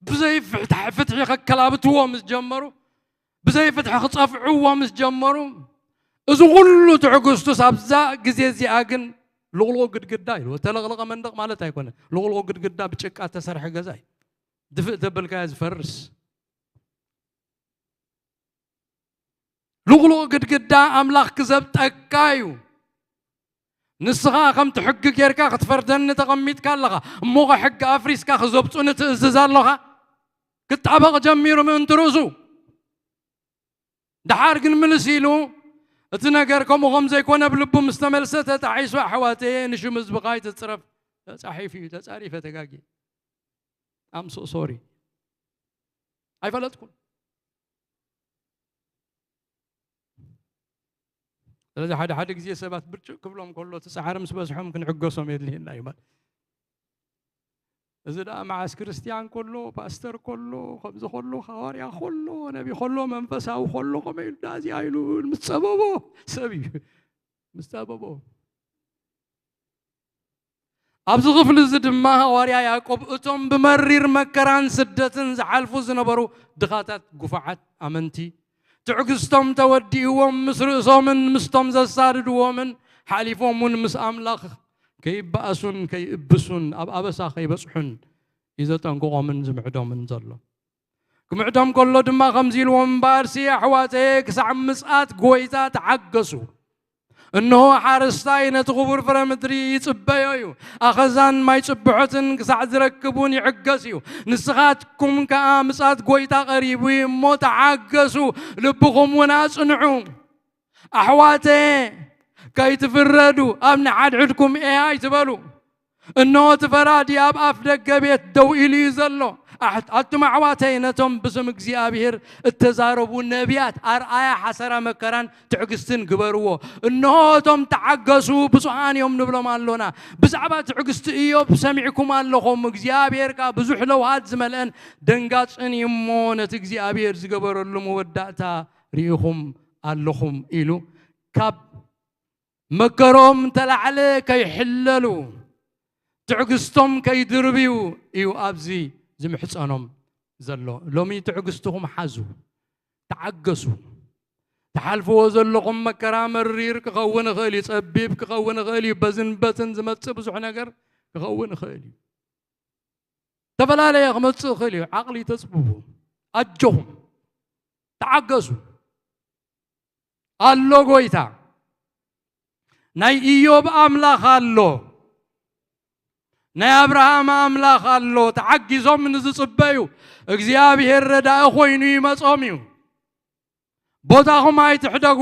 ብዘይ ፍትሒ፣ ፍትሒ ከከላብትዎ ምስ ጀመሩ፣ ብዘይ ፍትሒ ክጸፍዕዎ ምስ ጀመሩ፣ እዚ ኩሉ ትዕግስቱስ ኣብዛ ግዜ እዚኣ ግን ልቕሉቕ ግድግዳ ኢሉ። እተለቕለቐ መንደቕ ማለት ኣይኮነ። ልቕሉቕ ግድግዳ ብጭቃ እተሰርሐ ገዛ እዩ። ድፍእ ተበልካዮ ዝፈርስ። ልቕሉቕ ግድግዳ ኣምላኽ ክዘብጠካ እዩ። ንስኻ ከምቲ ሕጊ ጌርካ ክትፈርደኒ ተቐሚጥካ ኣለኻ። እሞ ኸ ሕጊ ኣፍሪስካ ክዘብጡኒ ትእዝዝ ኣለኻ? ክጣበቕ ጀሚሩ ምእንቲ ርእሱ። ደሓር ግን ምልስ ኢሉ፣ እቲ ነገር ከምኡ ከም ዘይኮነ ብልቡ ምስ ተመልሰ ተጣሒሱ፣ ኣሕዋተየ፣ ንሽም ህዝብኻ ኣይትጽረፍ፣ ተጻሒፉ እዩ፣ ተጻሪፈ፣ ተጋጊ። I'm so sorry። ኣይፈለጥኩን። ስለዚ ሓደ ሓደ ግዜ ሰባት ብርጭቕ ክብሎም ከሎ እቲ ጻዕሪ ምስ በዝሖም ክንዕገሶም የድልየና እዩ ማለት። እዚ ደኣ መዓስ ክርስትያን ከሎ፣ ፓስተር ከሎ፣ ከምዚ ከሎ፣ ሃዋርያ ከሎ፣ ነቢ ከሎ፣ መንፈሳዊ ከሎ፣ ከመይ ኢሉ ደኣ እዚኣ ኢሉ ምስ ጸበቦ ሰብ እዩ። ምስ ጸበቦ። ኣብዚ ክፍሊ እዚ ድማ ሃዋርያ ያዕቆብ እቶም ብመሪር መከራን ስደትን ዝሓልፉ ዝነበሩ ድኻታት፣ ጉፋዓት ኣመንቲ፣ ትዕግስቶም ተወዲእዎም ምስ ርእሶምን ምስቶም ዘሳድድዎምን ሓሊፎም እውን ምስ ኣምላኽ ከይበኣሱን ከይእብሱን፣ ኣብ ኣበሳ ከይበጽሑን እዩ ዘጠንቅቖምን ዝምዕዶምን ዘሎ። ክምዕዶም ከሎ ድማ ከምዚ ኢልዎም፣ እምበኣርሲ ኣሕዋተየ፣ ክሳዕ ምጽኣት ጐይታ ተዓገሱ። እንሆ፣ ሓረስታይ ነቲ ክቡር ፍረ ምድሪ ይጽበዮ እዩ። ኣኸዛን ማይ ጽብሖትን ክሳዕ ዝረክብ እውን ይዕገስ እዩ። ንስኻትኩም ከኣ ምጽኣት ጐይታ ቀሪቡ እዩ እሞ ተዓገሱ፣ ልብኹም እውን ኣጽንዑ። ኣሕዋተየ፣ ከይትፍረዱ ኣብ ንሓድሕድኩም እየ ኣይትበሉ። እንሆ፣ እቲ ፈራዲ ኣብ ኣፍ ደገ ቤት ደው ኢሉ እዩ ዘሎ። ኣሕ-፣ ኣቱም ኣሕዋተይ፣ ነቶም ብስም እግዚኣብሔር እተዛረቡ ነቢያት ኣርኣያ ሓሰራ መከራን ትዕግስትን ግበርዎ። እንሆ፣ እቶም ተዓገሱ ብፁዓን እዮም ንብሎም ኣሎና። ብዛዕባ ትዕግስቲ እዮብ ሰሚዕኩም ኣለኹም። እግዚኣብሔር ከኣ ብዙሕ ለውሃት ዝመልአን ደንጋጽን እዩ እሞ፣ ነቲ እግዚኣብሔር ዝገበረሉ መወዳእታ ርኢኹም ኣለኹም ኢሉ ካብ መከሮም ተላዕለ ከይሕለሉ፣ ትዕግስቶም ከይድርብዩ እዩ ኣብዚ ዝምሕጸኖም ዘሎ። ሎሚ ትዕግስትኹም ሓዙ፣ ተዓገሱ። ትሓልፍዎ ዘለኹም መከራ መሪር ክኸውን ይኽእል እዩ፣ ጸቢብ ክኸውን ይኽእል እዩ፣ በዝን በትን ዝመጽእ ብዙሕ ነገር ክኸውን ይኽእል እዩ። ዝተፈላለየ ክመጽእ ይኽእል እዩ። ዓቕሊ ተጽብቡ። ኣጆኹም። ተዓገሱ። ኣሎ ጐይታ። ናይ ኢዮብ ኣምላኽ ኣሎ። ናይ ኣብርሃም ኣምላኽ ኣሎ። ተዓጊዞም ንዝጽበዩ እግዚኣብሔር ረዳኢ ኮይኑ ይመጾም እዩ። ቦታኹም ኣይትሕደጉ።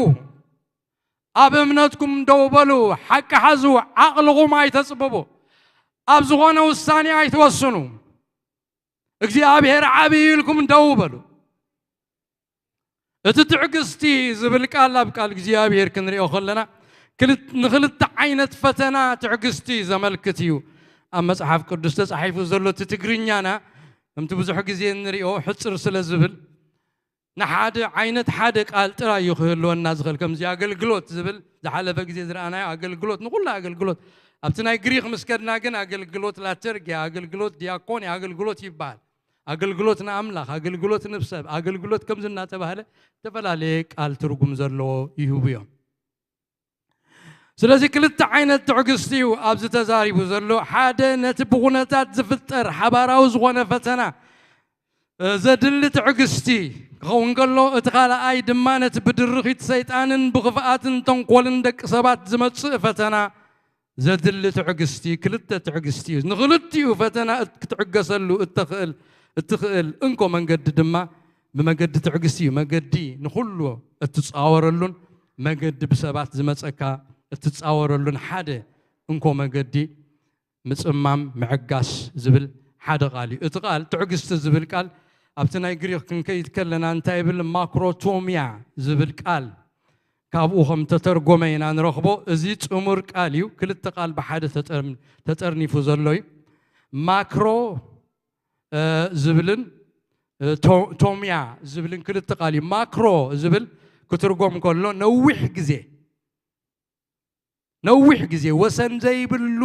ኣብ እምነትኩም ደው በሉ። ሓቂ ሓዙ። ዓቕልኹም ኣይተጽብቡ። ኣብ ዝኾነ ውሳኔ ኣይትወስኑ። እግዚኣብሔር ዓብዪ ኢልኩም ደው በሉ። እቲ ትዕግስቲ ዝብል ቃል ኣብ ቃል እግዚኣብሔር ክንሪኦ ከለና ክልት-፣ ንክልተ ዓይነት ፈተና ትዕግስቲ ዘመልክት እዩ ኣብ መጽሓፍ ቅዱስ ተጻሒፉ ዘሎ። እቲ ትግርኛና ከምቲ ብዙሕ ግዜ እንሪኦ ሕጽር ስለ ዝብል ንሓደ ዓይነት ሓደ ቃል ጥራይ እዩ ክህልወና ዝኽእል። ከምዚ ኣገልግሎት ዝብል ዝሓለፈ ግዜ ዝረኣናዮ ኣገልግሎት፣ ንኹሉ ኣገልግሎት። ኣብቲ ናይ ግሪክ ምስ ከድና ግን ኣገልግሎት ላተርጊያ፣ ኣገልግሎት ዲያኮን፣ ኣገልግሎት ይበሃል። ኣገልግሎት ንኣምላኽ፣ ኣገልግሎት ንሰብ፣ ኣገልግሎት ከምዚ እናተባህለ ዝተፈላለየ ቃል ትርጉም ዘለዎ ይህቡ እዮም። ስለዚ ክልተ ዓይነት ትዕግስቲ እዩ ኣብዚ ተዛሪቡ ዘሎ። ሓደ ነቲ ብኹነታት ዝፍጠር ሓባራዊ ዝኾነ ፈተና፣ እ፣ ዘድሊ ትዕግስቲ ክኸውን ከሎ፣ እቲ ካልኣይ ድማ ነቲ ብድርኺት ሰይጣንን ብኽፍኣትን ተንኮልን ደቂ ሰባት ዝመጽእ ፈተና ዘድሊ ትዕግስቲ፣ ክልተ ትዕግስቲ እዩ። ንኽልቲኡ ፈተና እት-፣ ክትዕገሰሉ እተኽእል፣ እትኽእል እንኮ መንገዲ ድማ ብመገዲ ትዕግስቲ እዩ። መገዲ ንኹሉ እትጻወረሉን መገዲ ብሰባት ዝመጸካ እትጻወረሉን ሓደ እንኮ መገዲ ምጽማም፣ ምዕጋስ ዝብል ሓደ ቃል እዩ። እቲ ቃል ትዕግስቲ ዝብል ቃል ኣብቲ ናይ ግሪክ ክንከይድ ከለና እንታይ ይብል? ማክሮቶሚያ ዝብል ቃል ካብኡ ከም ተተርጎመ ኢና ንረኽቦ። እዚ ጽሙር ቃል እዩ። ክልተ ቃል ብሓደ ተጠርም-፣ ተጠርኒፉ ዘሎ እዩ። ማክሮ፣ እ፣ ዝብልን፣ እ፣ ቶ-፣ ቶሚያ ዝብልን ክልተ ቃል እዩ። ማክሮ ዝብል ክትርጎም ከሎ ነዊሕ ግዜ፣ ነዊሕ ግዜ፣ ወሰን ዘይብሉ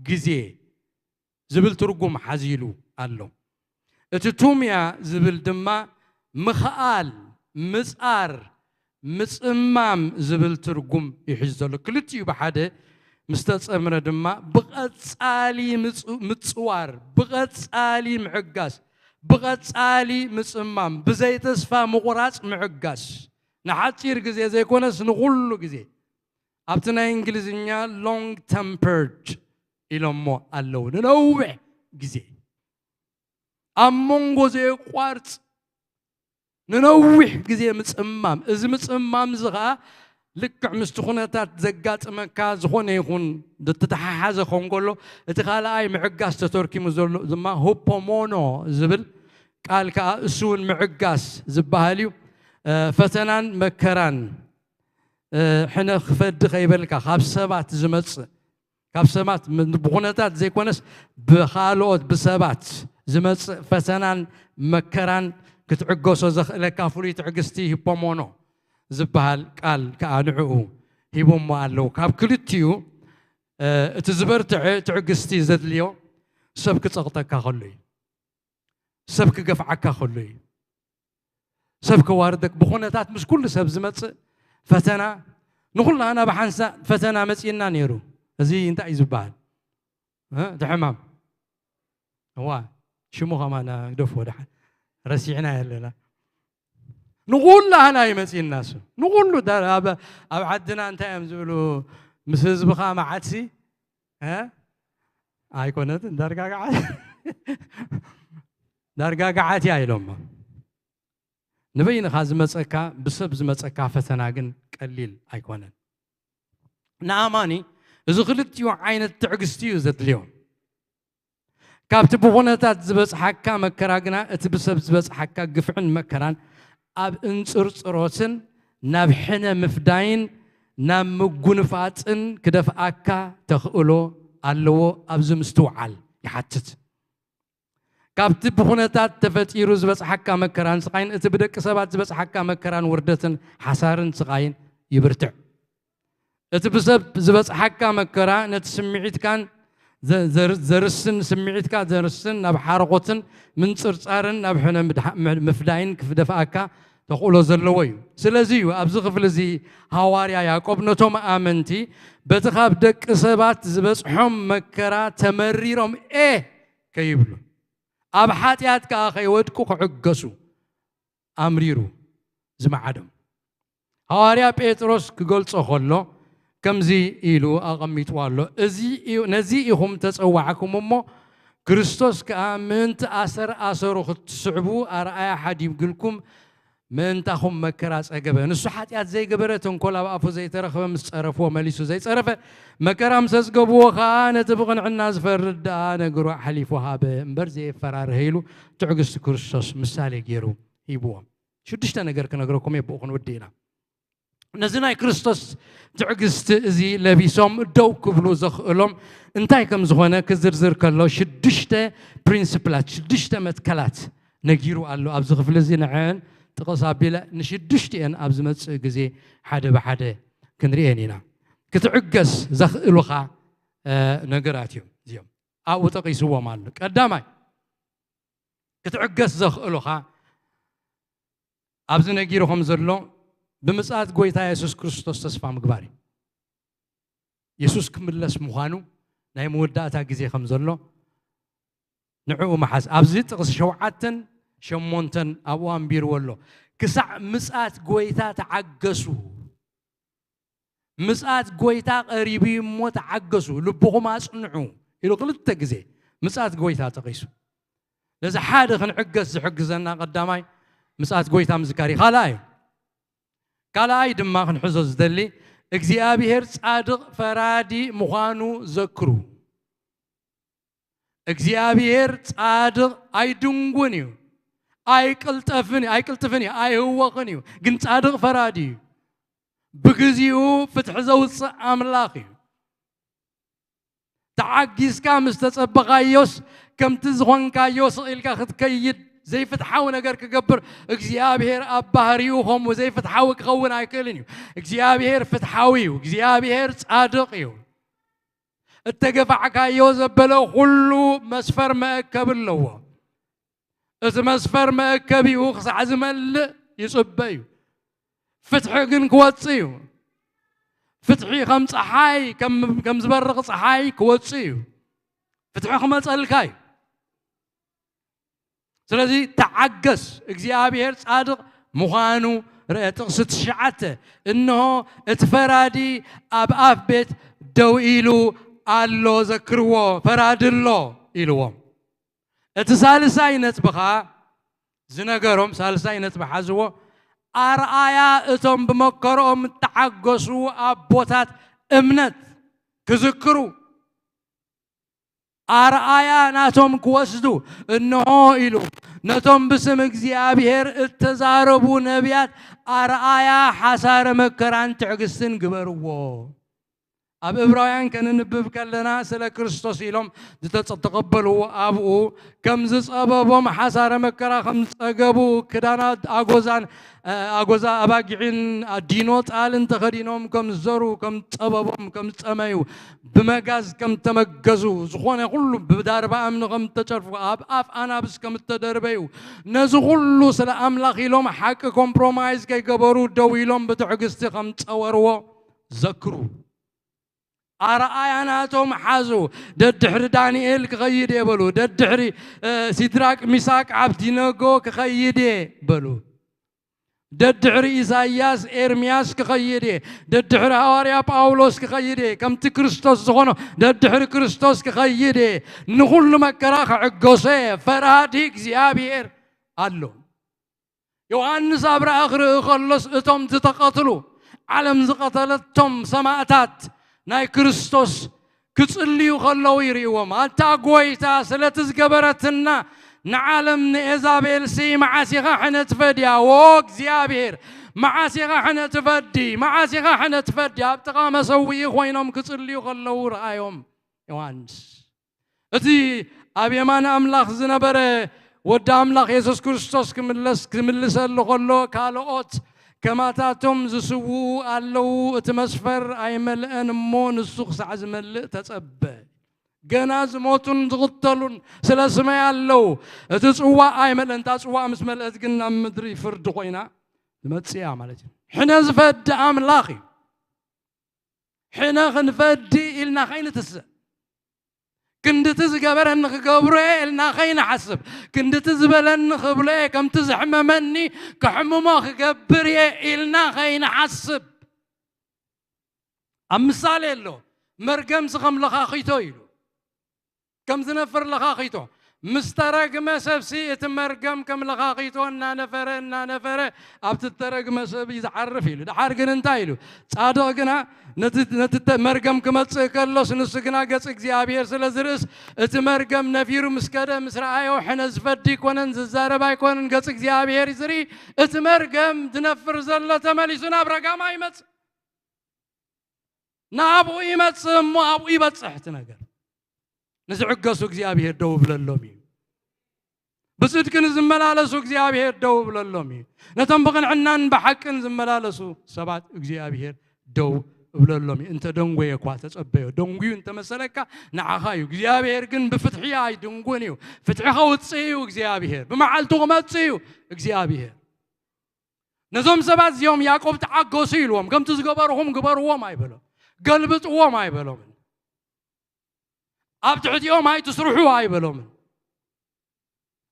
ግዜ ዝብል ትርጉም ሓዚሉ ኣሎ። እቲ ቱምያ ዝብል ድማ ምኽኣል፣ ምጻር፣ ምጽማም ዝብል ትርጉም ይሕዝ ዘሎ። ክልቲኡ ብሓደ ምስ ተጸምረ ድማ ብቐጻሊ ምጽ-፣ ምጽዋር፣ ብቐጻሊ ምዕጋስ፣ ብቐጻሊ ምጽማም፣ ብዘይተስፋ ምቑራጽ ምዕጋስ፣ ንሓጺር ግዜ ዘይኮነስ ንኹሉ ግዜ። ኣብቲ ናይ እንግሊዝኛ long tempered ኢሎሞ ኣለዉ። ንነዊሕ ግዜ ኣብ መንጎ ዘየቋርጽ ንነዊሕ ግዜ ምጽማም። እዚ ምጽማም እዚ ኸኣ ልክዕ ምስቲ ኩነታት ዘጋጥመካ ዝኾነ ይኹን ዝተተሓሓዘ ክኸውን ከሎ፣ እቲ ካልኣይ ምዕጋስ ተተርኪሙ ዘሎ ድማ ሁፖሞኖ ዝብል ቃል ከዓ እሱ እውን ምዕጋስ ዝበሃል እዩ። እ፣ ፈተናን መከራን፣ እ፣ ሕነ ክፈዲ ከይበልካ ካብ ሰባት ዝመጽእ፣ ካብ ሰባት ም-፣ ብኹነታት ዘይኮነስ ብኻልኦት ብሰባት ዝመጽእ ፈተናን መከራን ክትዕገሶ ዘኽእለካ ፍሉይ ትዕግስቲ ሂፖሞኖ ዝበሃል ቃል ከዓ ንዕኡ ሂቦሞ ኣለዉ። ካብ ክልቲኡ፣ እ፣ እቲ ዝበርትዐ ትዕግስቲ ዘድልዮ ሰብ ክጸቕጠካ ከሎ እዩ። ሰብ ክገፍዓካ ከሎ እዩ። ሰብ ከዋርደክ ብኹነታት ምስ ኩሉ ሰብ ዝመጽእ ፈተና፣ ንኹላና ብሓንሳእ ፈተና መጺእና ነይሩ። እዚ እንታይ እዩ ዝበሃል? እ? እቲ ሕማም። እዋ፣ ሽሙ ከማን ግደፍዎ ደሓን። ረሲዕና የለና። ንኹላና እዩ መጺእና እሱ። ንኹሉ ዳ-፣ ኣብ፣ ኣብ ዓድና እንታይ እዮም ዝብሉ? ምስ ህዝብኻ መዓትሲ፣ እ? ኣይኮነትን፣ ዳርጋ ገዓት። ዳርጋ ገዓት እያ ኢሎሞ። ንበይንኻ ዝመጸካ፣ ብሰብ ዝመጸካ ፈተና ግን ቀሊል ኣይኮነን። ንኣማኒ እዚ ክልቲኡ ዓይነት ትዕግስቲ እዩ ዘድልዮ። ካብቲ ብኹነታት ዝበጽሓካ መከራ ግና፣ እቲ ብሰብ ዝበጽሓካ ግፍዕን መከራን ኣብ እንጽርጽሮትን ናብ ሕነ ምፍዳይን ናብ ምጉንፋጽን ክደፍኣካ ተኽእሎ ኣለዎ። ኣብዚ ምስትውዓል ይሓትት። ካብቲ ብኹነታት ተፈጢሩ ዝበጽሓካ መከራን ስቓይን፣ እቲ ብደቂ ሰባት ዝበጽሓካ መከራን ውርደትን ሓሳርን ስቓይን ይብርትዕ። እቲ ብሰብ ዝበጽሓካ መከራ ነቲ ስምዒትካን ዘ-፣ ዘር-፣ ዘርስን፣ ስምዒትካ ዘርስን፣ ናብ ሓረኾትን ምንጽርጻርን ናብ ሕነ ምድሓ-፣ ም-፣ ምፍዳይን ክደፍኣካ ተኽእሎ ዘለዎ እዩ። ስለዚ እዩ ኣብዚ ክፍሊ እዚ ሃዋርያ ያዕቆብ ነቶም ኣመንቲ በቲ ካብ ደቂ ሰባት ዝበጽሖም መከራ ተመሪሮም ኤ ከይብሉ፣ ኣብ ሓጢኣት ከኣ ከይወድቁ ክዕገሱ ኣምሪሩ ዝመዓዶም። ሃዋርያ ጴጥሮስ ክገልጾ ከሎ ከምዚ ኢሉ ኣቐሚጥዎ ኣሎ። እዚ እዩ፣ ነዚ ኢኹም ተጸዋዕኩም እሞ፣ ክርስቶስ ከኣ ምእንቲ ኣሰር ኣሰሩ ክትስዕቡ ኣርኣያ ሓዲግልኩም ምእንታኹም መከራ ጸገበ። ንሱ ሓጢኣት ዘይገበረ፣ ተንኮል ኣብ ኣፉ ዘይተረኽበ፣ ምስ ጸረፍዎ መሊሱ ዘይጸረፈ፣ መከራ ምስ ኣጽገብዎ ከኣ ነቲ ብቕንዕና ዝፈርድ ደኣ ነግሩ ኣሕሊፉ ሃበ እምበር ዘየፈራርህ ኢሉ ትዕግስቲ ክርስቶስ ምሳሌ ገይሩ ሂብዎም። ሽዱሽተ ነገር ክነግረኩም እየ፣ ብኡ ክንውድእ ኢና። ነዚ ናይ ክርስቶስ ትዕግስቲ እዚ ለቢሶም ደው ክብሉ ዘኽእሎም እንታይ ከም ዝኾነ ክዝርዝር ከሎ ሽዱሽተ ፕሪንስፕላት፣ ሽዱሽተ መትከላት ነጊሩ ኣሎ። ኣብዚ ክፍሊ እዚ ንዐን ጥቕስ ኣቢለ ንሽዱሽቲኤን ኣብ ዝመጽእ ግዜ ሓደ ብሓደ ክንርእየን ኢና። ክትዕገስ ዘኽእሉኻ፣ እ፣ ነገራት እዮም እዚኦም። ኣብኡ ጠቒስዎም ኣሎ። ቀዳማይ፣ ክትዕገስ ዘኽእሉኻ ኣብዚ ነጊሩ ከም ዘሎ ብምጽኣት ጐይታ የሱስ ክርስቶስ ተስፋ ምግባር እዩ። የሱስ ክምለስ ምዃኑ ናይ መወዳእታ ግዜ ከም ዘሎ ንዕኡ ምሓዝ። ኣብዚ ጥቕሲ ሸውዓተን ሸሞንተን ኣብኡ ኣንቢርዎ ኣሎ። ክሳዕ ምጽኣት ጐይታ ተዓገሱ። ምጽኣት ጐይታ ቀሪቡ እዩ እሞ ተዓገሱ፣ ልብኹም ኣጽንዑ ኢሉ ክልተ ግዜ ምጽኣት ጐይታ ጠቒሱ። ነዚ ሓደ ክንዕገስ ዝሕግዘና ቀዳማይ ምጽኣት ጐይታ ምዝካር እዩ። ካልኣይ፣ ካልኣይ ድማ ክንሕዞ ዝደሊ እግዚኣብሔር ጻድቕ ፈራዲ ምዃኑ ዘክሩ። እግዚኣብሔር ጻድቕ ኣይድንጉን እዩ፣ ኣይቅልጠፍን፣ ኣይቅልጥፍን እዩ፣ ኣይህወኽን እዩ። ግን ጻድቕ ፈራዲ እዩ። ብግዚኡ ፍትሒ ዘውጽእ ኣምላኽ እዩ። ተዓጊስካ ምስ ተጸበኻዮስ፣ ከምቲ ዝኾንካዮ ስቕ ኢልካ ክትከይድ፣ ዘይፍትሓዊ ነገር ክገብር እግዚኣብሔር ኣብ ባህሪኡ ከምኡ ዘይፍትሓዊ ክኸውን ኣይክእልን እዩ። እግዚኣብሔር ፍትሓዊ እዩ። እግዚኣብሔር ጻድቕ እዩ። እተገፋዕካዮ ዘበለ ኩሉ መስፈር መእከቢ ኣለዎ። እቲ መስፈር መእከቢኡ ክሳዕ ዝመልእ ይጽበ እዩ። ፍትሒ ግን ክወጽእ እዩ። ፍትሒ ከም ጸሓይ፣ ከም፣ ከም ዝበርቕ ጸሓይ ክወጽእ እዩ። ፍትሒ ክመጸልካ እዩ። ስለዚ ተዓገስ፣ እግዚኣብሔር ጻድቕ ምዃኑ ርአ። ጥቕሲ ትሽዓተ፣ እንሆ እቲ ፈራዲ ኣብ ኣፍ ቤት ደው ኢሉ ኣሎ፣ ዘክርዎ፣ ፈራዲ ኣሎ ኢልዎም። እቲ ሳልሳይ ነጥቢ ኸኣ ዝነገሮም፣ ሳልሳይ ነጥቢ ሓዝዎ፣ ኣርኣያ እቶም ብመከርኦም እተዓገሱ ኣቦታት እምነት ክዝክሩ፣ ኣርኣያ ናቶም ክወስዱ፣ እንሆ ኢሉ፣ ነቶም ብስም እግዚኣብሔር እተዛረቡ ነቢያት ኣርኣያ ሓሳረ መከራን ትዕግስትን ግበርዎ። ኣብ ዕብራውያን ከነንብብ ከለና፣ ስለ ክርስቶስ ኢሎም ዝተጸ-፣ ዝተቐበልዎ ኣብኡ ከም ዝጸበቦም፣ ሓሳረ መከራ ከም ዝጸገቡ፣ ክዳናት ኣጎዛን፣ እ፣ ኣጎዛ ኣባጊዕን ኣዲኖ ጣልን ተኸዲኖም ከም ዝዘሩ፣ ከም ዝጸበቦም፣ ከም ዝጸመዩ፣ ብመጋዝ ከም ተመገዙ፣ ዝኾነ ኩሉ ብዳርባ እምኒ ከም እተጨርፉ፣ ኣብ ኣፍ ኣናብስ ከም እተደርበዩ፣ ነዚ ኩሉ ስለ ኣምላኽ ኢሎም ሓቂ ኮምፕሮማይዝ ከይገበሩ ደው ኢሎም ብትዕግስቲ ከም ጸወርዎ ዘክሩ። ኣርኣያ ናቶም ሓዙ። ደድሕሪ ዳንኤል ክኸይድ እየ በሉ። ደድሕሪ፣ እ፣ ሲድራቅ፣ ሚሳቅ፣ ዓብዲነጎ ክኸይድ እየ በሉ። ደድሕሪ ኢሳይያስ፣ ኤርምያስ ክኸይድ እየ። ደድሕሪ ሃዋርያ ጳውሎስ ክኸይድ እየ። ከምቲ ክርስቶስ ዝኾኖ ደድሕሪ ክርስቶስ ክኸይድ እየ። ንኹሉ መከራ ክዕገሶ እየ። ፈራዲ እግዚኣብሔር ኣሎ። ዮሃንስ ኣብርሃ ክርኢ ከሎስ፣ እቶም ዝተቐትሉ፣ ዓለም ዝቐተለቶም ሰማእታት ናይ ክርስቶስ ክጽልዩ ከለዉ ይርእይዎም። ኣታ ጐይታ፣ ስለቲ ዝገበረትና ንዓለም ንኤዛቤልሲ መዓስ ኢኻ ሕነ ትፈድያ? ዎ እግዚኣብሔር፣ መዓስ ኢኻ ሕነ ትፈዲ? መዓስ ኢኻ ሕነ ትፈዲ? ኣብ ጥቓ መሰውኢ ኮይኖም ክጽልዩ ከለዉ ረኣዮም ዮሃንስ። እቲ ኣብ የማን ኣምላኽ ዝነበረ ወዲ ኣምላኽ የሱስ ክርስቶስ ክምለስ-፣ ክምልሰሉ ከሎ፣ ካልኦት ከማታቶም ዝስውኡ ኣለዉ፣ እቲ መስፈር ኣይመልአን እሞ፣ ንሱ ክሳዕ ዝመልእ ተጸበ። ገና ዝሞቱን ዝቕተሉን ስለ ስመይ ኣለዉ። እቲ ጽዋእ ኣይመልአን። እታ ጽዋእ ምስ መልአት ግን፣ ናብ ምድሪ ፍርዲ ኮይና ትመጽእ እያ ማለት እዩ። ሕነ ዝፈዲ ኣምላኽ እዩ። ሕነ ክንፈዲ ኢልና ከይንትስእ፣ ክንድቲ ዝገበረኒ ክገብሮ እየ ኢልና ከይንሓስብ፣ ክንድቲ ዝበለኒ ክብሎ እየ፣ ከምቲ ዘሕመመኒ ከሕምሞ ክገብር እየ ኢልና ከይንሓስብ። ኣብ ምሳሌ ኣሎ፣ መርገምሲ ከም ለኻኺቶ ኢሉ። ከም ዝነፍር ለኻኺቶ። ምስ ተረግመ ሰብሲ እቲ መርገም ከም ለኻኺቶ እናነፈረ፣ እናነፈረ ኣብቲ እተረግመ ሰብ እዩ ዝዓርፍ ኢሉ። ደሓር ግን እንታይ ኢሉ? ጻድቕ ግና ነቲ፣ ነቲ ተ-፣ መርገም ክመጽእ ከሎስ፣ ንሱ ግና ገጽ እግዚኣብሔር ስለ ዝርእስ፣ እቲ መርገም ነፊሩ ምስ ከደ፣ ምስ ረኣዮ፣ ሕነ ዝፈዲ ኣይኮነን፣ ዝዛረብ ኣይኮነን፣ ገጽ እግዚኣብሔር እዩ ዝርኢ። እቲ መርገም ዝነፍር ዘሎ ተመሊሱ ናብ ረጋማ ይመጽእ። ናብኡ ይመጽእ እሞ ኣብኡ ይበጽሕ እቲ ነገር። ንዝዕገሱ እግዚኣብሔር ደው እብለሎም እዩ። ብጽድቂ ንዝመላለሱ እግዚኣብሔር ደው እብለሎም እዩ። ነቶም ብቕንዕናን ብሓቅን ዝመላለሱ ሰባት እግዚኣብሔር ደው እብለሎም እዩ። እንተ ደንጎየ እኳ ተጸበዮ። ደንጉዩ እንተ መሰለካ ንዓኻ እዩ። እግዚኣብሔር ግን ብፍትሒ ኣይድንጉን እዩ። ፍትሒ ከውጽእ እዩ እግዚኣብሔር። ብመዓልቱ ክመጽእ እዩ እግዚኣብሔር። ነዞም ሰባት እዚኦም ያዕቆብ ተዓገሱ ኢልዎም። ከምቲ ዝገበርኹም ግበርዎም ኣይበሎም። ገልብጥዎም ኣይበሎምን። ኣብ ትሕቲኦም ኣይትስርሑ ኣይበሎምን።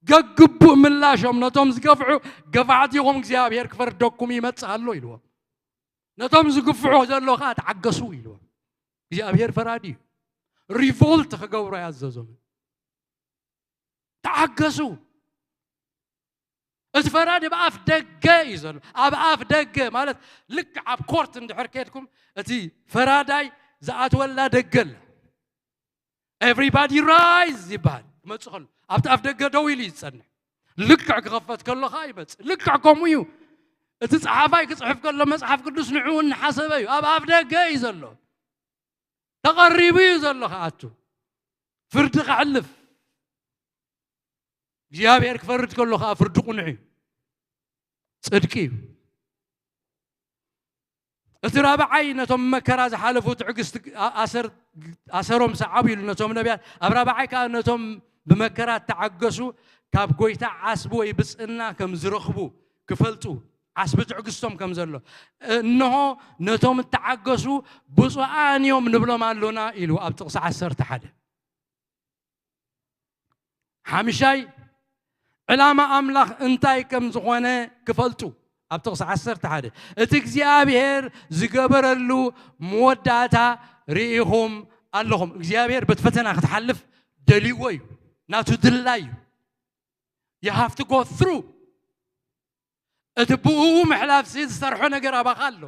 ገግቡእ ምላሾም ነቶም ዝገፍዑ ገፋዕቲ ኢኹም፣ እግዚኣብሔር ክፈርደኩም ይመጽእ ኣሎ ኢልዎም። ነቶም ዝግፍዑ ዘሎ ኸኣ ተዓገሱ ኢልዎም። እግዚኣብሔር ፈራዲ እዩ። ሪቮልት ክገብሩ ኣያዘዞምን። ተዓገሱ። እቲ ፈራዲ ኣብ ኣፍ ደገ እዩ ዘሎ። ኣብ ኣፍ ደገ ማለት ልክዕ ኣብ ኮርት እንድሕር ከድኩም እቲ ፈራዳይ ዝኣትወላ ደገ ኣላ። ኤቭሪባዲ ራይዝ ይበሃል። ክመጽእ ከሎ ኣብቲ ኣፍ ደገ ደው ኢሉ እዩ ዝጸንሕ። ልክዕ ክኸፈት ከሎ ኸኣ ይመጽእ። ልክዕ ከምኡ እዩ። እቲ ጸሓፋይ ክጽሕፍ ከሎ መጽሓፍ ቅዱስ ንዕኡ እናሓሰበ እዩ። ኣብ ኣፍ ደገ እዩ ዘሎ። ተቐሪቡ እዩ ዘሎ ክኣቱ። ፍርዲ ከሕልፍ። እግዚኣብሔር ክፈርድ ከሎ ኸኣ ፍርዲ ቅኑዕ እዩ። ጽድቂ እዩ። እቲ ራብዓይ ነቶም መከራ ዝሓለፉ ትዕግስቲ ኣሰር-፣ ኣሰሮም ሰዓቡ ኢሉ ነቶም ነቢያት። ኣብ ራብዓይ ከኣ ነቶም ብመከራ እተዓገሱ ካብ ጐይታ ዓስቢ ወይ ብጽና ከም ዝረኽቡ ክፈልጡ፣ ዓስቢ ትዕግስቶም ከም ዘሎ። እንሆ ነቶም እተዓገሱ ብፁዓን እዮም ንብሎም ኣሎና ኢሉ ኣብ ጥቕሲ ዓሰርተ ሓደ። ሓምሻይ፣ ዕላማ ኣምላኽ እንታይ ከም ዝኾነ ክፈልጡ። ኣብ ጥቕሲ ዓሰርተ ሓደ፣ እቲ እግዚኣብሔር ዝገበረሉ መወዳእታ ርኢኹም ኣለኹም። እግዚኣብሔር በቲ ፈተና ክትሓልፍ ደልይዎ እዩ። ናቱ ድላይ እዩ። You have to go through። እቲ ብኡ ምሕላፍሲ ዝሰርሖ ነገር ኣባኻ ኣሎ።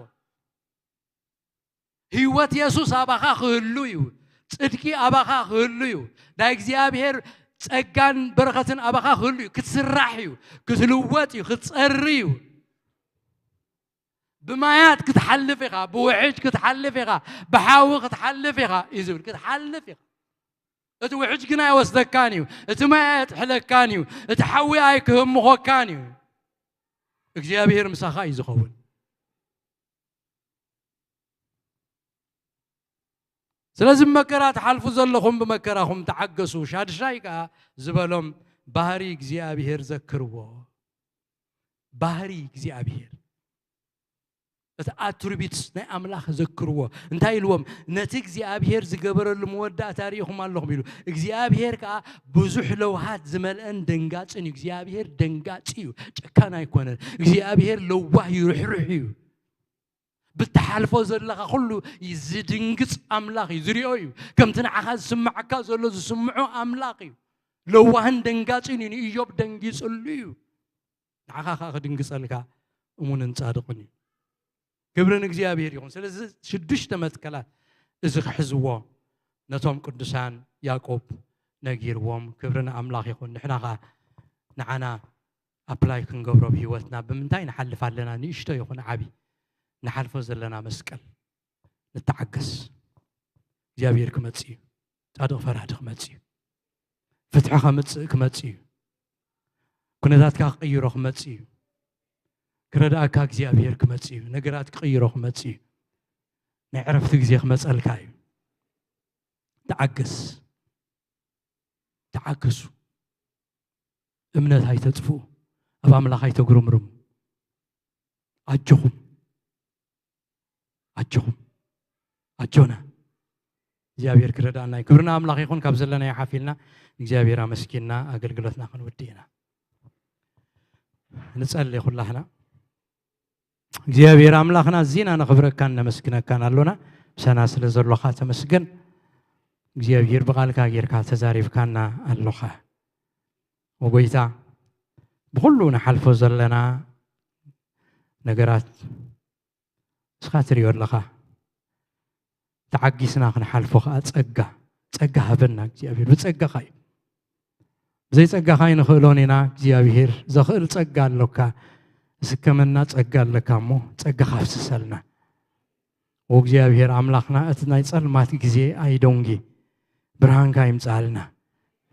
ህይወት የሱስ ኣባኻ ክህሉ እዩ። ጽድቂ ኣባኻ ክህሉ እዩ። ናይ እግዚኣብሔር ጸጋን በረኸትን ኣባኻ ክህሉ እዩ። ክትስራሕ እዩ። ክትልወጥ እዩ። ክትጸሪ እዩ። ብማያት ክትሓልፍ ኢኻ፣ ብውሕጅ ክትሓልፍ ኢኻ፣ ብሓዊ ክትሓልፍ ኢኻ እዩ ዝብል። ክትሓልፍ ኢኻ። እቲ ውሕጅ ግን ኣይወስደካን እዩ። እቲ ማይ ኣየጥሕለካን እዩ። እቲ ሓዊ ኣይክህምኾካን እዩ። እግዚኣብሔር ምሳኻ እዩ ዝኸውን። ስለዚ ብመከራ ትሓልፉ ዘለኹም ብመከራኹም ተዓገሱ። ሻድሻይ ከኣ ዝበሎም ባህሪ እግዚኣብሔር ዘክርዎ። ባህሪ እግዚኣብሔር። እቲ ኣትሪቢትስ ናይ ኣምላኽ ዘክርዎ። እንታይ ኢልዎም? ነቲ እግዚኣብሔር ዝገበረሉ መወዳእታ ርኢኹም ኣለኹም ኢሉ። እግዚኣብሔር ከኣ ብዙሕ ለውሃት ዝመልአን ደንጋጽን እዩ። እግዚኣብሔር ደንጋጺ እዩ። ጨካን ኣይኮነን። እግዚኣብሔር ለዋህ እዩ፣ ርሕሩሕ እዩ። ብትሓልፎ ዘለኻ ኩሉ ዝድንግጽ ኣምላኽ እዩ፣ ዝሪኦ እዩ። ከምቲ ንዓኻ ዝስምዓካ ዘሎ ዝስምዖ ኣምላኽ እዩ። ለዋህን ደንጋጽን እዩ። ንእዮብ ደንጊጽሉ እዩ። ንዓኻ ኸኣ ክድንግጸልካ እሙንን ጻድቕን እዩ። ክብሪ ንእግዚኣብሔር ይኹን። ስለዚ ሽዱሽተ መትከላት እዚ ክሕዝዎ ነቶም ቅዱሳን ያዕቆብ ነጊርዎም። ክብሪ ንኣምላኽ ይኹን። ንሕና ኸኣ ንዓና ኣፕላይ ክንገብሮ ብህይወትና ብምንታይ ንሓልፍ ኣለና? ንእሽቶ ይኹን ዓቢ ንሓልፎ ዘለና መስቀል ንተዓገስ። እግዚኣብሔር ክመጽእ እዩ። ጻድቕ ፈራዲ ክመጽእ እዩ። ፍትሒ ከምጽእ ክመጽእ እዩ። ኩነታትካ ክቕይሮ ክመጽእ እዩ። ክረድኣካ እግዚኣብሔር ክመጽእ እዩ። ነገራት ክቕይሮ ክመጽእ እዩ። ናይ ዕረፍቲ ግዜ ክመጸልካ እዩ። ተዓገስ። ተዓገሱ። እምነት ኣይተጥፍኡ። ኣብ ኣምላኽ ኣይተጉርምርሙ። ኣጆኹም። ኣጆኹም። ኣጆና። እግዚኣብሔር ክረድኣና እዩ። ክብሪ ንኣምላኽ ይኹን። ካብ ዘለናዮ ሓፍ ኢልና እግዚኣብሔር ኣመስጊንና ኣገልግሎትና ክንውድእ ኢና። ንጸሊ ኩላህና። እግዚኣብሔር ኣምላኽና፣ ኣዚና ነኽብረካን ነመስግነካን ኣሎና። ምሳና ስለ ዘሎኻ ተመስገን። እግዚኣብሔር ብቓልካ ጌርካ ተዛሪብካና ኣሎኻ። ወጎይታ፣ ብኹሉ ንሓልፎ ዘለና ነገራት ንስኻ ትሪኦ ኣለኻ። ተዓጊስና ክንሓልፎ ኸኣ ጸጋ፣ ጸጋ ሃበና እግዚኣብሔር። ብጸጋኻ እዩ። ብዘይ ጸጋኻ ኣይንኽእሎን ኢና እግዚኣብሔር። ዘኽእል ጸጋ ኣሎካ። ዝስከመና ጸጋ ኣለካ እሞ ጸጋኻ ኣፍስሰልና። ወእግዚኣብሔር ኣምላኽና፣ እቲ ናይ ጸልማት ግዜ ኣይደንጉ። ብርሃንካ ይምጽኣልና።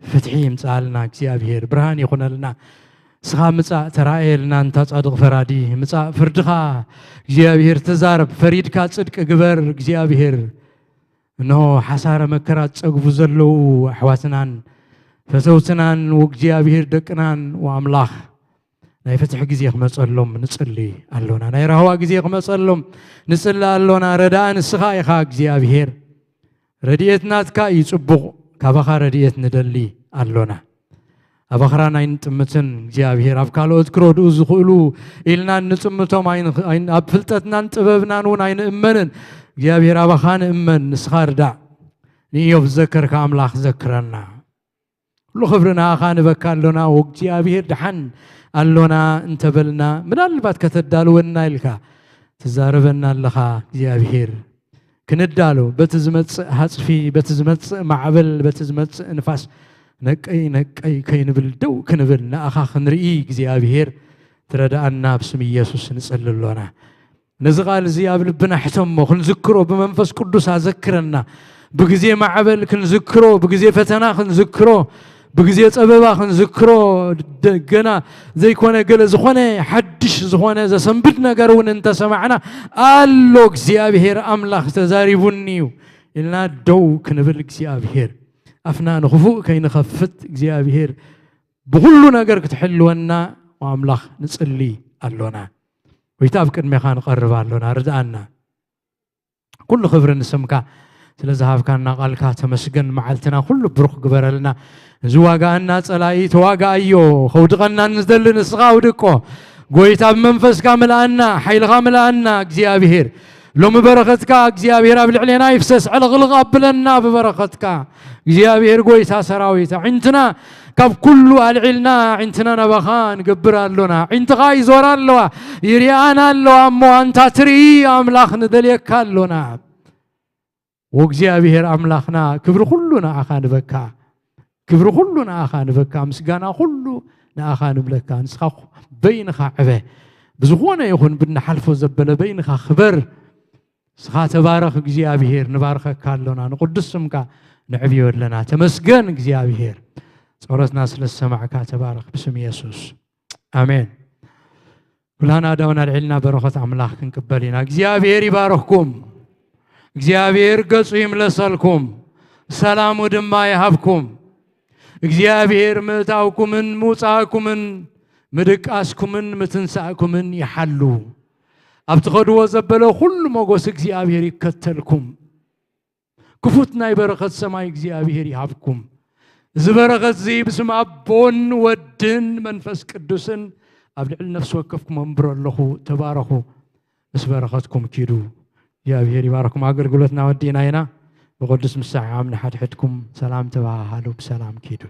ፍትሒ ይምጽኣልና እግዚኣብሔር። ብርሃን ይኹነልና። ንስኻ ምጻእ ተራእየልና፣ እንታ ጻድቕ ፈራዲ። ምጻእ ፍርድኻ እግዚኣብሔር፣ ተዛረብ። ፈሪድካ ጽድቂ ግበር እግዚኣብሔር። እንሆ ሓሳረ መከራ ዝጸግቡ ዘለዉ ኣሕዋትናን ፈተውትናን ወእግዚኣብሔር ደቅናን ወኣምላኽ ናይ ፍትሒ ግዜ ክመጸሎም ንጽሊ ኣሎና። ናይ ራህዋ ግዜ ክመጸሎም ንጽሊ ኣሎና። ረዳእ ንስኻ ኢኻ እግዚኣብሔር። ረድኤት ናትካ እዩ ጽቡቕ። ካባኻ ረድኤት ንደሊ ኣሎና። ኣብ ኣኽራን ኣይንጥምትን እግዚኣብሔር። ኣብ ካልኦት ክረድኡ ዝኽእሉ ኢልና እንጥምቶም ኣይንኽ-፣ ኣይን-፣ ኣብ ፍልጠትናን ጥበብናን እውን ኣይንእመንን። እግዚኣብሔር ኣባኻ ንእመን፣ ንስኻ ርዳእ። ንኢዮብ ዝዘከርካ ኣምላኽ ዘክረና። ኩሉ ክብሪ ንኣኻ ንበካ ኣሎና፣ ወእግዚኣብሔር ደሓን ኣሎና እንተበልና፣ ምናልባት ከተዳልወና ኢልካ ትዛረበና ኣለኻ እግዚኣብሔር። ክንዳሎ፣ በቲ ዝመጽእ ሃጽፊ፣ በቲ ዝመጽእ ማዕበል፣ በቲ ዝመጽእ ንፋስ ነቀይ ነቀይ ከይንብል ደው ክንብል፣ ንኣኻ ክንርኢ እግዚኣብሔር ትረድኣና ብስም ኢየሱስ ንጸሊ ኣሎና። ነዚ ቃል እዚ ኣብ ልብና ሕተሞ፣ ክንዝክሮ፣ ብመንፈስ ቅዱስ ኣዘክረና። ብግዜ ማዕበል ክንዝክሮ፣ ብግዜ ፈተና ክንዝክሮ፣ ብግዜ ጸበባ ክንዝክሮ፣ ደ-፣ ገና ዘይኮነ ገለ ዝኾነ ሓድሽ ዝኾነ ዘሰንብድ ነገር እውን እንተሰማዕና፣ ኣሎ እግዚኣብሔር ኣምላኽ ተዛሪቡኒ እዩ ኢልና ደው ክንብል እግዚኣብሔር ኣፍና ንኽፉእ ከይንኸፍት እግዚኣብሔር ብኹሉ ነገር ክትሕልወና ኣምላኽ ንጽሊ ኣሎና። ጎይታ ኣብ ቅድሜኻ ንቐርብ ኣሎና፣ ርድኣና። ኩሉ ክብሪ ንስምካ ስለ ዝሃብካና ቃልካ ተመስገን። መዓልትና ኩሉ ብሩኽ ግበረልና። ዝዋጋኣና ጸላኢ ተዋጋኣዮ። ከውድቐና ንዝደሊ ንስኻ ኣውድቆ። ጎይታ ብመንፈስካ ምልኣና፣ ሓይልኻ ምልኣና እግዚኣብሔር። ሎሚ በረኸትካ እግዚኣብሔር ኣብ ልዕሌና ይፍሰስ፣ ዕልቕልቕ ኣብለና ብበረኸትካ። እግዚኣብሔር ጎይታ ሰራዊት፣ ኣዒንትና ካብ ኩሉ ኣልዒልና ኣዒንትና ናባኻ ንገብር ኣሎና። ኣዒንትኻ ይዞራ ኣለዋ፣ ይሪኣና ኣለዋ። እሞ ኣንታ ትርኢ ኣምላኽ ንደልየካ ኣሎና። ወእግዚኣብሔር ኣምላኽና፣ ክብሪ ኩሉ ንኣኻ ንበካ፣ ክብሪ ኩሉ ንኣኻ ንበካ፣ ምስጋና ኩሉ ንኣኻ ንብለካ። ንስኻ በይንኻ ዕበ፣ ብዝኾነ ይኹን ብንሓልፎ ዘበለ በይንኻ ክበር። ንስኻ ተባረኽ እግዚኣብሔር፣ ንባርከካ ኣሎና፣ ንቕዱስ ስምካ ንዕብዮ ኣለና። ተመስገን እግዚኣብሔር፣ ጸሎትና ስለ ዝሰማዕካ ተባረኽ፣ ብስም የሱስ ኣሜን። ኩላና ዳውን ኣልዒልና በረኸት ኣምላኽ ክንቅበል ኢና። እግዚኣብሔር ይባረኽኩም፣ እግዚኣብሔር ገጹ ይምለሰልኩም፣ ሰላሙ ድማ ይሃብኩም። እግዚኣብሔር ምእታውኩምን ምውጻእኩምን ምድቃስኩምን ምትንሳእኩምን ይሓሉ። ኣብ ትኸድዎ ዘበለ ኩሉ ሞገስ እግዚኣብሔር ይከተልኩም። ክፉት ናይ በረኸት ሰማይ እግዚኣብሔር ይሃብኩም። እዚ በረኸት እዚ ብስም ኣቦን ወድን መንፈስ ቅዱስን ኣብ ልዕሊ ነፍሲ ወከፍኩም ኣንብሮ ኣለኹ። ተባረኹ። ምስ በረኸትኩም ኪዱ። እግዚኣብሔር ይባረኩም። ኣገልግሎትና ወዲእና ኢና። ብቅዱስ ምሰዓዓም ንሓድሕድኩም ሰላም ተባሃሃሉ። ብሰላም ኪዱ።